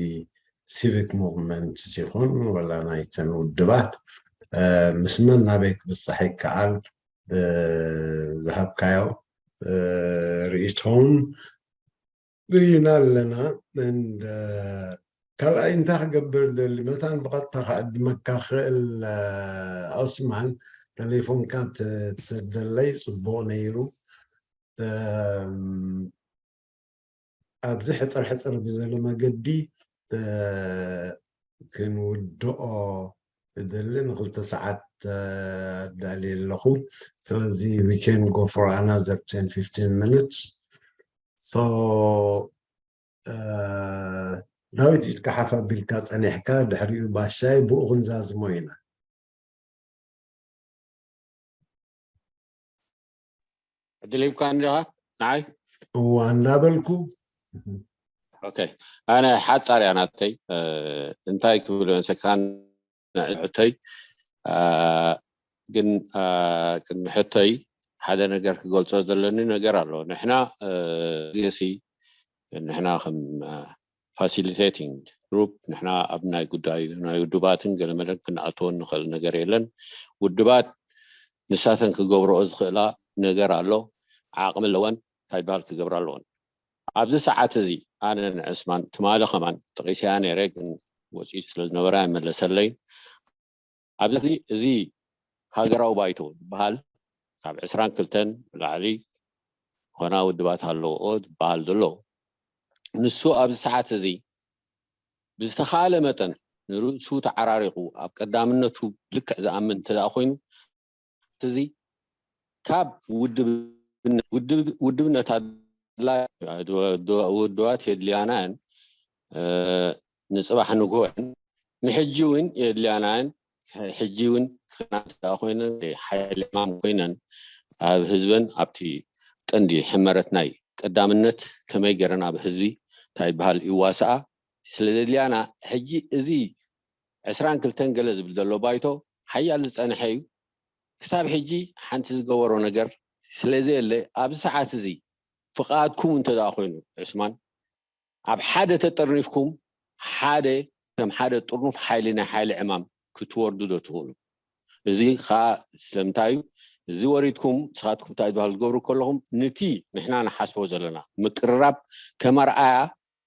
ሲቪክ ሙቭመንት ይኹን ወላ ናይተን ውድባት ምስ መን ናበይ ክብጻሕ ይከኣል ዝሃብካዮ ርእይቶን ርኢና ኣለና። ካልኣይ እንታይ ክገብር ደሊ መታን ብቐጥታ ክዕድመካ ክእል ኦስማን ተሌፎንካ ትሰደለይ ጽቡቕ ነይሩ። ኣብዚ ሕፅር ሕፅር ብዝበለ መገዲ ክንውድኦ እደሊ። ንክልተ ሰዓት ኣዳልየ ኣለኹ። ስለዚ we can go for another ten fifteen minutes. So ዳዊት ኢድካ ሓፍ ኣቢልካ ፀኒሕካ ድሕሪኡ ባሻይ ብኡ ክንዛዝሞ ኢና። ዕድል ሂብካ እንዲኻ ንዓይ እዋ እንዳበልኩ ኦኬ ኣነ ሓፃር እያ ናተይ እንታይ ክብል መሰካን ሕቶይ ግን ቅድሚ ሕቶይ ሓደ ነገር ክገልፆ ዘለኒ ነገር ኣሎ ንሕና ዚሲ ንሕና ከም facilitating group ንሕና ኣብ ናይ ጉዳይ ናይ ውድባትን ገለመለን ክንኣተወን ንኽእል ነገር የለን። ውድባት ንሳተን ክገብረኦ ዝኽእላ ነገር ኣሎ፣ ዓቕሚ ኣለወን፣ እንታይ ይበሃል ክገብራ ኣለወን። ኣብዚ ሰዓት እዚ ኣነ ንዕስማን ትማሊ ከማን ጠቒሰያ ነይረ፣ ግን ወፂኡ ስለ ዝነበረ ኣይመለሰለይን። ኣብዚ እዚ ሃገራዊ ባይቶ ዝበሃል ካብ ዕስራን ክልተን ንላዕሊ ዝኾና ውድባት ኣለውኦ ዝበሃል ዘሎ ንሱ ኣብዚ ሰዓት እዚ ብዝተኻለ መጠን ንርእሱ ተዓራሪቑ ኣብ ቀዳምነቱ ልክዕ ዝኣምን እንተ ኮይኑ እዚ ካብ ውድብነት ኣድላይ ውድባት የድልያና እየን ንፅባሕ ንግሆ እየን ንሕጂ እውን የድልያና እየን ሕጂ እውን ክና ኮይነን ሓይሊ ዕማም ኮይነን ኣብ ህዝበን ኣብቲ ቀንዲ ሕመረት ናይ ቀዳምነት ከመይ ገይረን ኣብ ህዝቢ እንታይ ይበሃል ይዋስኣ ስለ ዘድልያና ሕጂ እዚ ዕስራን ክልተን ገለ ዝብል ዘሎ ባይቶ ሓያል ዝፀንሐ እዩ ክሳብ ሕጂ ሓንቲ ዝገበሮ ነገር ስለ ዘየለ ኣብዚ ሰዓት እዚ ፍቓድኩም እንተ ደኣ ኮይኑ ዕስማን ኣብ ሓደ ተጠርኒፍኩም ሓደ ከም ሓደ ጥርኑፍ ሓይሊ ናይ ሓይሊ ዕማም ክትወርዱ ዶ ትኽእሉ? እዚ ከዓ ስለምንታይ እዩ? እዚ ወሪድኩም ንስኻትኩም እንታይ ዝበሃል ትገብሩ ከለኹም ንቲ ንሕና ንሓስቦ ዘለና ምቅርራብ ከም ኣርኣያ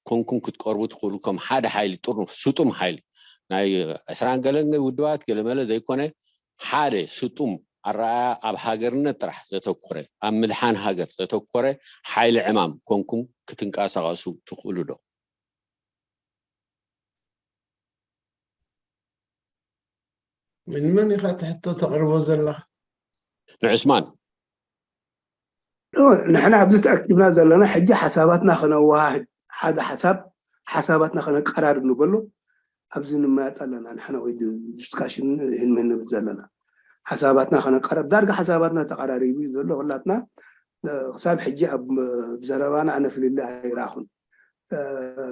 ኮንኩም ክትቀርቡ ትኽእሉ ከም ሓደ ሓይሊ ጥርኑፍ ስጡም ሓይሊ ናይ ዕስራን ገለን ውድባት ገለመለ ዘይኮነ ሓደ ስጡም ኣረኣያ ኣብ ሃገርነት ጥራሕ ዘተኮረ ኣብ ምድሓን ሃገር ዘተኮረ ሓይሊ ዕማም ኮንኩም ክትንቀሳቐሱ ትኽእሉ ዶ? ምን መን ኢኻ እቲ ሕቶ ተቕርቦ ዘላ? ንዕስማን ንሕና ኣብዚ ተኣኪብና ዘለና ሕጂ ሓሳባትና ክነወሃህድ ሓደ ሓሳብ ሓሳባትና ከነቀራርብ ንበሎ ኣብዚ ንመያጥ ኣለና ንሕና ወይ ዲስካሽን ይህን ምህንብል ዘለና ሓሳባትና ከነቀረብ ዳርጋ ሓሳባትና ተቀራሪቡ እዩ ዘሎ ኩላትና ክሳብ ሕጂ ኣብ ዘረባና ኣነ ፍልልይ ኣይረኣኹን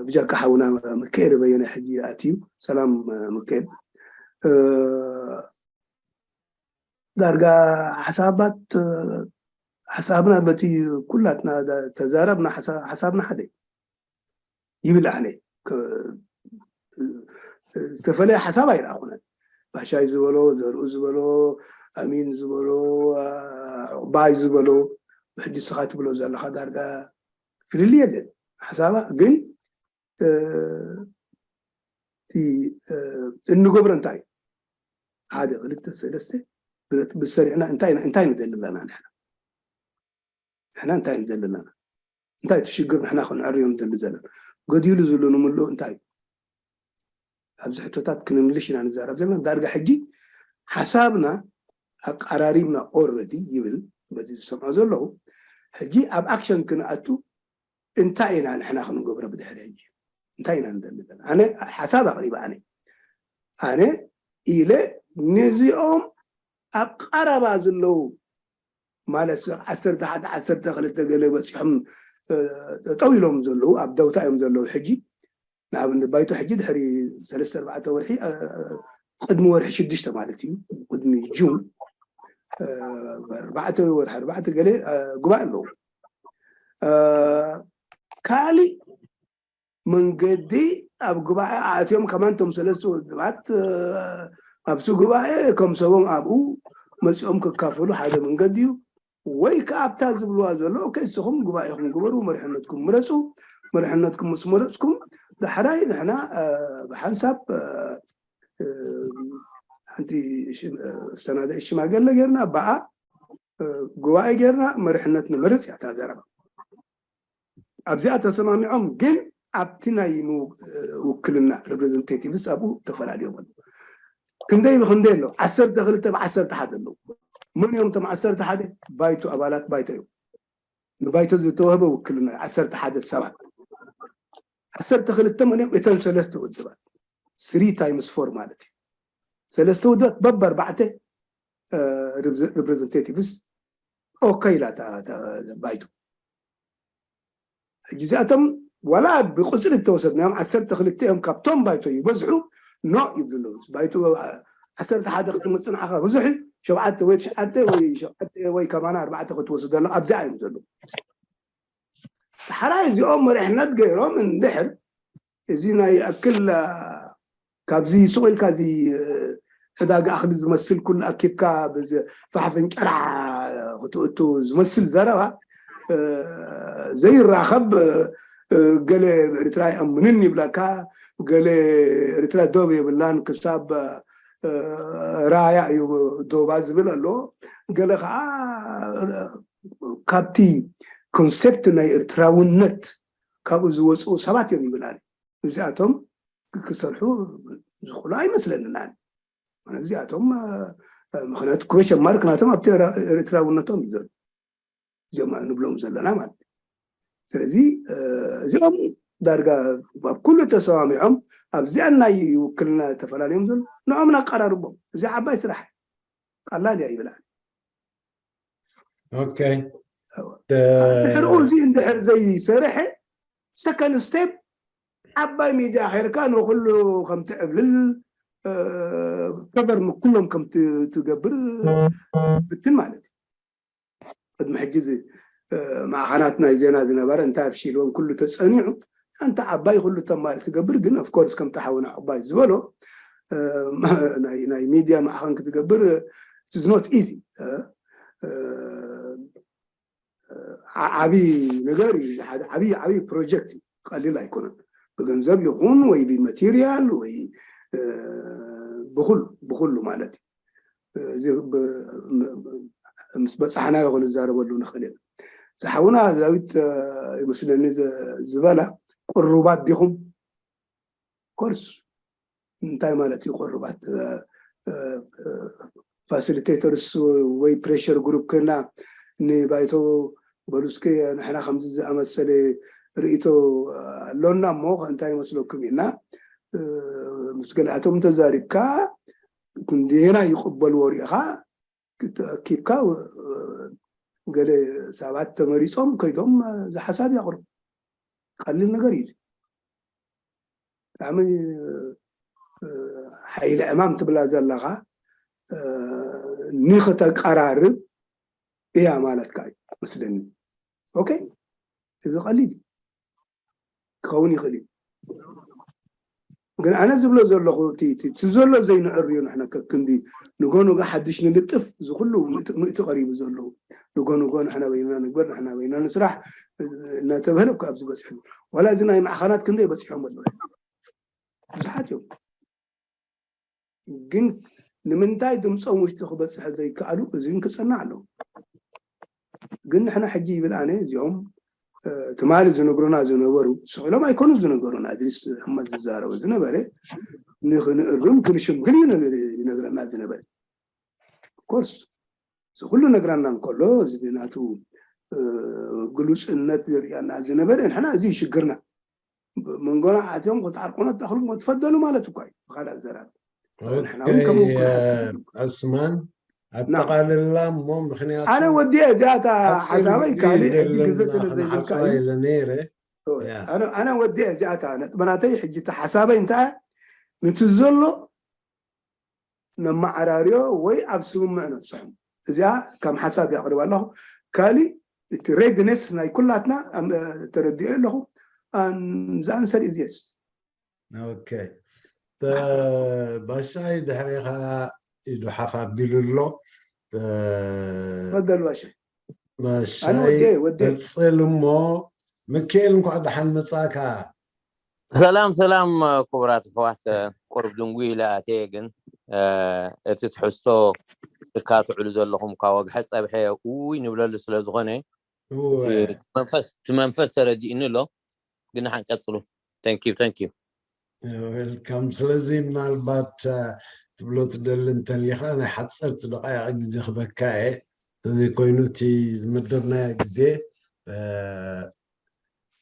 ብጀካ ሓውና ምክኤል በየነ ሕጂ ኣትዩ ሰላም ምክኤል ዳርጋ ሓሳባት ሓሳብና በቲ ኩላትና ተዛረብና ሓሳብና ሓደ ይብል ኣነ ዝተፈለየ ሓሳብ ኣይረኣኹነን ባሻይ ዝበሎ ዘርኡ ዝበሎ ኣሚን ዝበሎ ባይ ዝበሎ ብሕጂ ስኻ ትብሎ ዘለካ ዳርጋ ፍልል የለን ሓሳባ ግን እንገብሮ እንታይ ሓደ ክልተ ሰለስተ ብሰሪዕና እንታይ እንታይ ንደሊ ኣለና ንሕና ንሕና እንታይ ንደሊ ኣለና እንታይ እቲ ሽግር ንሕና ክንዕርዮ ንደሊ ዘለና ገዲሉ ዝብሉ ንምልኡ እንታይ ኣብዚ ሕቶታት ክንምልሽ ኢና ንዛረብ ዘለና ዳርጋ ሕጂ ሓሳብና ኣቀራሪብና ኦረዲ ይብል በዚ ዝሰምዖ ዘለኹ ሕጂ ኣብ ኣክሽን ክንኣቱ እንታይ ኢና ንሕና ክንገብሮ ብድሕሪ ሕጂ እንታይ ኢና ንደሊ ዘለና ኣነ ሓሳብ ኣቕሪበ ኣነ ኣነ ኢለ ነዚኦም ኣብ ቀረባ ዘለዉ ማለት ዓሰርተ ሓደ ዓሰርተ ክልተ ገለ በፂሖም ጠጠው ኢሎም ዘለዉ ኣብ ደውታ እዮም ዘለዉ ሕጂ ንኣብነት ባይቶ ሕጂ ድሕሪ ሰለስተ ኣርባዕተ ወርሒ ቅድሚ ወርሒ ሽዱሽተ ማለት እዩ ቅድሚ ጁን ኣርባዕተ ወርሒ ኣርባዕተ ገለ ጉባኤ ኣለዉ ካሊእ መንገዲ ኣብ ጉባኤ ኣትዮም ከማን ቶም ሰለስተ ውድባት ኣብቲ ጉባኤ ከም ሰቦም ኣብኡ መፂኦም ክካፈሉ ሓደ መንገዲ እዩ ወይ ከዓ ኣብታ ዝብልዋ ዘሎ ኦኬ ንስኹም ጉባኤኹም ግበሩ መሪሕነትኩም ምረፁ መሪሕነትኩም ምስ መረፅኩም ዳሕራይ ንሕና ብሓንሳብ ሓንቲ ዝተናደ ሽማገለ ጌርና ብኣ ጉባኤ ጌርና መሪሕነት ንምርፅ እያ እታ ዘረባ ኣብዚኣ ተሰማሚዖም ግን ኣብቲ ናይ ውክልና ሬፕሬዘንቴቲቭስ ኣብኡ ተፈላለዮም ኣለዉ ክንደይ ብክንደይ ኣለዉ ዓሰርተ ክልተ ብዓሰርተ ሓደ ኣለዉ መን እዮም እቶም ዓሰርተ ሓደ ባይቶ ኣባላት ባይቶ እዮም ንባይቶ ዝተዋህበ ውክልና ዓሰርተ ሓደ ሰባት ዓሰርተ ክልተ መን እዮም እተን ሰለስተ ውድባት ስሪ ታይምስ ፎር ማለት እዩ ሰለስተ ውድባት በብ ኣርባዕተ ሪፕሬዘንቴቲቭስ ኦካ ኢላ ባይቶ ሕጂ እዚኣቶም ዋላ ብቁፅሪ እተወሰድናዮም ዓሰርተ ክልተ እዮም ካብቶም ባይቶ ይበዝሑ ኖ ይብሉ ኣለዉ ባይቶ ዓሰርተ ሓደ ክትምፅእ ንዓኻ ብዙሕ እዩ ሸብዓተ ወይ ትሽዓተ ወይ ሸብዓተ ወይ ከማና ኣርባዕተ ክትወስድ ኣሎ ኣብዚኣ እዮም ዘለዉ ሓራይ እዚኦም መሪሕነት ገይሮም እንድሕር እዚ ናይ ኣክል ካብዚ ስቕ ኢልካ እዚ ዕዳጋ ኣኽሊ ዝመስል ኩሉ ኣኪብካ ፋሕፍን ጨራሕ ክትእቱ ዝመስል ዘረባ ዘይራኸብ ገለ ኤርትራ ይኣምንን ይብለካ ገለ ኤርትራ ደብ የብላን ክሳብ ራያ እዩ ዶባ ዝብል ኣሎ ገለ ከዓ ካብቲ ኮንሴፕት ናይ ኤርትራውነት ካብኡ ዝወፅኡ ሰባት እዮም ይብል ኣነ እዚኣቶም ክሰርሑ ዝኽእሉ ኣይመስለንን ኣነ እዚኣቶም ምክንያቱ ኩበሸን ማርክ ናቶም ኣብቲ ኤርትራውነቶም እዩ ዘሎ እዚኦም ንብሎም ዘለና ማለት እዩ ስለዚ እዚኦም ዳርጋ ኣብ ኩሉ ተሰማሚዖም ኣብዚኣ ናይ ውክልና ተፈላለዮም ዘሎ ንዖም ናቀራርቦም እዚ ዓባይ ስራሕ ቀላል እያ ይብል ኣነ ኦኬ ድሕርኡ እዚ እንድሕር ዘይሰርሐ ሰከንድ ስቴፕ ዓባይ ሚድያ ኸይርካ ንኩሉ ከም ትዕብልል ከበር ንኩሎም ከም ትገብር ብትን ማለት እዩ ቅድሚ ሕጂ እዚ ማዕኸናት ናይ ዜና ዝነበረ እንታይ ኣፍሺልዎም ኩሉ ተፀኒዑ ሓንቲ ዓባይ ኩሉ ተማሪ ትገብር። ግን ኦፍኮርስ ከምቲ ሓውና ዕባይ ዝበሎ ናይ ሚድያ ማዕኸን ክትገብር it's not easy። ዓብይ ነገር እዩ። ዓብይ ዓብይ ፕሮጀክት እዩ፣ ቀሊል ኣይኮነን። ብገንዘብ ይኹን ወይ ብማቴሪያል ወይ ብኩሉ ብኩሉ ማለት እዩ። እዚ ምስ በፃሕናዮ ክንዛረበሉ ንኽእል ኢና። ዝሓውና ዳዊት ይመስለኒ ዝበላ ቅሩባት ዲኹም? ኮርስ እንታይ ማለት እዩ ቅሩባት? ፋሲሊቴተርስ ወይ ፕሬሽር ግሩፕ ኮይና ንባይቶ በሉ እስኪ ንሕና ከምዚ ዝኣመሰለ ርእይቶ ኣሎና እሞ እንታይ ይመስለኩም ኢልና ምስ ገለኣቶም ተዛሪብካ ክንደየና ይቕበልዎ ሪኢኻ ክትኣኪብካ ገለ ሰባት ተመሪፆም ከይዶም ዝሓሳብ ያቕርቡ። ቀሊል ነገር እዩ። ብጣዕሚ ሓይሊ ዕማም ትብላ ዘለኻ ንክተቀራርብ እያ ማለትካ እዩ መስለኒ። ኦኬ፣ እዚ ቀሊል ክኸውን ይኽእል እዩ። ግን ኣነ ዝብሎ ዘለኹ እቲ ዘሎ ዘይንዕርዮ ንሕና ከክንዲ ንጎ ንጎ ሓድሽ ንልጥፍ እዚ ኩሉ ምእቲ ቀሪቡ ዘለዉ ንጎ ንጎ ንሕና በይና ንግበር ንሕና በይና ንስራሕ እናተብህለ እኮ ኣብዚ በፂሑ። ዋላ እዚ ናይ ማዕኸናት ክንደይ በፂሖም ኣለዉ ብዙሓት እዮም። ግን ንምንታይ ድምፆም ውሽጢ ክበፅሐ ዘይከኣሉ እዚ ክፀናዕ ኣለዎ። ግን ንሕና ሕጂ ይብል ኣነ እዚኦም ትማሊ ዝነግሩና ዝነበሩ ስቕ ኢሎም ኣይኮኑ ዝነገሩና። ኣድሪስ ሕመት ዝዛረቡ ዝነበረ ንክንእርም ክንሽምግል እዩ ይነግረና ዝነበረ። ኮርስ እዚ ኩሉ ነግራና እንከሎ እዚ ናቱ ግሉፅነት ዝርያና ዝነበረ ንሕና እዚ ሽግርና መንጎና ኣትዮም ክትዓርቁና ትኣኽሉ ትፈደሉ ማለት እኳ እዩ። ብካልእ ኣዘራርባ ንሕና እውን ከምኡ ክንሓስብ ይግባእ። ዕስማን ኣጠቓልላ እሞ ምክንያቱ ኣነ ወዲአ እዚኣታ ሓሳበይ ካልእ ሕጂ ግዜ ስለ ዘይብልካ እዩ። ኢለ ነይረ። ኣነ ወዲአ እዚኣታ ነጥበናተይ ሕጂ እቲ ሓሳበይ እንታይ ነቲ ዘሎ ነመዓራርዮ ወይ ኣብ ስምምዕ ነብፅሖም። እዚኣ ከም ሓሳብ የቕርብ ኣለኹ። ካሊእ እቲ ሬድነስ ናይ ኩላትና ተረዲኦ ኣለኹ። ዛንሰር ኢዝ የስ። ኦኬ ባሻይ ድሕሪኻ ኢዱ ሓፍ ኣቢሉ ኣሎ። ፈደል ባሻይ ባሻይ ቀፅል እሞ ምክኤል እንኳዕ ደሓን መፃእካ። ሰላም ሰላም ክቡራት ኣሕዋት፣ ቁሩብ ድንጉይ ኢለ ኣትየ፣ ግን እቲ ትሕዝቶ ትካትዕሉ ዘለኹም እኳ ወግሐ ጸብሐ ውይ ንብለሉ ስለ ዝኾነ እቲ መንፈስ ተረዲእኒ ኣሎ። ግን ንሓን ቀጽሉ። Thank you, thank you። ዌልካም። ስለዚ ምናልባት ትብሎ ትደሊ እንተሊኻ ናይ ሓፀርቲ ደቃይቕ ግዜ ክበካ እየ። ስለዚ ኮይኑ እቲ ዝመደብናዮ ግዜ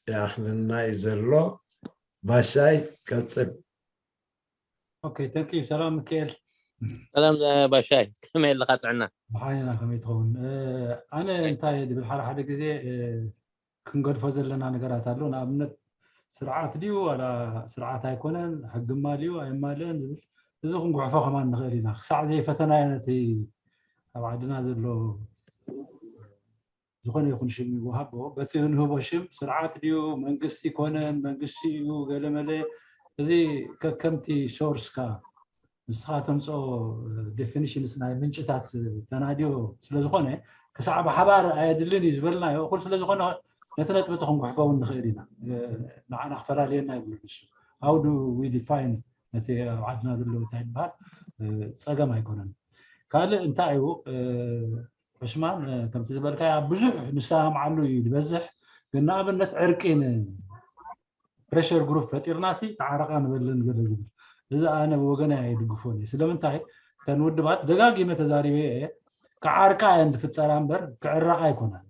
ይኣኽለና እዩ ዘሎ። ባሻይ ቀፅል። ኦኬ፣ thank you። ሰላም ሚካኤል። ሰላም ባሻይ፣ ከመይ ኣለኻ? ጥዕና? ደሓን ኢና፣ ከመይ ትኸውን? ኣነ እንታይ ድብል ሓደ ሓደ ግዜ ክንገድፎ ዘለና ነገራት ኣሎ። ንኣብነት ስርዓት ድዩ ዋላ ስርዓት ኣይኮነን፣ ሕጊ ማልዩ ኣየማልእን ዝብል፣ እዚ ክንጉሕፎ ከማን ንኽእል ኢና። ክሳዕ ዘይፈተናዮ ነቲ ኣብ ዓድና ዘሎ ዝኾነ ይኹን ሽም ይወሃቦ፣ በቲ እንህቦ ሽም ስርዓት ድዩ መንግስቲ ኮነን መንግስቲ እዩ ገለመለ፣ እዚ ከከምቲ ሶርስካ ንስኻ ተምፅኦ ዴፊኒሽንስ ናይ ምንጭታት ተናድዮ ስለዝኾነ ክሳዕ ብሓባር ኣየድልን እዩ ዝበልናዮ እኹል ስለዝኾነ ነቲ ነጥቢ እቲ ክንጉሕፎ እውን ንኽእል ኢና። ንዓና ክፈላልየና ይብሉ ንሱ። How do we define ነቲ ኣብ ዓድና ዘሎ እንታይ ይበሃል ፀገም ኣይኮነን። ካልእ እንታይ እዩ ዕስማን ከምቲ ዝበልካዮ ኣብ ብዙሕ ንሰማምዓሉ እዩ ዝበዝሕ። ግን ንኣብነት ዕርቂ ፕሬሸር ግሩፕ ፈጢርና ሲ ተዓረቃ ንበልን ገለ ዝብል እዚ ኣነ ብወገነይ ኣይድግፎን እየ። ስለምንታይ እተን ውድባት ደጋጊመ ተዛሪበ እየ ክዓርቃ እየን ዝፍጠራ እምበር ክዕረቃ ኣይኮናን።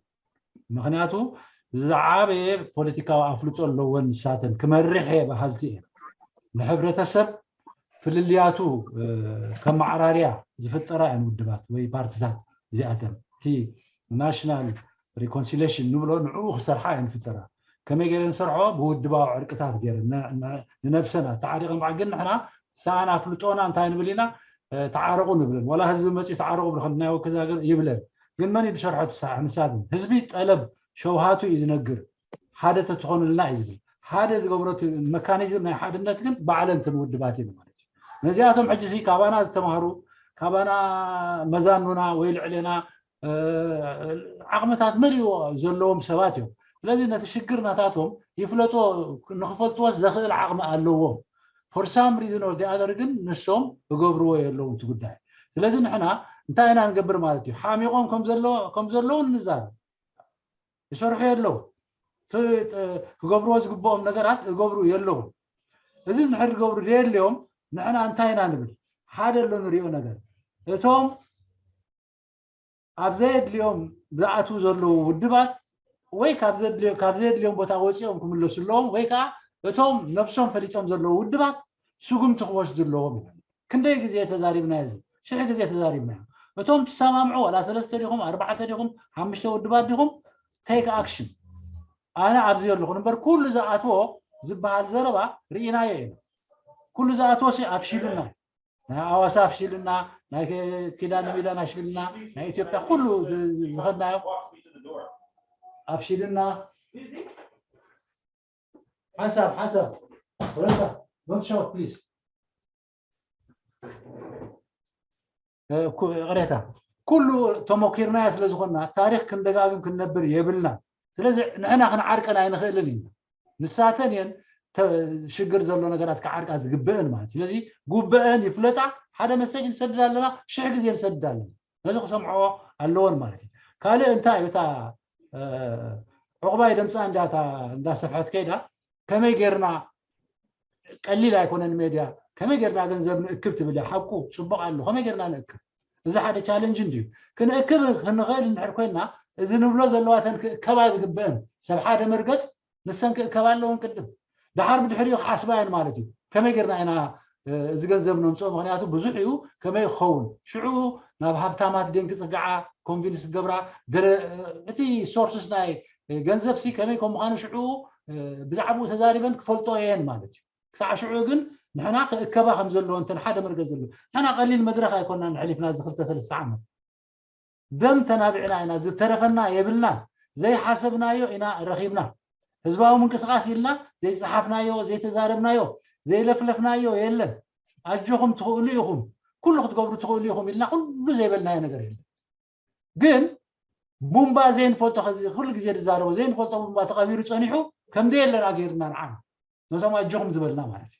ምክንያቱ ዝዓበየ ፖለቲካዊ ኣፍልጦ ኣለወን ንሳተን ክመርሕ እየ በሃልቲ እየን። ንሕብረተሰብ ፍልልያቱ ከመዓራርያ ዝፍጠራ እየን ውድባት ወይ ፓርትታት እዚኣተን። እቲ ናሽናል ሪኮንሲሌሽን ንብሎ ንዕኡ ክሰርሓ እየን ዝፍጠራ። ከመይ ገይረን ዝሰርሖ? ብውድባዊ ዕርቅታት ገይረን ንነብሰን ኣተዓሪቀን። በዓ ግን ንሕና ሰኣን ኣፍልጦና እንታይ ንብል ኢና? ተዓረቁ ንብለን። ዋላ ህዝቢ መፅኡ ተዓረቁ ብልከ ናይ ወክዛ ገር ይብለን። ግን መን እዩ ዝሰርሖ? እቲ ስራሕ ንሳ ግን ህዝቢ ጠለብ ሸውሃቱ እዩ ዝነግር። ሓደ ተትኾኑልና እዩ ዝብል። ሓደ ዝገብሮ እቲ መካኒዝም ናይ ሓድነት ግን ባዕለን እተን ውድባት እዩ ማለት እዩ። ነዚኣቶም ሕጂ ሲ ካባና ዝተማህሩ፣ ካባና መዛኑና ወይ ልዕሌና ዓቕምታት መሊዎ ዘለዎም ሰባት እዮም። ስለዚ ነቲ ሽግር ናታቶም ይፍለጦ፣ ንክፈልጥዎስ ዘኽእል ዓቕሚ ኣለዎም። For some reason or the other ግን ንሶም እገብርዎ የለውን እቲ ጉዳይ። ስለዚ ንሕና እንታይ ኢና ንገብር ማለት እዩ? ሓሚቖም ከም ዘለውን ንዛረብ። ይሰርሑ የለው። ክገብርዎ ዝግብኦም ነገራት እገብሩ የለውን። እዚ ንድሕር ዝገብሩ ዘየድልዮም ንሕና እንታይ ኢና ንብል? ሓደ ኣሎ ንሪኦ ነገር፣ እቶም ኣብ ዘየድልዮም ዝኣትዉ ዘለዉ ውድባት ወይ ካብ ዘየድልዮም ቦታ ወፂኦም ክምለሱ ኣለዎም፣ ወይ ከዓ እቶም ነብሶም ፈሊጦም ዘለዉ ውድባት ስጉምቲ ክወስዱ ኣለዎም ኢና። ክንደይ ግዜ ተዛሪብና እዚ? ሽሕ ግዜ ተዛሪብና። እቶም ትሰማምዑ ዋላ ሰለስተ ዲኹም ኣርባዕተ ዲኹም ሓሙሽተ ውድባት ዲኹም take action። ኣነ ኣብዚ ኣለኹ እምበር ኩሉ ዝኣትዎ ዝበሃል ዘረባ ርኢናዮ ኢና። ኩሉ ዝኣትዎ ሲ ኣፍሺሉና። ናይ ኣዋሳ ኣፍሺልና፣ ናይ ኪዳነ ሚዳን ኣፍሺልና፣ ናይ ኢትዮጵያ ኩሉ ዝኸድናዮ ኣፍሺልና። ሓንሳብ ሓንሳብ ረታ፣ don't shout please። ይቕሬታ፣ ኩሉ ተሞኪርናዮ ስለ ዝኾንና ታሪኽ ክንደጋግም ክንነብር የብልና። ስለዚ ንሕና ክንዓርቀን ኣይንኽእልን ኢና። ንሳተን እየን ሽግር ዘሎ ነገራት ክዓርቃ ዝግብእን ማለት። ስለዚ ጉብአን ይፍለጣ። ሓደ መሰጅ ንሰድድ ኣለና፣ ሽሕ ግዜ ንሰድድ ኣለና። ነዚ ክሰምዖ ኣለወን ማለት እዩ። ካልእ እንታይ እዩ? እታ ዕቑባይ ደምፃ እንዳሰፍሐት ከይዳ ከመይ ጌርና፣ ቀሊል ኣይኮነን ሜድያ፣ ከመይ ጌርና ገንዘብ ንእክብ ትብል እያ። ሓቁ ፅቡቕ ኣሎ፣ ከመይ ጌርና ንእክብ? እዚ ሓደ ቻለንጅ እንድዩ። ክንእክብ ክንኽእል እንድሕር ኮይና፣ እዚ ንብሎ ዘለዋተን ክእከባ ዝግብአን ሰብ ሓደ መርገፅ ንሰን ክእከባ ኣለውን ቅድም። ደሓር ብድሕሪኡ ክሓስባ እየን ማለት እዩ። ከመይ ጌርና ኢና እዚ ገንዘብ ነምፅኦ? ምክንያቱ ብዙሕ እዩ፣ ከመይ ክኸውን? ሽዑ ናብ ሃብታማት ደን ክፅግዓ ኮንቪንስ ክገብራ፣ ገለ እቲ ሶርስስ ናይ ገንዘብ ሲ ከመይ ከም ምዃኑ ሽዑ ብዛዕባኡ ተዛሪበን ክፈልጦ እየን ማለት እዩ። ክሳዕ ሽዑ ግን ንሕና ክእከባ ከም ዘለዎ እንተን ሓደ መርገፅ ዘሎ፣ ንሕና ቀሊል መድረኽ ኣይኮናን ሕሊፍና እዚ ክልተ ሰለስተ ዓመት። ደም ተናቢዕና ኢና፣ ዝተረፈና የብልናን። ዘይሓሰብናዮ ኢና ረኺብና። ህዝባዊ ምንቅስቃስ ኢልና ዘይፀሓፍናዮ፣ ዘይተዛረብናዮ፣ ዘይለፍለፍናዮ የለን። ኣጆኹም ትኽእሉ ኢኹም፣ ኩሉ ክትገብሩ ትኽእሉ ኢኹም ኢልና ኩሉ ዘይበልናዮ ነገር የለን። ግን ቡምባ ዘይንፈልጦ፣ ኩሉ ግዜ ዝዛረቦ ዘይንፈልጦ ቡምባ ተቐቢሩ ፀኒሑ ከም ደየለና ገይርና ንዓና ነቶም ኣጆኹም ዝበልና ማለት እዩ።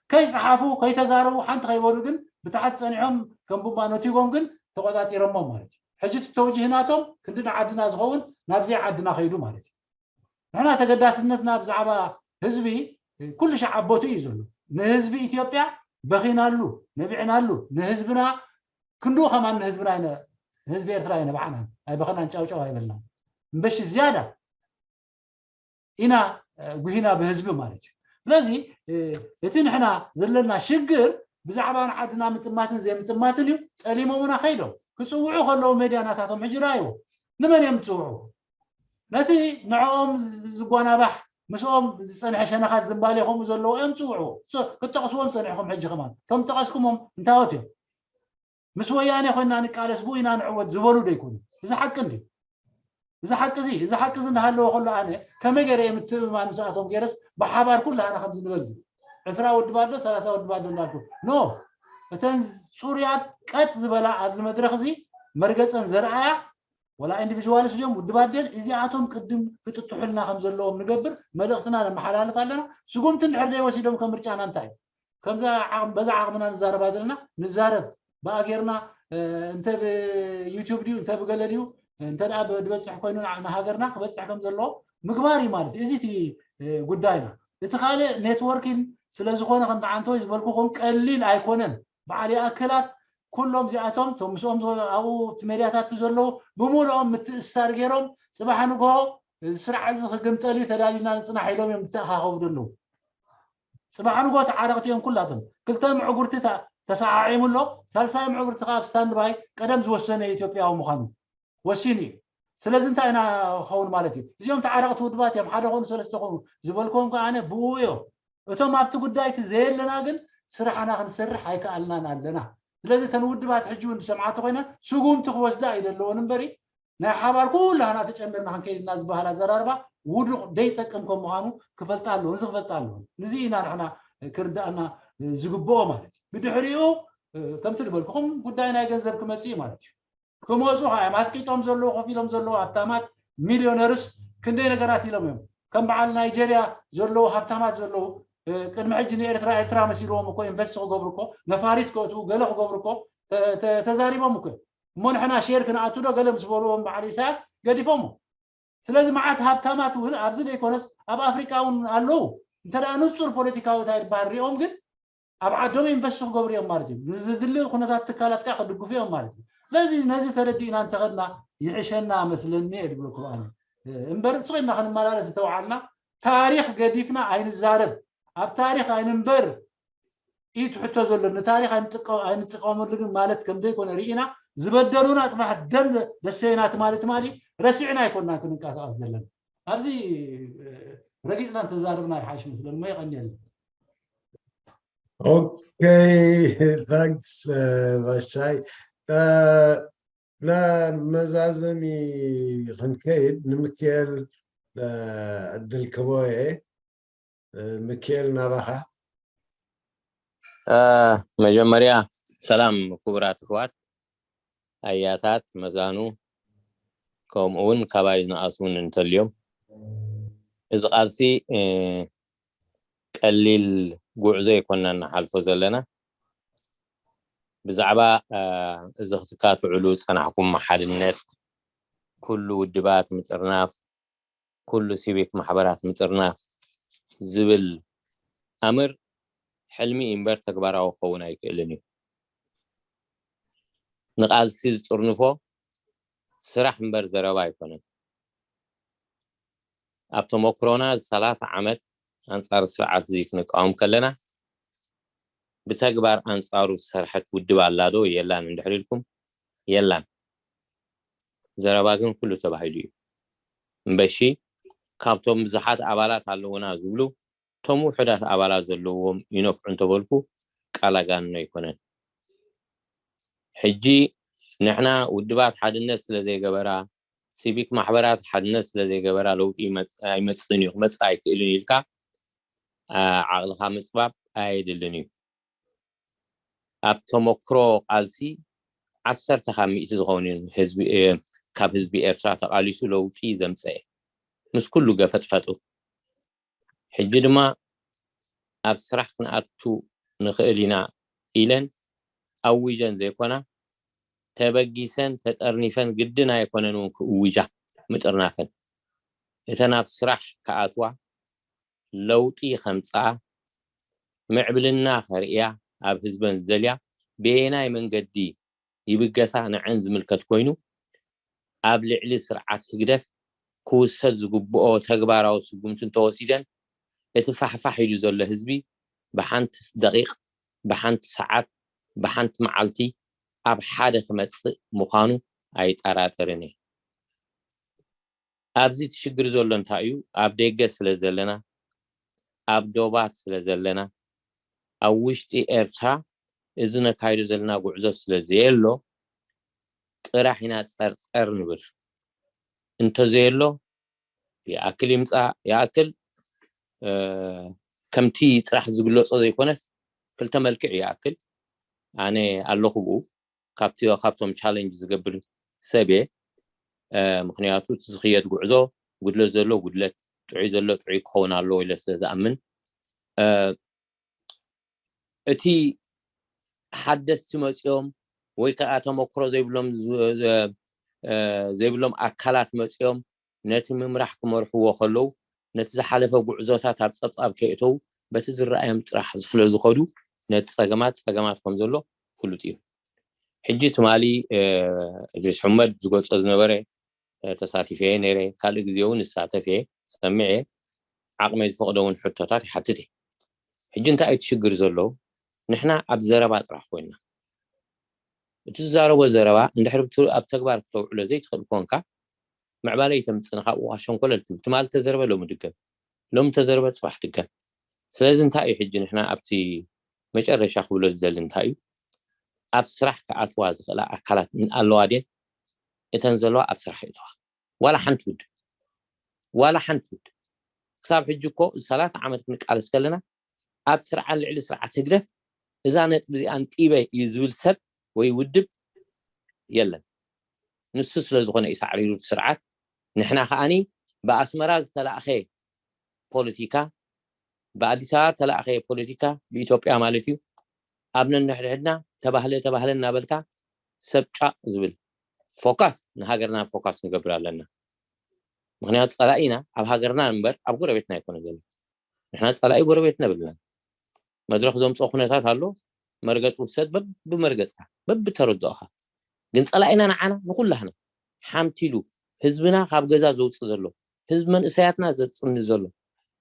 ከይፀሓፉ ከይተዛረቡ ሓንቲ ከይበሉ ግን ብታሕቲ ፀኒሖም ከም ቡምባ ነቲጎም ግን ተቆፃፂሮሞም ማለት እዩ። ሕጂ እቲ ተውጅህ ናቶም ክንዲ ንዓድና ዝኸውን ናብ ዘይዓድና ከይዱ ማለት እዩ። ንሕና ተገዳስነትና ብዛዕባ ህዝቢ ኩሉ ሻዕ ኣብ ቦትኡ እዩ ዘሎ። ንህዝቢ ኢትዮጵያ በኺናሉ፣ ነቢዕናሉ፣ ንህዝብና ክንድኡ ከማን ንህዝብና ንህዝቢ ኤርትራ የነብዓናን ኣይበኸናን፣ ጫውጫው ኣይበልናን። እምበሺ ዝያዳ ኢና ጉሂና ብህዝቢ ማለት እዩ። ስለዚ እቲ ንሕና ዘለና ሽግር ብዛዕባ ንዓድና ምጥማትን ዘይምጥማትን እዩ። ጠሊሞምና ከይዶም ክፅውዑ ከለዉ ሜድያ ናታቶም ሕጂ ረኣይዎ። ንመን እዮም ዝፅውዑ? ነቲ ንዕኦም ዝጓናባሕ ምስኦም ዝፀንሐ ሸነኻት ዝንባሌ ከምኡ ዘለዎ እዮም ዝፅውዑ። ክጠቕስዎም ፀኒሕኩም ሕጂ ከማን ከም ጠቐስኩሞም እንታወት እዮም? ምስ ወያኔ ኮይና ንቃለስ ብኡ ኢና ንዕወት ዝበሉ ዶ ይኮኑ? እዚ ሓቂ እንዲ እዚ ሓቂ እዚ እዚ ሓቂ እዚ እንዳሃለወ ከሎ ኣነ ከመይ ገይረ እየ ምትእምማን ምስኣቶም ገይረስ ብሓባር ኩላህና ከምዚ ንበል? ዕስራ ውድብ ኣሎ፣ ሰላሳ ውድብ ኣሎ እንዳልኩ ኖ። እተን ፅሩያት ቀጥ ዝበላ ኣብዚ መድረኽ እዚ መርገፀን ዘርኣያ ወላ ኢንዲቪዥዋልስ እዮም ውድባት ደን እዚኣቶም ቅድም ክጥጥሑልና ከም ዘለዎም ንገብር መልእኽትና ነመሓላልፍ ኣለና። ስጉምቲ እንድሕር ዘይወሲዶም ከም ምርጫና እንታይ እዩ? ከምዛ ዓቕም በዛ ዓቕምና ንዛረባ ዘለና ንዛረብ ብኣ ጌርና እንተ ብዩቱብ ድዩ እንተ ብገለ ድዩ እንተ ደኣ ድበፅሕ ኮይኑ ንሃገርና ክበፅሕ ከም ዘለዎ ምግባር እዩ ማለት እዩ። እዚ እቲ ጉዳይና። እቲ ካልእ ኔትወርኪን ስለ ዝኾነ ከምቲ ዓንተወይ ዝበልኩኹም ቀሊል ኣይኮነን። በዓል ይኣክላት ኩሎም እዚኣቶም እቶም ምስኦም ኣብኡ እቲ ሜድያታት ዘለዉ ብምሉኦም ምትእስሳር ገይሮም ፅባሕ ንግሆ እዚ ስርዓት እዚ ክግምጠል እዩ ተዳሊና ንፅናሕ ኢሎም እዮም ዝተኣኻኸቡ ዘለዉ። ፅባሕ ንግሆ ተዓረቕቲ እዮም ኩላቶም። ክልተ ምዕጉርቲ ተሰዓዒሙ ኣሎ። ሳልሳይ ምዕጉርቲ ከዓ ኣብ ስታንድባይ ቀደም ዝወሰነ ኢትዮጵያዊ ምዃኑ ወሲኑ እዩ። ስለዚ እንታይ ኢና ክኸውን ማለት እዩ? እዚኦም ተዓረቕቲ ውድባት እዮም። ሓደ ኾኑ ሰለስተ ኾኑ ዝበልክዎም ከዓ ኣነ ብኡ እዮም። እቶም ኣብቲ ጉዳይ እቲ ዘየለና ግን ስራሕና ክንሰርሕ ኣይከኣልናን ኣለና። ስለዚ እተን ውድባት ሕጂ እውን ዝሰምዓቶ ኮይነ ስጉምቲ ክወስዳ እዩ ዘለዎን እምበሪ ናይ ሓባር ኩላህና ተጨምርና ክንከይድ እና ዝበሃል ኣዘራርባ ውዱቕ ደይጠቅም ከም ምዃኑ ክፈልጣ ኣለዎ። እዚ ክፈልጣ ኣለዎ። ንዚ ኢና ንሕና ክርዳእና ዝግብኦ ማለት እዩ። ብድሕሪኡ ከምቲ ዝበልኩኹም ጉዳይ ናይ ገንዘብ ክመፅእ እዩ ማለት እዩ። ክመፁ ከ እዮም ኣስቂጦም ዘለዉ፣ ኮፍ ኢሎም ዘለዉ ሃብታማት ሚሊዮነርስ ክንደይ ነገራት ኢሎም እዮም። ከም በዓል ናይጀርያ ዘለዉ ሃብታማት ዘለዉ ቅድሚ ሕጂ ንኤርትራ ኤርትራ መሲልዎም እኮ ኢንቨስት ክገብሩ እኮ ነፋሪት ከእትዉ ገለ ክገብሩ እኮ ተዛሪቦም እኮ እዮም። እሞ ንሕና ሼር ክንኣቱ ዶ ገለ ምስ በልዎም በዓል ኢሳያስ ገዲፎሞ። ስለዚ መዓት ሃብታማት እውን ኣብዚ ዘይኮነስ ኣብ ኣፍሪቃ እውን ኣለዉ። እንተ ደኣ ንጹር ፖለቲካዊ እንታይ ዝበሃል ሪኦም ግን ኣብ ዓዶም ኢንቨስት ክገብሩ እዮም ማለት እዩ። ንዝድሊ ኩነታት ትካላት ከዓ ክድግፉ እዮም ማለት እዩ። ስለዚ ነዚ ተረዲእና እንተኸድና ይሕሸና መስለኒ እየ ድብለኩም ኣነ። እምበር ስቕ ኢልና ክንመላለስ ዝተውዓልና ታሪኽ ገዲፍና ኣይንዛረብ፣ ኣብ ታሪኽ ኣይንንበር እዩ ትሕቶ ዘሎ። ንታሪኽ ኣይንጥቀመሉ ግን ማለት ከም ዘይኮነ ርኢና ዝበደሉና ፅባሕ ደም ደሰየና ትማሊ ትማሊ ረሲዕና ኣይኮንና ክንንቀሳቐስ ዘለና። ኣብዚ ረጊፅና እንተዛረብና ይሓይሽ መስለኒ። እሞ የቐንየልና። ኦኬ፣ ታንክስ ባሻይ። ናብ መዛዘሚ ክንከይድ ንምክኤል ዕድል ክቦ እየ። ምክኤል ናባኻ። መጀመርያ ሰላም ክቡራት ኣሕዋት ኣያታት መዛኑ ከምኡ እውን ካባይ ዝነኣሱ እውን እንተልዮም እዚ ቃልሲ ቀሊል ጉዕዞ ኣይኮና ንሓልፎ ዘለና። ብዛዕባ እዚ ክትካትዕሉ ዝፀናሕኩም ሓድነት ኩሉ ውድባት ምጥርናፍ ኩሉ ሲቪክ ማሕበራት ምጥርናፍ ዝብል ኣምር ሕልሚ እምበር ተግባራዊ ክኸውን ኣይክእልን እዩ። ንቃልሲ ዝጥርንፎ ስራሕ እምበር ዘረባ ኣይኮነን። ኣብ ተመክሮና እዚ ሰላሳ ዓመት ኣንጻር ስርዓት እዚ ክንቃወም ከለና ብተግባር ኣንጻሩ ዝሰርሐት ውድብ ኣላ ዶ የላን እንድሕር ኢልኩም የላን። ዘረባ ግን ኩሉ ተባሂሉ እዩ። እምበሺ ካብቶም ብዙሓት ኣባላት ኣለውና ዝብሉ እቶም ውሑዳት ኣባላት ዘለውዎም ይነፍዑ እንተበልኩ ቃል ኣጋንኖ ኣይኮነን። ሕጂ ንሕና ውድባት ሓድነት ስለ ዘይገበራ፣ ሲቪክ ማሕበራት ሓድነት ስለ ዘይገበራ ለውጢ ኣይመጽእን እዩ፣ ክመጽእ ኣይክእልን ኢልካ ዓቕልኻ ምጽባብ ኣየድልን እዩ። ኣብ ተመክሮ ቃልሲ ዓሰርተ ካብ ሚእቲ ዝኸውን እዩ ህዝቢ ካብ ህዝቢ ኤርትራ ተቓሊሱ ለውጢ ዘምፀአ ምስ ኩሉ ገፈጥፈጡ። ሕጂ ድማ ኣብ ስራሕ ክንኣቱ ንኽእል ኢና ኢለን ኣዊጀን ዘይኮና ተበጊሰን ተጠርኒፈን ግድን ኣይኮነን እውን ክእውጃ ምጥርናፈን እተን ኣብ ስራሕ ክኣትዋ ለውጢ ከምፅኣ ምዕብልና ከርእያ ኣብ ህዝበን ዝደልያ በየናይ መንገዲ ይብገሳ ንዐን ዝምልከት ኮይኑ ኣብ ልዕሊ ስርዓት ህግደፍ ክውሰድ ዝግብኦ ተግባራዊ ስጉምቲ እንተወሲደን እቲ ፋሕፋሕ ኢሉ ዘሎ ህዝቢ ብሓንቲ ደቂቕ ብሓንቲ ሰዓት ብሓንቲ መዓልቲ ኣብ ሓደ ክመፅእ ምዃኑ ኣይጠራጠርን እየ። ኣብዚ እቲ ሽግር ዘሎ እንታይ እዩ? ኣብ ደገ ስለ ዘለና፣ ኣብ ዶባት ስለ ዘለና፣ ኣብ ውሽጢ ኤርትራ እዚ ነካይዶ ዘለና ጉዕዞ ስለ ዘየሎ ጥራሕ ኢና ጸርጸር ንብል። እንተዘየሎ ይኣክል ይምጻእ ይኣክል ከምቲ ጥራሕ ዝግለጾ ዘይኮነስ ክልተ መልክዕ ይኣክል ኣነ ኣለኹ ብኡ ካብቲ ካብቶም ቻለንጅ ዝገብር ሰብ እየ። ምክንያቱ እቲ ዝኽየድ ጉዕዞ ጉድለት ዘሎ ጉድለት፣ ጥዑይ ዘሎ ጥዑይ ክኸውን ኣለዎ ኢለ ስለ ዝኣምን፣ እቲ ሓደስቲ መፂኦም ወይ ከዓ ተመክሮ ዘይብሎም ዘይብሎም ኣካላት መፂኦም ነቲ ምምራሕ ክመርሕዎ ከለዉ ነቲ ዝሓለፈ ጉዕዞታት ኣብ ፀብፃብ ከየእተዉ በቲ ዝረኣዮም ጥራሕ ስለ ዝኸዱ ነቲ ፀገማት ፀገማት ከም ዘሎ ፍሉጥ እዩ። ሕጂ ትማሊ እድሪስ ሕመድ ዝገልፆ ዝነበረ ተሳቲፈ እየ ነይረ፣ ካልእ ግዜ እውን እሳተፍ እየ፣ ሰሚዐ እየ፣ ዓቕመይ ዝፈቕዶ እውን ሕቶታት ይሓትት እየ። ሕጂ እንታይ እዩ እቲ ሽግር ዘሎ? ንሕና ኣብ ዘረባ ጥራሕ ኮይና እቲ ዝዛረቦ ዘረባ እንድሕር ኣብ ተግባር ክተውዕሎ ዘይትኽእል ኮንካ ምዕባለ ይተምፅእ ንካብኡ ሸንኮለል ትብል ትማሊ ተዘርበ ሎሚ ድገም ሎሚ ተዘርበ ፅባሕ ድገም ስለዚ እንታይ እዩ ሕጂ ንሕና ኣብቲ መጨረሻ ክብሎ ዝደሊ እንታይ እዩ ኣብ ስራሕ ክኣትዋ ዝኽእላ ኣካላት ኣለዋ ድየን እተን ዘለዋ ኣብ ስራሕ ይእተዋ። ዋላ ሓንቲ ውድብ፣ ዋላ ሓንቲ ውድብ። ክሳብ ሕጂ እኮ ሰላሳ ዓመት ክንቃለስ ከለና ኣብ ስርዓት፣ ልዕሊ ስርዓት ህግደፍ እዛ ነጥቢ እዚኣ ኣንጢበ እዩ ዝብል ሰብ ወይ ውድብ የለን። ንሱ ስለ ዝኾነ እዩ ሳዕሪሩ እቲ ስርዓት። ንሕና ከኣኒ ብኣስመራ ዝተላእኸ ፖለቲካ፣ ብኣዲስ ኣበባ ተላእኸ ፖለቲካ፣ ብኢትዮጵያ ማለት እዩ፣ ኣብ ነንሕድሕድና ተባህለ ተባህለ እናበልካ ሰብ ጫቕ ዝብል ፎካስ፣ ንሃገርና ፎካስ ንገብር ኣለና። ምክንያቱ ጸላኢና ኣብ ሃገርና እምበር ኣብ ጎረቤትና ኣይኮነ ዘሎ። ንሕና ጸላኢ ጎረቤትና የብልናን። መድረኽ ዘምጽኦ ኩነታት ኣሎ፣ መርገጽ ውሰድ በብመርገጽካ፣ በብተረድኦኻ። ግን ጸላኢና ንዓና፣ ንኹላህና ሓምቲሉ ህዝብና ካብ ገዛ ዘውጽእ ዘሎ፣ ህዝቢ መንእሰያትና ዘጽኒ ዘሎ፣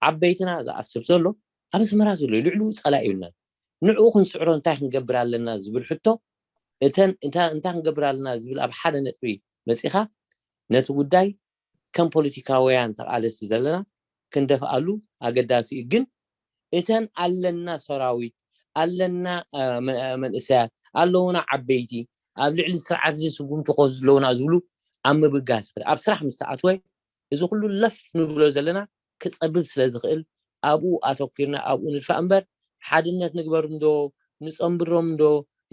ዓበይትና ዝኣስር ዘሎ ኣብ ኣስመራ ዘሎ እዩ። ልዕሊኡ ጸላኢ የብልናን። ንዕኡ ክንስዕሮ እንታይ ክንገብር ኣለና ዝብል ሕቶ፣ እተን እንታ-፣ እንታይ ክንገብር ኣለና ዝብል ኣብ ሓደ ነጥቢ መጺኻ ነቲ ጉዳይ ከም ፖለቲካውያን ተቓለስቲ ዘለና ክንደፍኣሉ ኣገዳሲ እዩ። ግን እተን ኣለና ሰራዊት፣ ኣለና፣ እ፣ መ-፣ መንእሰያት፣ ኣለውና ዓበይቲ፣ ኣብ ልዕሊ ስርዓት እዚ ስጉምቲ ክወስዱ ኣለውና ዝብሉ ኣብ ምብጋስ ይኽእል። ኣብ ስራሕ ምስ ተኣትወ እዚ ኩሉ ለፍ ንብሎ ዘለና ክጸብብ ስለ ዝኽእል ኣብኡ ኣተኲርና ኣብኡ ንድፋእ እምበር ሓድነት ንግበርም ዶ፣ ንጸንብሮም ዶ፣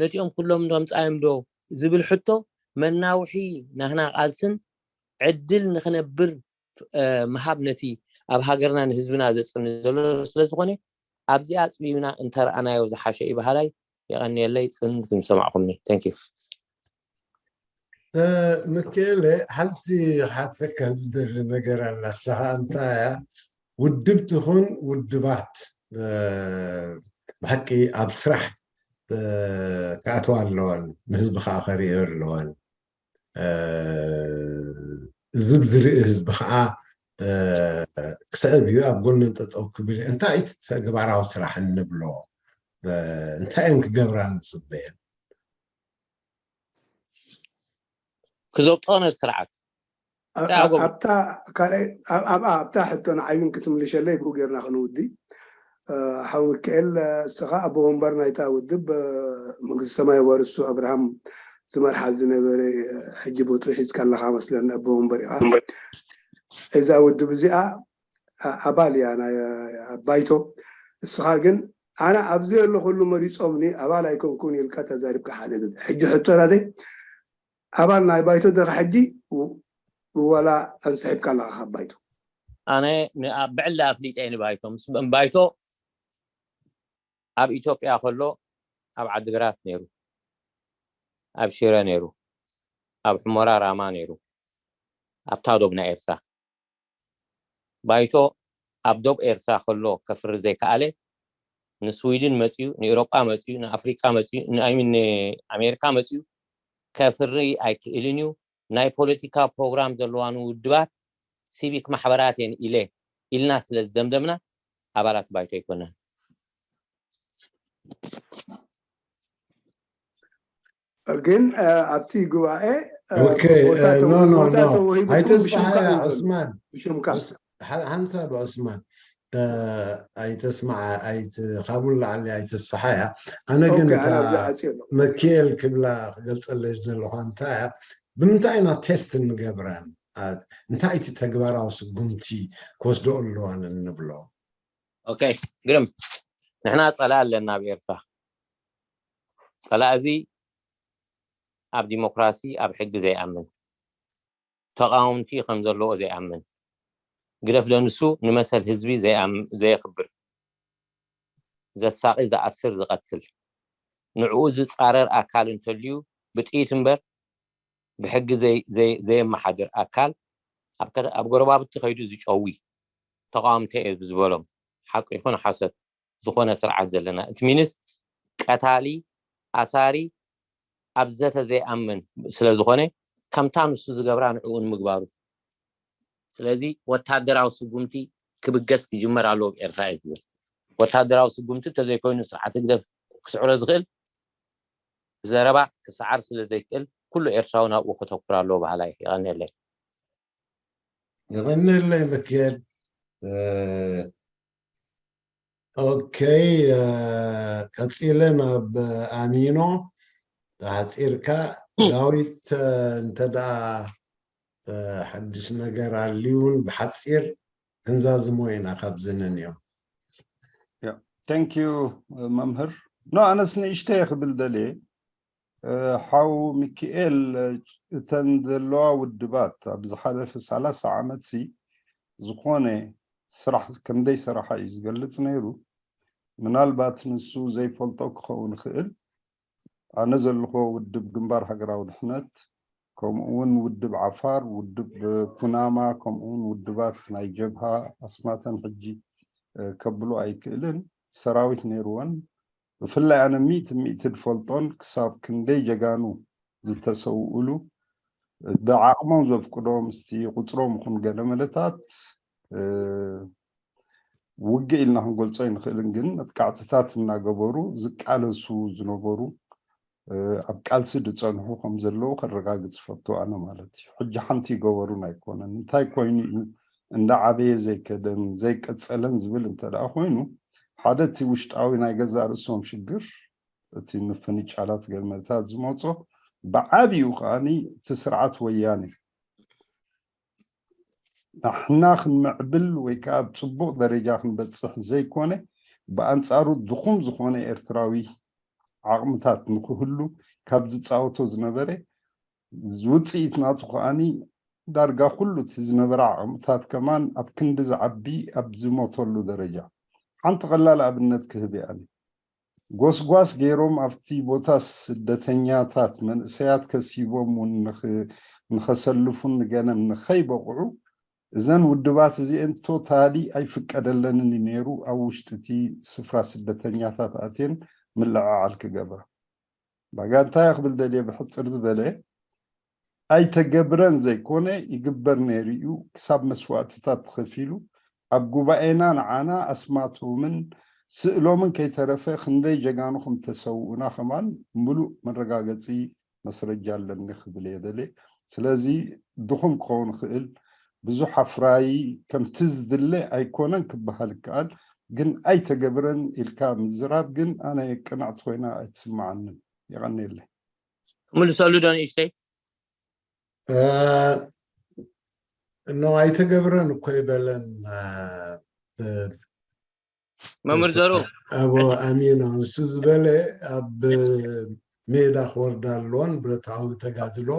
ነቲኦም ኩሎም ዶ ኣምጻዮም ዶ ዝብል ሕቶ መናውሒ ናህና ቃልስን ዕድል ንኽነብር፣ እ፣ ምሃብ ነቲ ኣብ ሃገርና ንህዝብና ዘጽንዕ ዘሎ ስለ ዝኾነ ኣብዚኣ ኣጽቢብና እንተረኣናዮ ዝሓሸ እዩ በሃላይ። የቐንየለይ፣ ጽን ክምሰማዕኹምኒ። Thank you። እ፣ ምክኤለ፣ ሓንቲ ሓተካ ዝደሊ ነገር ኣላ። ንስኻ እንታይ እያ፣ ውድብ ትኹን ውድባት፣ እ፣ ብሓቂ ኣብ ስራሕ፣ እ፣ ክኣትዋ ኣለወን፣ ንህዝቢ ከዓ ከርእዮ ኣለወን። እ፣ እዚ ብዝርኢ ህዝቢ ከዓ፣ እ፣ ክስዕብ እዩ፣ ኣብ ጎነን ጠጠው ክብል እዩ። እንታይ እቲ ተግባራዊ ስራሕ እንብሎ፣ እ፣ እንታይ እየን ክገብራ ንፅበየን? ክዘብጦ ነቲ ስርዓት። ኣ-፣ እንታይ ኣጎም? ኣብታ ካልኣይ፣ ኣብ-፣ ኣብ-፣ ኣብታ ሕቶ ንዓይ እውን ክትምልሸለይ ብኡ ጌርና ክንውዲ። እ፣ ሓው ሚካኤል፣ እ፣ እስኻ ኣቦ ወንበር ናይታ ውድብ፣ እ፣ መንግስቲ ሰማይ ዋርሱ ኣብርሃም ዝመርሓ ዝነበረ፣ እ፣ ሕጂ ቦትኡ ሒዝካ ኣለኻ መስለኒ ኣቦ ወንበር ኢኻ። እዛ ውድብ እዚኣ፣ ኣ-፣ ኣባል እያ ናይ፣ እ፣ ባይቶ። እስኻ ግን ኣነ ኣብዚ ዘለኹሉ መሪጾምኒ ኣባል ኣይኮንኩን ኢልካ ተዛሪብካ ሓደ ግዜ። ሕጂ ሕቶ ናተይ ኣባል ናይ ባይቶ ዲኻ ሕጂ፣ ው-፣ ዋላ ኣንስሒብካ ኣለኻ ካብ ባይቶ? ኣነ ን-፣ ኣብ ብዕሊ ኣፍሊጠ እየ ንባይቶ። ምስ ብ-፣ ባይቶ ኣብ ኢትዮጵያ ከሎ ኣብ ዓዲግራት ነይሩ፣ ኣብ ሽረ ነይሩ፣ ኣብ ሑመራ ራማ ነይሩ፣ ኣብታ ዶብ ናይ ኤርትራ። ባይቶ ኣብ ዶብ ኤርትራ ከሎ ከፍሪ ዘይከኣለ ንስዊድን መጺኡ፣ ንኤውሮጳ መጺኡ፣ ንኣፍሪቃ መጺኡ፣ ንኣይ ሚን ንኣሜሪካ መጺኡ ከፍሪ ኣይክእልን እዩ። ናይ ፖለቲካ ፕሮግራም ዘለዋን ውድባት ሲቪክ ማሕበራት እየን ኢለ፣ ኢልና ስለ ዝደምደምና ኣባላት ባይቶ ኣይኮነን። ግን፣ እ፣ ኣብቲ ጉባኤ፣ እ፣ ኦኬ፣ ቦታ እ፣ ተው-፣ ኖ፣ ኖ፣ ቦታ ኖ። ተወሂቡኩም ኣይተስፋሓያ ብሽምካ እዩ ዘሎ። ዑስማን። ብሽምካ። ዑስ-፣ ሓ-፣ ሓንሳብ ዑስማን። እ፣ ኣይተስማዓ-፣ ኣይት-፣ ካብኡ ንላዕሊ ኣይተስፋሓያ። ኣነ ግን ኦኬ፣ እታ ኣነ ኣብዚ ዓጽየ ኣለኹ። መኪኤል ክብላ ክገልጸለይ ዝደለኹ እንታይ እያ፣ ብምንታይ ኢና ቴስት እንገብረን? እ፣ እንታይ እቲ ተግባራዊ ስጉምቲ ክወስዶ ኣለዋን እንብሎ? ኦኬ፣ ግርም። ንሕና ጸላኢ ኣለና ኣብ ኤርትራ። ጸላኢ እዚ ኣብ ዲሞክራሲ፣ ኣብ ሕጊ ዘይኣምን፣ ተቓወምቲ ከም ዘለዎ ዘይኣምን፣ ግደፍ ደንሱ ንመሰል ህዝቢ ዘይኣም-፣ ዘየኽብር፣ ዘሳቒ፣ ዝኣስር፣ ዝቐትል፣ ንዕኡ ዝጻረር ኣካል እንተልዩ ብጥይት እምበር ብሕጊ ዘይ-፣ ዘይ-፣ ዘየመሓድር ኣካል፣ ኣብ ከተ-፣ ኣብ ጎረባብቲ ከይዱ ዝጨዊ፣ ተቓወምቲ እየ ዝበሎም፣ ሓቂ ይኹን ሓሶት፣ ዝኾነ ስርዓት ዘለና። እቲ ሚንስ ቀታሊ፣ ኣሳሪ፣ ኣብ ዘተ ዘይኣምን ስለ ዝኾነ ከምታ ንሱ ዝገብራ ንዕኡ ንምግባሩ። ስለዚ ወታደራዊ ስጉምቲ ክብገስ ክጅመር ኣለዎ ኣብ ኤርትራ እየ ዝብል። ወታደራዊ ስጉምቲ እንተዘይኮይኑ ስርዓት ህግደፍ ክስዕሮ ዝኽእል ብዘረባ ክሰዓር ስለ ዘይክእል ኩሉ ኤርትራዊ ናብኡ ከተኩር ኣለዎ በሃላይ እየ። የቐንየለይ። የቐንየለይ ምክኤል። እ፣ ኦኬ፣ እ፣ ቀጺለ ናብ ኣሚኖ ተሓጺርካ። ዳዊት፣ እንተ ደኣ ሓድሽ ነገር ኣልዩን ብሓጺር ክንዛዝሞ ኢና ካብዚ ንንዮም። Thank you መምህር። ኖ፣ ኣነስ ንእሽተይ ክብል ደልየ። ሓው ሚኪኤል፣ እተን ዘለዋ ውድባት ኣብ ዝሓለፈ ሰላሳ ዓመት ሲ ዝኾነ ስራሕ ከም ዘይሰራሓ እዩ ዝገልጽ ነይሩ። ምናልባት ንሱ ዘይፈልጦ ክኸውን ይኽእል። ኣነ ዘለኹዎ ውድብ ግንባር ሃገራዊ ድሕነት፣ ከምኡ እውን ውድብ ዓፋር፣ ውድብ ኩናማ፣ ከምኡ እውን ውድባት ናይ ጀብሃ ኣስማተን ሕጂ ከብሎ ኣይክእልን፣ ሰራዊት ነይርወን። ብፍላይ ኣነ ሚእቲ ሚእቲ ዝፈልጦን ክሳብ ክንደይ ጀጋኑ ዝተሰውእሉ፣ ብዓቕሞም ዘፍቅዶ ምስቲ ቁፅሮም ይኹን ገለመለታት ውግእ ኢልና ክንገልጾ ኣይንኽእልን፣ ግን መጥቃዕትታት እናገበሩ ዝቃለሱ ዝነበሩ፣ ኣብ ቃልሲ ዝጸንሑ ከም ዘለዉ ከረጋግጽ ፈቱ ኣነ ማለት እዩ። ሕጂ ሓንቲ ይገበሩን ኣይኮነን። እንታይ ኮይኑ እዩ እንዳዓበየ ዘይከደን ዘይቀጸለን ዝብል እንተ ደኣ ኮይኑ፣ ሓደ እቲ ውሽጣዊ ናይ ገዛእ ርእሶም ሽግር፣ እቲ ምፍንጫላት ገለመለታት ዝመጾ፣ ብዓቢኡ ከኣኒ እቲ ስርዓት ወያነ ንሕና ክንምዕብል ወይ ከዓ ኣብ ፅቡቕ ደረጃ ክንበፅሕ ዘይኮነ፣ ብኣንፃሩ ድኹም ዝኾነ ኤርትራዊ ዓቕምታት ንክህሉ ካብ ዝፃወቶ ዝነበረ፣ ውፅኢት ናቱ ከዓኒ ዳርጋ ኩሉ እቲ ዝነበረ ዓቕምታት ከማን ኣብ ክንዲ ዝዓቢ ኣብ ዝሞተሉ ደረጃ። ሓንቲ ቀላል ኣብነት ክህብ እየ ኣነ። ጎስጓስ ገይሮም ኣብቲ ቦታ ስደተኛታት መንእሰያት ከሲቦም እውን ንኸሰልፉን ንገነም ንኸይበቕዑ እዘን ውድባት እዚአን ቶታሊ ኣይፍቀደለንን እዩ ነይሩ ኣብ ውሽጢ እቲ ስፍራ ስደተኛታት ኣትየን ምልዕዓል ክገብራ። ባጋ እንታይ ክብል ደልየ ብሕፅር ዝበለ ኣይተገብረን ዘይኮነ ይግበር ነይሩ እዩ። ክሳብ መስዋእትታት ተኸፊሉ ኣብ ጉባኤና ንዓና ኣስማቶምን ስእሎምን ከይተረፈ ክንደይ ጀጋኑ ከም ተሰውኡና ከማን ምሉእ መረጋገፂ መስረጃ ኣለኒ ክብል እየ ደልየ። ስለዚ ድኹም ክኸውን ይኽእል፣ ብዙሕ ኣፍራዪ ከምቲ ዝድለ ኣይኮነን ክበሃል ይከኣል፣ ግን ኣይተገብረን ኢልካ ምዝራብ ግን ኣነ ቅንዕቲ ኮይና ኣይትስምዓንን። የቐንየለይ። ክምልሰሉ ዶ ንእሽተይ? ኖ ኣይተገብረን እኮ ይበለን። መምህር ዘሩ ኣቦ ኣሚኖ ንሱ ዝበለ ኣብ ሜዳ ክወርዳ ኣለዎን ብረታዊ ተጋድሎ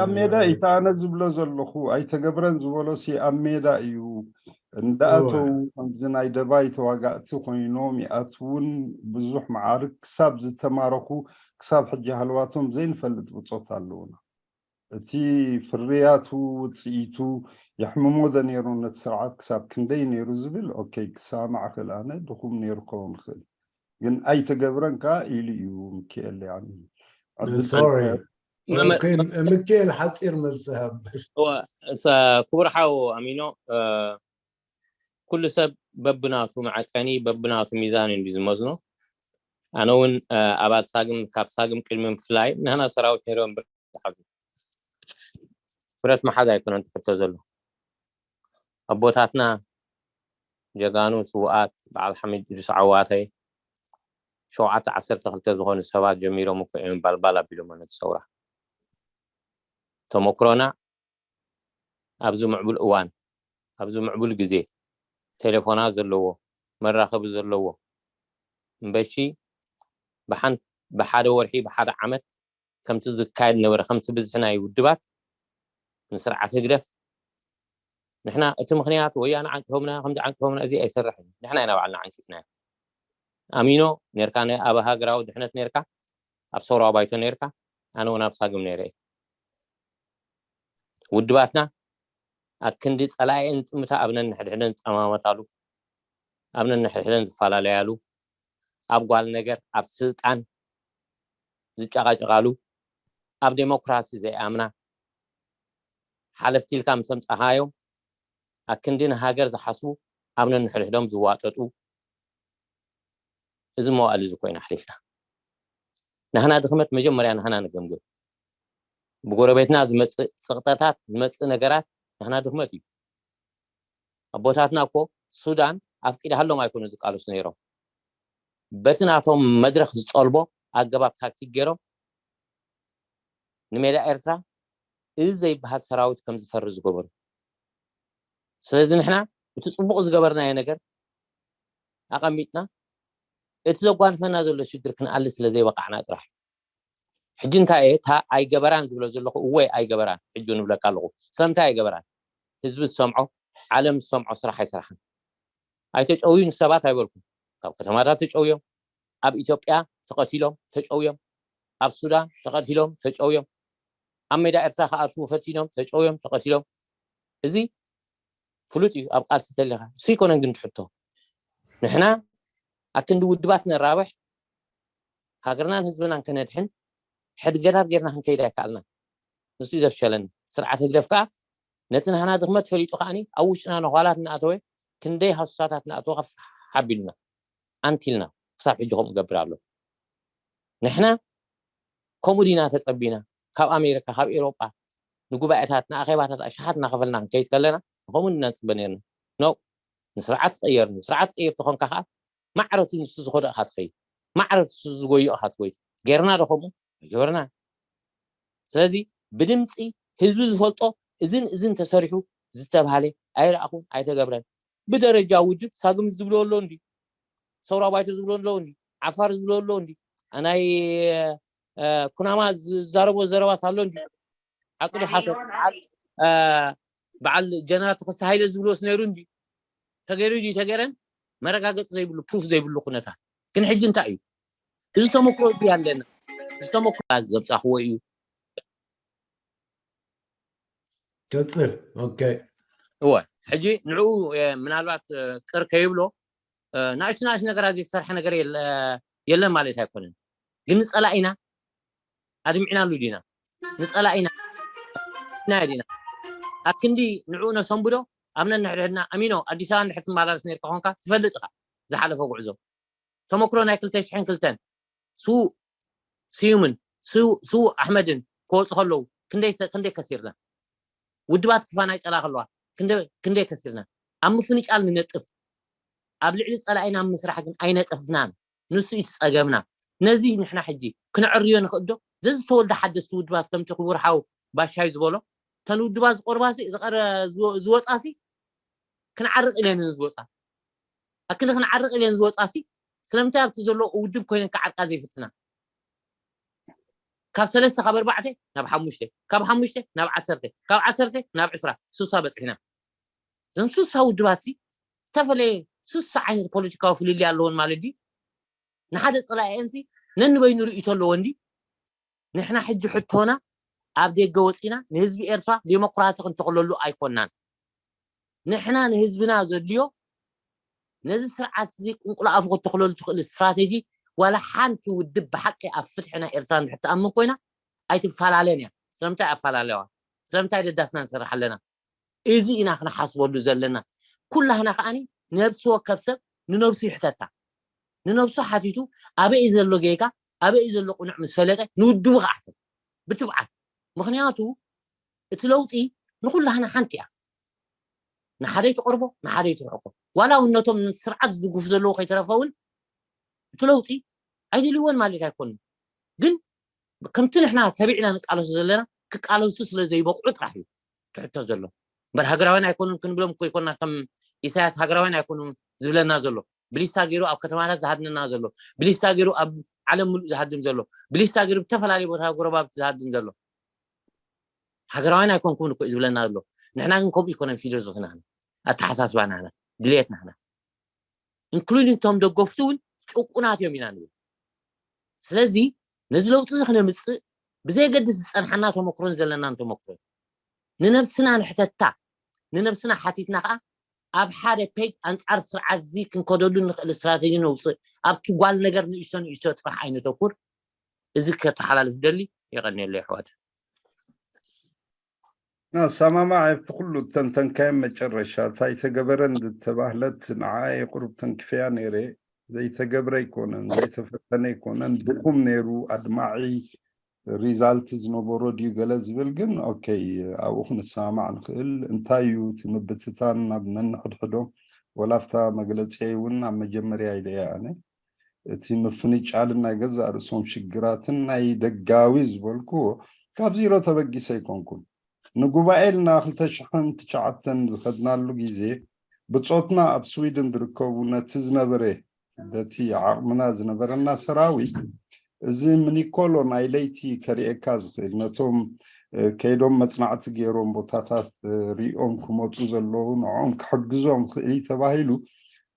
ኣብ ሜዳ ኢታ ኣነ ዝብሎ ዘለኹ ኣይተገብረን ዝበሎ ሲ ኣብ ሜዳ እዩ እንዳኣተው ከምዚ ናይ ደባይ ተዋጋእቲ ኮይኖም ይኣትውን ብዙሕ መዓርግ ክሳብ ዝተማረኹ ክሳብ ሕጂ ሃልዋቶም ዘይንፈልጥ ብፆት ኣለውና። እቲ ፍርያቱ ውፅኢቱ የሕምሞ ዶ ነይሩ ነቲ ስርዓት ክሳብ ክንደይ ነይሩ ዝብል ኦኬ ክሳማዕ ክእል ኣነ ድኹም ነይሩ ክኸውን ይኽእል ግን ኣይተገብረን ከዓ ኢሉ እዩ ምክኤል ያኒ ሶሪ ምክኤል ሓፂር መልሲ ሃብ ክቡር ሓው ኣሚኖ ኩሉ ሰብ በብናቱ መዐቀኒ በብናቱ ሚዛን እንዲ ዝመዝኖ ኣነ እውን ኣባል ሳግም ካብ ሳግም ቅድሚ ምፍላይ ንህና ሰራዊት ነይሮም ዝሓዙ ብረት መሓዝ ኣይኮነን ትሕቶ ዘሎ ኣቦታትና ጀጋኑ ስውኣት በዓል ሓሚድ ድስ ዓዋተ ሸውዓተ ዓሰርተ ክልተ ዝኾኑ ሰባት ጀሚሮም እኮ እዮም ባልባል ኣቢሎሞ ነቲ ሰውራ ተመክሮና ኣብዚ ምዕቡል እዋን ኣብዚ ምዕቡል ግዜ ቴሌፎናት ዘለዎ መራኸቢ ዘለዎ እምበሺ ብሓን ብሓደ ወርሒ ብሓደ ዓመት ከምቲ ዝካየድ ነበረ ከምቲ ብዝሒ ናይ ውድባት ንስርዓት ህግደፍ ንሕና እቲ ምክንያት ወያነ ዓንቂፎምና ከምዚ ዓንቂፎምና እዚ ኣይሰርሕን ንሕና ኢና ባዕልና ዓንቂፍናዮ ኣሚኖ ነርካ ናይ ኣብ ሃገራዊ ድሕነት ነርካ ኣብ ሰውራዊ ባይቶ ነርካ ኣነ እውን ኣብ ሳግም ነረ ውድባትና ኣብ ክንዲ ጸላኤን ጽምታ ኣብ ነንሕድሕደን ዝጸማመታሉ ኣብ ነንሕድሕደን ዝፈላለያሉ ኣብ ጓል ነገር ኣብ ስልጣን ዝጨቃጨቃሉ ኣብ ዴሞክራሲ ዘይኣምና ሓለፍቲ ኢልካ ምስ ኣምጻኻዮም ኣብ ክንዲ ንሃገር ዝሓስቡ ኣብ ነንሕድሕዶም ዝዋጠጡ እዚ መዋእል እዚ ኮይና ኣሕሊፍና ናህና ድኽመት መጀመርያ ናህና ንገምግም ብጎረቤትና ዝመፅእ ፅቕጠታት ዝመፅእ ነገራት ናህና ድኽመት እዩ ኣቦታትና እኮ ሱዳን ኣፍቂድሃሎም ኣይኮኑ ዝቃለሱ ነይሮም በቲ ናቶም መድረክ ዝፀልቦ ኣገባብ ታክቲክ ገይሮም ንሜዳ ኤርትራ እዚ ዘይበሃል ሰራዊት ከም ዝፈሪ ዝገበሩ። ስለዚ ንሕና እቲ ጽቡቕ ዝገበርናዮ ነገር ኣቐሚጥና፣ እቲ ዘጓንፈና ዘሎ ሽግር ክንኣሊ ስለ ዘይበቃዕና ጥራሕ። ሕጂ እንታይ እየ እታ ኣይገበራን ዝብሎ ዘለኹ? እወ ኣይገበራን። ሕጂ ንብለካ ኣለኹ። ስለምንታይ ኣይገበራን? ህዝቢ ዝሰምዖ፣ ዓለም ዝሰምዖ ስራሕ ኣይሰራሕን። ኣይተጨውዩን ሰባት ኣይበልኩም። ካብ ከተማታት ተጨውዮም፣ ኣብ ኢትዮጵያ ተቐቲሎም ተጨውዮም፣ ኣብ ሱዳን ተቐቲሎም ተጨውዮም፣ ኣብ ሜዳ ኤርትራ ክኣትዉ ፈቲኖም ተጨውዮም ተቐቲሎም። እዚ ፍሉጥ እዩ። ኣብ ቃልሲ ተሊኻ እሱ ይኮነን ግን ትሕቶ ንሕና ኣክንዲ ውድባት ነራብሕ ሃገርናን ህዝብናን ከነድሕን ሕድገታት ጌርና ክንከይድ ኣይከኣልናን። ንሱ እዩ ዘፍሸለኒ። ስርዓት ህግደፍ ከዓ ነቲ ናህና ድኽመት ፈሊጡ ከዓኒ ኣብ ውሽጥና ነዃላት እናኣተወ ክንደይ ሃሱሳታት እናኣተወ ከፍ ሓቢሉና ኣንቲልና ክሳብ ሕጂ ከምኡ ገብር ኣሎ። ንሕና ከምኡ ዲና ተጸቢና ካብ ኣሜሪካ ካብ ኤሮጳ ንጉባኤታት ንኣኼባታት ኣሽሓት እናኸፈልና ክንከይድ ከለና ንከምኡ ዲና ንጽበ ነርና። ኖ ንስርዓት ቀየር ንስርዓት ቀይር ተኾንካ ከዓ ማዕረቱ ንሱ ዝኸዶ ኢኻ ትኸይድ ማዕረቱ ንሱ ዝጎዮ ኢኻ ትጎይድ። ጌርና ዶ ከምኡ ኣይገበርና። ስለዚ ብድምፂ ህዝቢ ዝፈልጦ እዝን እዝን ተሰሪሑ ዝተባሃለ ኣይረኣኹን ኣይተገብረን። ብደረጃ ውድብ ሳግም ዝብሎ ኣሎ እንዲ ሰውራ ባይቶ ዝብሎ ኣሎ እንዲ ዓፋር ዝብሎ ኣሎ እንዲ ናይ ኩናማ ዝዛረቦ ዘረባስ ኣሎ እንዲ ዓቅሊ ሓሶት በዓል ጀነራል ተኸስተ ሃይለ ዝብልዎስ ነይሩ እንዲ ተገይሩ ዩ ተገይረን መረጋገፂ ዘይብሉ ፕሩፍ ዘይብሉ ኩነታት ግን ሕጂ እንታይ እዩ እዚ ተመክሮ እዚ ኣለና እዚ ተመክሮ ዘብፃኽዎ እዩ ቀፅል ኦኬ እወ ሕጂ ንዕኡ ምናልባት ቅር ከይብሎ ናእሽቱ ናእሽቱ ነገራት ዘይተሰርሐ ነገር የለን ማለት ኣይኮነን ግን ንፀላኢና ኣድሚዕናሉ ዲና ንፀላኢና ዲና ኣክንዲ ንዕኡ ነሰንብዶ ኣብ ነንሕድሕድና ኣሚኖ ኣዲስ ኣበባ እንድሕር ትመላለስ ነርካ ኮንካ ትፈልጥ ኢኻ ዝሓለፈ ጉዕዞ ተመክሮ ናይ ክልተ ሽሕን ክልተን ስዉእ ስዩምን ስዉእ ኣሕመድን ክወፁ ከለዉ ክንደይ ከሲርና ውድባት ክፋናጨላ ከለዋ ክንደይ ከሲርና ኣብ ምፍንጫል ንነጥፍ ኣብ ልዕሊ ፀላኢና ምስራሕ ግን ኣይነጠፍናን ንሱ እዩ ጸገምና ነዚ ንሕና ሕጂ ክነዕርዮ ንኽእል ዶ ዘዝተወልደ ሓደስቲ ውድባት ከምቲ ክቡር ሓው ባሻይ ዝበሎ ተን ውድባት ዝቆርባሲ ዝወፃሲ ክንዓርቕ ኢለን ዝወፃ ኣክንዲ ክንዓርቕ ኢለን ዝወፃሲ ስለምንታይ ኣብቲ ዘሎ ውድብ ኮይነን ክዓርቃ ዘይፍትና ካብ ሰለስተ ካብ ኣርባዕተ ናብ ሓሙሽተ ካብ ሓሙሽተ ናብ ዓሰርተ ካብ ዓሰርተ ናብ ዕስራ ሱሳ በፅሕና እዘን ሱሳ ውድባት ሲ ዝተፈለየ ሱሳ ዓይነት ፖለቲካዊ ፍልልይ ኣለወን ማለት ድዩ ንሓደ ፀላኢአን ሲ ነንበይኑ ርእይቶ ኣለወን ድዩ ንሕና ሕጂ ሕቶና ኣብ ደገ ወፂና ንህዝቢ ኤርትራ ዴሞክራሲ ክንተኽለሉ ኣይኮናን ንሕና ንህዝብና ዘድልዮ ነዚ ስርዓት እዚ ቁንቁል ኣፉ ከተኽለሉ ትኽእል ስትራቴጂ ዋላ ሓንቲ ውድብ ብሓቂ ኣብ ፍትሒ ናይ ኤርትራ እንድሕር ትኣምን ኮይና ኣይትፈላለን እያ ስለምንታይ ኣፈላለዋ ስለምንታይ ደዳስና ንሰርሕ ኣለና እዚ ኢና ክንሓስበሉ ዘለና ኩላህና ከዓኒ ነብሲ ወከፍ ሰብ ንነብሱ ይሕተታ ንነብሱ ሓቲቱ ኣበይ ዘሎ ጌጋ ኣበይ ዘሎ ቁኑዕ ምስ ፈለጠ ንውድቡ ክሓተት ብትብዓት ምኽንያቱ እቲ ለውጢ ንኹላህና ሓንቲ እያ ንሓደ ይትቐርቦ ንሓደ ይትርሕቆ ዋላ እውን ነቶም ስርዓት ዝድግፉ ዘለዉ ከይተረፈ እውን እቲ ለውጢ ኣይደልይዎን ማለት ኣይኮኑን ግን ከምቲ ንሕና ተቢዕና ንቃለሱ ዘለና ክቃለሱ ስለ ዘይበቕዑ ጥራሕ እዩ ትሕቶ ዘሎ እምበር ሃገራውያን ኣይኮኑን ክንብሎም እኮ ይኮና ከም ኢሳያስ ሃገራውያን ኣይኮኑን ዝብለና ዘሎ ብሊስታ ገይሩ ኣብ ከተማታት ዝሃድነና ዘሎ ብሊስታ ገይሩ ኣብ ዓለም ሙሉእ ዝሃድም ዘሎ ብሊስታ ገይሩ ብተፈላለዩ ቦታ ጎረባብቲ ዝሃድም ዘሎ ሃገራውያን ኣይኮንኩምን እኮ ዝብለና ዘሎ ንሕና ግን ከምኡ ይኮነን ፊሎዞፍና ኣተሓሳስባና ድልየትና including ቶም ደገፍቱ እውን ጭቁናት እዮም ኢና ንብል ስለዚ ነዚ ለውጢ እዚ ክነምፅእ ብዘየገድስ ዝፀንሓና ተመክሮን ዘለናን ተመክሮ ንነብስና ንሕተታ ንነብስና ሓቲትና ከዓ ኣብ ሓደ ፔጅ ኣንፃር ስርዓት እዚ ክንከደሉ ንኽእል ስትራተጂ ነውፅእ ኣብቲ ጓል ነገር ንእሽቶ ንእሽቶ ጥራሕ ኣይነተኩር እዚ ከተሓላልፍ ደሊ የቐንየለ ይሕዋት ኣሰማማዕ ኣብቲ ኩሉ ተንተንካዮ መጨረሻ እታ ኣይተገበረን ዝተባህለት ንዓይ ቁሩብ ተንክፈያ ነይረ ዘይተገብረ ኣይኮነን ዘይተፈተነ ኣይኮነን ድኹም ነይሩ ኣድማዒ ሪዛልት ዝነበሮ ድዩ ገለ ዝብል ግን ኦኬ ኣብኡ ክንሰማማዕ ንኽእል እንታይ እዩ እቲ ምብትታን ናብ ነንሕድሕዶ ወላፍታ መግለፂ እውን ኣብ መጀመርያ ኢለ እየ ኣነ እቲ ምፍንጫልን ናይ ገዛእ ርእሶም ሽግራትን ናይ ደጋዊ ዝበልኩዎ ካብ ዚሮ ተበጊሰ ኣይኮንኩን። ንጉባኤ ኢልና ክልተ ሽሕን ትሽዓተን ዝኸድናሉ ግዜ፣ ብጾትና ኣብ ስዊድን ዝርከቡ ነቲ ዝነበረ፣ በቲ ዓቕምና ዝነበረና ሰራዊት፣ እዚ ምኒኮሎ ናይ ለይቲ ከርእየካ ዝኽእል፣ ነቶም፣ እ፣ ከይዶም መጽናዕቲ ገይሮም ቦታታት፣ እ፣ ሪኦም ክመጹ ዘለዉ፣ ንዕኦም ክሕግዞም ክእል ተባሂሉ፣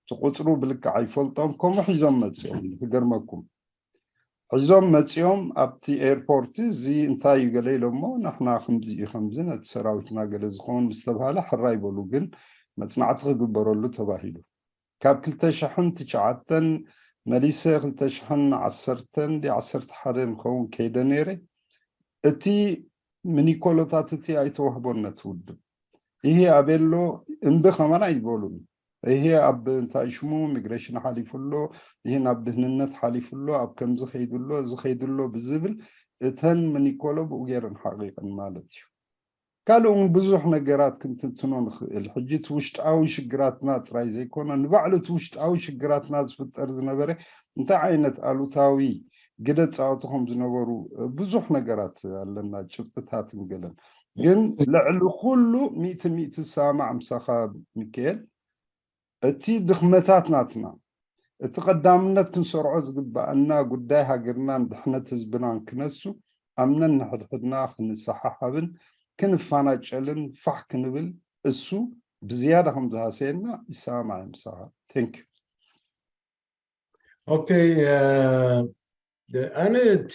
እቲ ቁጽሩ ብልክዕ ኣይፈልጦን፣ ከምኡ ሒዞም መጺኦም፣ ክገርመኩም። ሒዞም መጺኦም ኣብቲ ኤርፖርት፣ "እዚ እንታይ እዩ?" ገለ ኢሎሞ፣ "ንሕና ከምዚ እዩ፣ ከምዚ ነቲ ሰራዊትና ገለ ዝኸውን" ምስ ተባሃለ፣ ሕራይ በሉ፣ ግን መጽናዕቲ ክግበረሉ ተባሂሉ። ካብ ክልተ ሽሕን ትሽዓተን መሊሰ ክልተ ሽሕን ዓሰርተን ድዩ ዓሰርተ ሓደን ክኸውን ከይደ ነይረ። እቲ ምኒኮሎታት እቲ ኣይተዋህቦን ነቲ ውድብ። ይሄ ኣቤሎ እምቢ ከማን ኣይበሉን። ይሄ ኣብ እንታይ ሽሙ ሚግሬሽን ሓሊፉ ኣሎ፣ ይሄ ናብ ድህንነት ሓሊፉ ኣሎ፣ ኣብ ከምዚ ከይዱ ኣሎ፣ እዚ ከይዱ ኣሎ ብዝብል እተን ምኒኮሎ ብኡ ገይረን ሓቂቀን ማለት እዩ። ካልእ እውን ብዙሕ ነገራት ክንትንትኖ ንኽእል። ሕጂ እቲ ውሽጣዊ ሽግራትና ጥራይ ዘይኮነ፣ ንባዕሉ እቲ ውሽጣዊ ሽግራትና ዝፍጠር ዝነበረ እንታይ ዓይነት ኣሉታዊ ግደ ጻወቱ ከም ዝነበሩ ብዙሕ ነገራት ኣለና፣ ጭብጥታትን ገለን። ግን ልዕሊ ኩሉ ሚእቲ ሚእቲ ዝሰማማዕ ምሳኻ ሚካኤል፣ እቲ ድኽመታት ናትና፣ እቲ ቀዳምነት ክንሰርዖ ዝግባኣና ጉዳይ ሃገርናን ድሕነት ህዝብናን ክነሱ፣ ኣምነን ንሕድሕድና ክንሰሓሓብን ክንፋናጨልን ፋሕ ክንብል፣ እሱ ብዝያዳ ከም ዝሃሰየና ይሰማማዕ እየ ምሳኻ። Thank you። ኦኬ፣ እ፣ ኣነ እቲ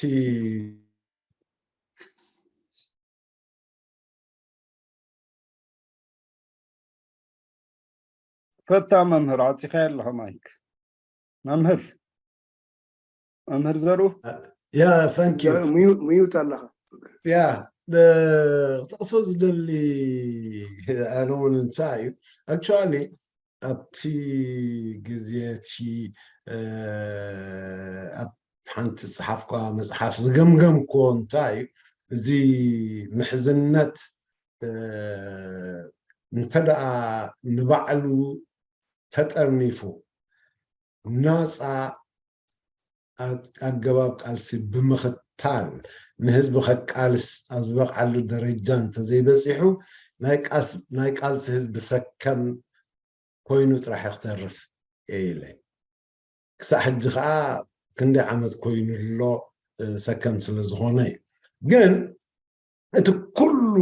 ፈታ መምህር፣ ዓጺኻዮ ኣለኻ ማይክ። መምህር፣ መምህር ዘሩ። ያ፣ thank you። ሚዩ-፣ ሚዩት ኣለኻ። ያ፣ እ፣ ክጠቕሶ ዝደሊ ኣነ እውን እንታይ እዩ፣ actually ኣብቲ ግዜ እቲ፣ እ፣ ኣብ ሓንቲ ዝጸሓፍኳ መጽሓፍ ዝገምገምክዎ እንታይ እዩ፣ እዚ ምሕዝነት፣ እ፣ እንተ ደኣ ንባዕሉ ተጠርኒፉ፣ ናጻ ኣ-፣ ኣገባብ ቃልሲ ብምኽታል፣ ንህዝቢ ከቃልስ ኣብ ዝበቕዓሉ ደረጃ እንተዘይበጺሑ፣ ናይ ቃስ-፣ ናይ ቃልሲ ህዝቢ ሰከም ኮይኑ ጥራሕ እዩ ክተርፍ እየ ኢለ። ክሳዕ ሕጂ ኸኣ ክንደይ ዓመት ኮይኑ ኣሎ፣ እ፣ ሰከም ስለ ዝኾነ እዩ። ግን እቲ ኩሉ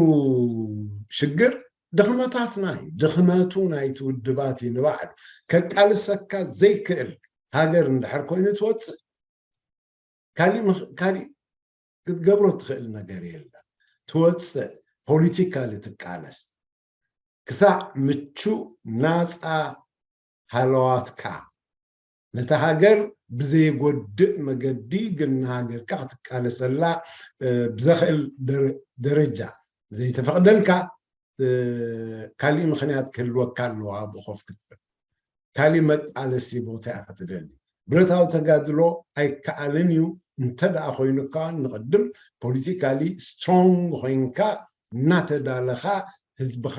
ሽግር ድኽመታትና እዩ። ድኽመቱ ናይቲ ውድባት እዩ ንባዕሉ። ከቃልሰካ ዘይክእል ሃገር እንድሕር ኮይኑ ትወጽእ፣ ካሊእ ምኽ-፣ ካሊእ ክትገብሮ ትኽእል ነገር የለን። ትወጽእ፣ ፖለቲካሊ ትቃለስ። ክሳዕ ምቹእ ናጻ ሃለዋትካ፣ ነታ ሃገር ብዘየጎድእ መገዲ ግን ንሃገርካ ክትቃለሰላ፣ እ፣ ብዘኽእል ደረ-፣ ደረጃ ዘይተፈቕደልካ፣ እ፣ ካሊእ ምኽንያት ክህልወካ ኣለዎ ኣብኡ ኮፍ ክትብል። ካሊእ መቃለሲ ቦታ እያ ክትደሊ። ብረታዊ ተጋድሎ ኣይከኣልን እዩ። እንተ ደኣ ኮይኑካ ንቕድም ፖለቲካሊ ስትሮንግ ኮይንካ እናተዳለኻ ህዝብኻ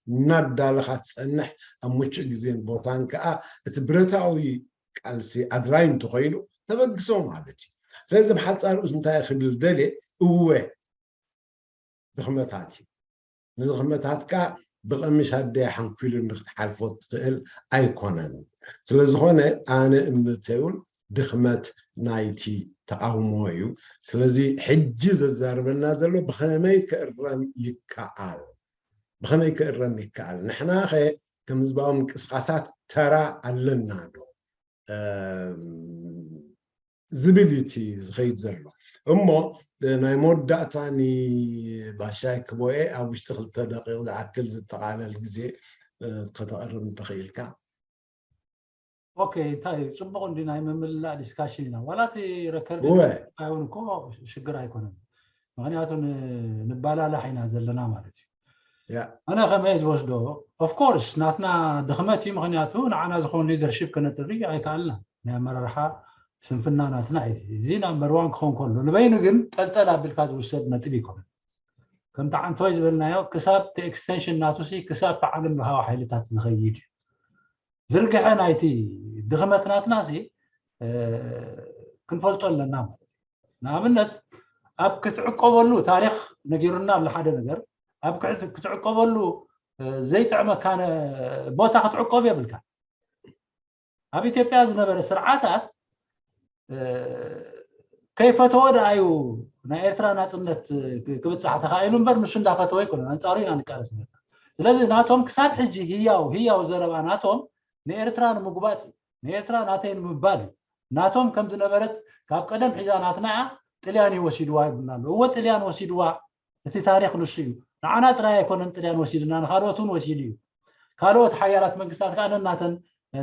እናዳለኻ ትጸንሕ፣ ኣብ ምቹእ ግዜን ቦታን ከኣ እቲ ብረታዊ ቃልሲ ኣድራይ እንተኾይኑ ተበግሶ ማለት እዩ። ስለዚ ብሓጻር እንታይ ክብል ደልየ፣ እወ ድኽመታት እዩ። ንድኽመታትካ ብቐምሽ ኣደይ ሓንኲሉ ንክትሓልፎ ትኽእል ኣይኮነን። ስለ ዝኾነ ኣነ እምነተይ እውን ድኽመት ናይቲ ተቓውሞ እዩ። ስለዚ ሕጂ ዘዛርበና ዘሎ ብኸመይ ክእረም ይከኣል? ብኸመይ ክእረም ይከኣል? ንሕናኸ ከም ህዝባዊ ምንቅስቓሳት ተራ ኣለና ዶ? እም፣ ዝብል እዩ እቲ ዝኸይድ ዘሎ። እሞ ናይ መወዳእታ ንባሻይ ክቦኤ ኣብ ውሽጢ ክልተ ደቂቕ ዝኣክል ዝጠቓለል ግዜ፣ እ፣ ከተቕርብ እንተኽኢልካ። ኦኬ፣ እንታይ እዩ? ጽቡቕ እንዲ ናይ ምምልላእ ዲስካሽን ኢና። ዋላ እቲ ረከርድ እወ። ኣይኮን እኮ ሽግር ኣይኮነን። ምኽንያቱ ን-፣ ንባላላሕ ኢና ዘለና ማለት እዩ። ያ። ኣነ ከመይ ዝወስዶ፣ ኦፍኮርስ ናትና ድኽመት እዩ። ምኽንያቱ ንዓና ዝኾን ሊደርሺፕ ከነጥሪ ኣይከኣልና። ናይ ኣመራርሓ ስንፍና ናትና እዩ። እዚ ናምበር ዋን ክኸውን ከሎ፣ ንበይኑ ግን ጠልጠል ኣቢልካ ዝውሰድ ነጥቢ ኣይኮነን። ከምቲ ዓንቶይ ዝበልናዮ፣ ክሳብ እቲ ኤክስቴንሽን ናቱ ሲ፣ ክሳብ እቲ ዓለም ለኻዊ ሓይልታት ዝኸይድ እዩ። ዝርግሐ ናይቲ ድኽመት ናትና ሲ፣ እ፣ ክንፈልጦ ኣለና ማለት እዩ። ንኣብነት፣ ኣብ ክትዕቆበሉ ታሪኽ ነጊሩና ኣሎ ሓደ ነገር ኣብ ክትዕቆበሉ ዘይጥዕመካ ቦታ ክትዕቆብ የብልካ። ኣብ ኢትዮጵያ ዝነበረ ስርዓታት ከይፈተወ ደኣዩ ናይ ኤርትራ ናፅነት ክብፃሕ ተኻኢሉ እምበር ንሱ እንዳፈተወ ኣይኮነን፣ ኣንፃሩ ኢና ንቃለስ ነርና። ስለዚ ናቶም ክሳብ ሕጂ ህያው ህያው ዘረባ ናቶም ንኤርትራ ንምጉባጥ እዩ፣ ንኤርትራ ናተይ ንምባል እዩ። ናቶም ከም ዝነበረት ካብ ቀደም ሒዛ ናትና እያ፣ ጥልያን እዩ ወሲድዋ ይብሉና ኣለዉ። እወ ጥልያን ወሲድዋ፣ እቲ ታሪኽ ንሱ እዩ። ንዓና ጥራይ ኣይኮነን ጥልያን ወሲድና፣ ንካልኦት እውን ወሲዱ እዩ። ካልኦት ሓያላት መንግስታት ከዓ ነናተን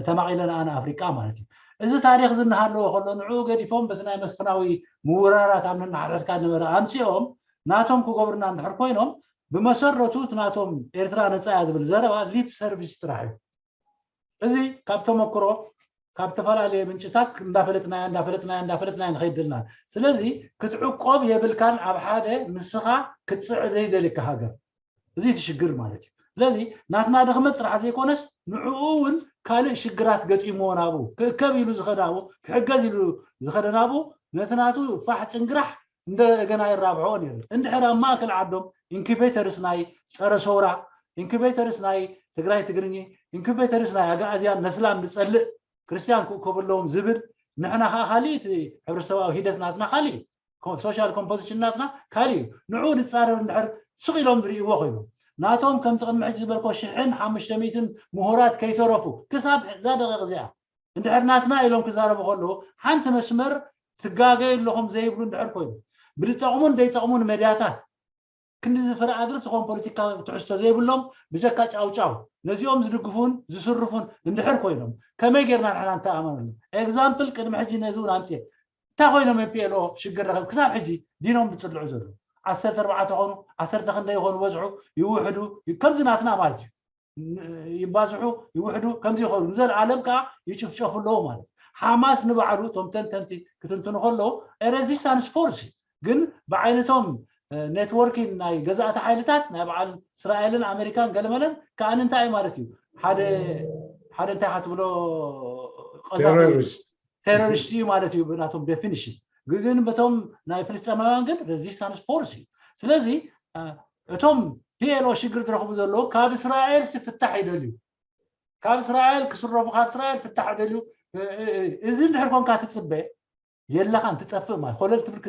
ተማቒለን ኣነ ኣፍሪቃ ማለት እዩ። እዚ ታሪኽ እዚ እናሃለዎ ከሎ ንዕኡ ገዲፎም በቲ ናይ መስፍናዊ ምውራራት ኣብ ነናሓድሕድካ ነበረ ኣምፂኦም ናቶም ክገብሩና እንድሕር ኮይኖም ብመሰረቱ እቲ ናቶም ኤርትራ ነፃ እያ ዝብል ዘረባ ሊፕ ሰርቪስ ጥራሕ እዩ። እዚ ካብ ተመክሮ ካብ ዝተፈላለየ ምንጭታት እንዳፈለጥናዮ እንዳፈለጥናዮ እንዳፈለጥናዮ ንኸይድ ዘለና። ስለዚ ክትዕቆብ የብልካን ኣብ ሓደ ንስኻ ክትፅዕር ዘይደልየካ ሃገር። እዚ እቲ ሽግር ማለት እዩ። ስለዚ ናትና ድኽመት ጥራሕ ዘይኮነስ ንዕኡ እውን ካልእ ሽግራት ገጢምዎ ናብኡ ክእከብ ኢሉ ዝኸደ ኣብኡ ክሕገዝ ኢሉ ዝኸደ ናብኡ ነቲ ናቱ ፋሕ ጭንግራሕ እንደ ገና ይራብሖ ነይሩ። እንድሕር ኣብ ማእከል ዓዶም ኢንኩቤተርስ ናይ ፀረ ሰውራ፣ ኢንኩቤተርስ ናይ ትግራይ ትግርኚ፣ ኢንኩቤተርስ ናይ ኣጋኣዝያን ነስላም ዝፀልእ ክርስቲያን ክእከቡ ኣለዎም ዝብል ንሕና ከዓ ካሊእ እቲ ሕብረተሰባዊ ሂደት ናትና ካሊእ ሶሻል ኮምፖዚሽን ናትና ካሊእ እዩ። ንዕኡ ዝፃረር እንድሕር ስቕ ኢሎም ዝርእይዎ ኮይኖም ናቶም ከምቲ ቅድሚ ሕጂ ዝበልኮ ሽሕን ሓሙሽተ ሚእትን ምሁራት ከይተረፉ ክሳብ እዛ ደቂቕ እዚኣ እንድሕር ናትና ኢሎም ክዛረቡ ከለዉ ሓንቲ መስመር ትጋገዩ ኣለኹም ዘይብሉ እንድሕር ኮይኑ ብዝጠቕሙን ዘይጠቕሙን መድያታት ክንዲ ዝፍረ ኣድሪ ዝኾን ፖለቲካ ትሕዝቶ ዘይብሎም ብጀካ ጫውጫው ነዚኦም ዝድግፉን ዝስርፉን እንድሕር ኮይኖም ከመይ ጌርና ንሕና እንተኣማመሉ? ኤግዛምፕል ቅድሚ ሕጂ ነዚ እውን ኣምፅኤ እንታይ ኮይኖም ኤምፒኤልኦ ሽግር ረኸብ ክሳብ ሕጂ ዲኖም ዝፅልዑ ዘለዉ ዓሰርተ ኣርባዕተ ኾኑ ዓሰርተ ክንደይ ይኾኑ በዝሑ ይውሕዱ ከምዚ ናትና ማለት እዩ። ይባዝሑ ይውሕዱ ከምዚ ይኸዱ ንዘለኣለም ከዓ ይጭፍጨፉ ኣለዉ ማለት እዩ። ሓማስ ንባዕሉ እቶም ተንተንቲ ክትንትኑ ከለዉ ሬዚስታንስ ፎርስ እዩ። ግን ብዓይነቶም ኔትወርኪን ናይ ገዛእቲ ሓይልታት ናይ በዓል እስራኤልን ኣሜሪካን ገለመለን ከኣን እንታይ ማለት እዩ ሓደ ሓደ እንታይ ክትብሎ ቴሮሪስት ቴሮሪስት እዩ ማለት እዩ ብናቶም ዴፊኒሽን። ግን በቶም ናይ ፍልስጤማውያን ግን ሬዚስታንስ ፎርስ እዩ። ስለዚ እቶም ፒኤልኦ ሽግር ዝረኽቡ ዘለዉ ካብ እስራኤል ፍታሕ ይደልዩ፣ ካብ እስራኤል ክስረፉ፣ ካብ እስራኤል ፍታሕ ይደልዩ። እዚ እንድሕር ኮንካ ትፅበ የለኻን፣ ትጠፍእ ማለት ኮለል ትብል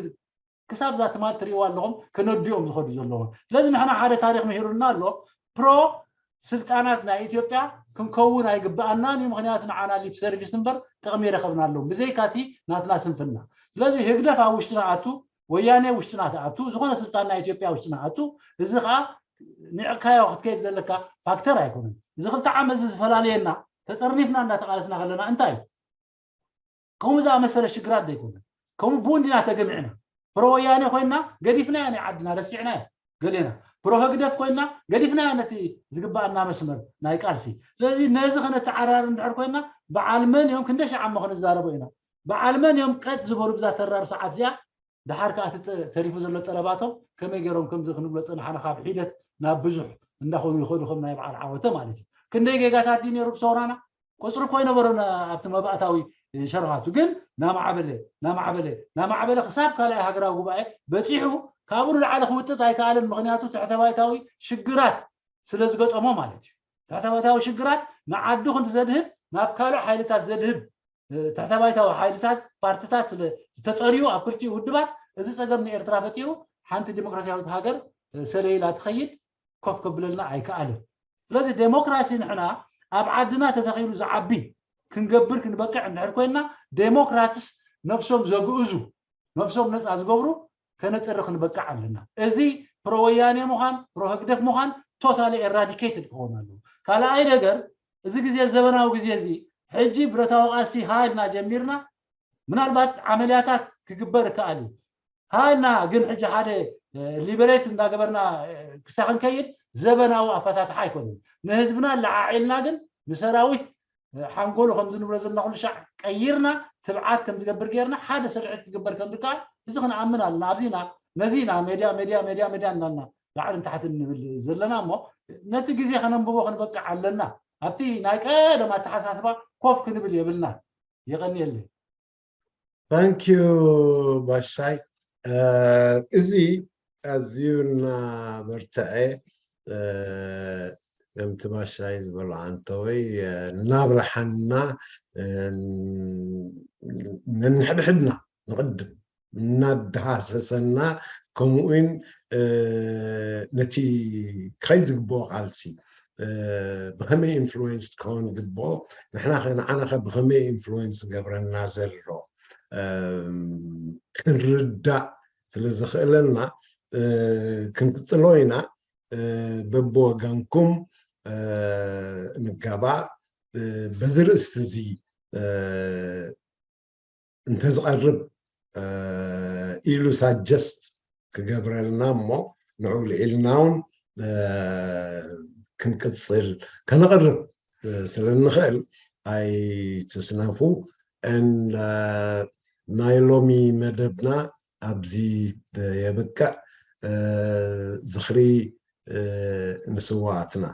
ክሳብ እዛ ትማል ትርእይዋ ኣለኹም ክነድኦም ዝኸዱ ዘለዎም። ስለዚ ንሕና ሓደ ታሪኽ ምሂሩና ኣሎ። ፕሮ ስልጣናት ናይ ኢትዮጵያ ክንከውን ኣይግብኣናን እዩ፣ ምክንያቱ ንዓና ሊፕ ሰርቪስ እምበር ጥቕሚ ይረኸብና ኣለዎም ብዘይካቲ ናትና ስንፍና። ስለዚ ህግደፍ ኣብ ውሽጥና ኣቱ፣ ወያኔ ውሽጥና ትኣቱ፣ ዝኾነ ስልጣን ናይ ኢትዮጵያ ውሽጥና ኣቱ፣ እዚ ከዓ ንዕካዮ ክትከይድ ዘለካ ፋክተር ኣይኮነን። እዚ ክልተ ዓመት እዚ ዝፈላለየና ተፀርኒፍና እንዳተቃለስና ከለና እንታይ እዩ? ከምኡ ዝኣመሰለ ሽግራት ዘይኮነ ከምኡ ብኡ እንዲና ተገሚዕና ፕሮ ወያኔ ኮይና ገዲፍናያ ናይ ዓድና ረሲዕናያ ገሌና ፕሮ ህግደፍ ኮይና ገዲፍናያ ነቲ ዝግባኣና መስመር ናይ ቃልሲ። ስለዚ ነዚ ከነተዓራር እንድሕር ኮይና በዓል መን እዮም ክንደ ሸዓ እሞ ክንዛረቦ ኢና። በዓል መን እዮም ቀጥ ዝበሉ ብዛ ተራር ሰዓት እዚኣ ደሓር ከዓ ተሪፉ ዘሎ ጠለባቶም ከመይ ገይሮም ከምዚ ክንብሎ ፀናሓና ካብ ሒደት ናብ ብዙሕ እንዳኾኑ ይኸዱ ከም ናይ በዓል ዓወተ ማለት እዩ። ክንደይ ጌጋታት ድዩ ነይሩ ብሰውራና? ቁፅሪ እኮ ኣይነበሮን ኣብቲ መባእታዊ ሸርፋቱ ግን ናማዕበለ ናማዕበለ ናማዕበለ ክሳብ ካልኣይ ሃገራዊ ጉባኤ በፂሑ ካብኡ ንላዕሊ ክውጥጥ ኣይከኣለን። ምክንያቱ ትሕተባይታዊ ሽግራት ስለ ዝገጠሞ ማለት እዩ። ትሕተባይታዊ ሽግራት ንዓዱ ክንዲ ዘድህብ ናብ ካልእ ሓይልታት ዘድህብ ትሕተባይታዊ ሓይልታት ፓርትታት ስለ ዝተጠርዩ ኣብ ክልቲኡ ውድባት እዚ ፀገም ንኤርትራ ፈጢሩ ሓንቲ ዲሞክራሲያዊት ሃገር ሰለይላ ትኸይድ ኮፍ ከብለልና ኣይከኣልን። ስለዚ ዴሞክራሲ ንሕና ኣብ ዓድና ተተኺሉ ዝዓቢ ክንገብር ክንበቅዕ እንድሕር ኮይንና ዴሞክራትስ ነብሶም ዘግእዙ ነብሶም ነፃ ዝገብሩ ከነጥሪ ክንበቅዕ ኣለና። እዚ ፕሮ ወያኔ ምዃን ፕሮ ህግደፍ ምዃን ቶታሊ ኤራዲኬትድ ክኸውን ኣለዎ። ካልኣይ ነገር እዚ ግዜ ዘበናዊ ግዜ እዚ ሕጂ ብረታዊ ቃልሲ ሃልና ጀሚርና ምናልባት ዓመልያታት ክግበር ይከኣል እዩ። ሃልና ግን ሕጂ ሓደ ሊበሬት እንዳገበርና ክሳ ክንከይድ ዘበናዊ ኣፈታትሓ ኣይኮነን። ንህዝብና ለዓዒልና ግን ንሰራዊት ሓንጎሉ ከምዚ ንብሎ ዘለና ኩሉ ሻዕ ቀይርና ትብዓት ከም ዝገብር ገይርና ሓደ ስርዒት ክግበር ከም ዝከኣል እዚ ክንኣምን ኣለና። ኣብዚና ነዚና ሜድያ ሜድያ ሜድያ ሜድያ እናልና ላዕልን ታሕትን ንብል ዘለና እሞ ነቲ ግዜ ከነንብቦ ክንበቅዕ ኣለና። ኣብቲ ናይ ቀደም ኣተሓሳስባ ኮፍ ክንብል የብልና። የቐንየለይ። Thank you ባሻይ። እዚ ኣዝዩ እናበርትዐ፣ ከምቲ ባሻይ ዝበሎ፣ ኣንተወይ፣ እናብርሃና ነንሕድሕድና ንቕድም እናደሃሰሰና፣ ከምኡውን ነቲ ክኸይድ ዝግብኦ ቃልሲ ብኸመይ ኢንፍሉዌንስ ክኸውን ይግብኦ፣ ንሕና ኸ ንዓና ኸ ብኸመይ ኢንፍሉዌንስ ገብረና ዘሎ ክንርዳእ ስለ ዘኽእለና ክንቅጽሎ ኢና። በብወገንኩም ንጋባእ። በዚ ርእስቲ እዚ እንተዝቐርብ ኢሉ ሳጀስት ክገብረልና እሞ ንዕኡ ልዒልና እውን ክንቅጽል ከነቕርብ ስለ እንኽእል ኣይትስነፉ። And ናይ ሎሚ መደብና ኣብዚ የብቅዕ። ዝኽሪ ንስዋኣትና።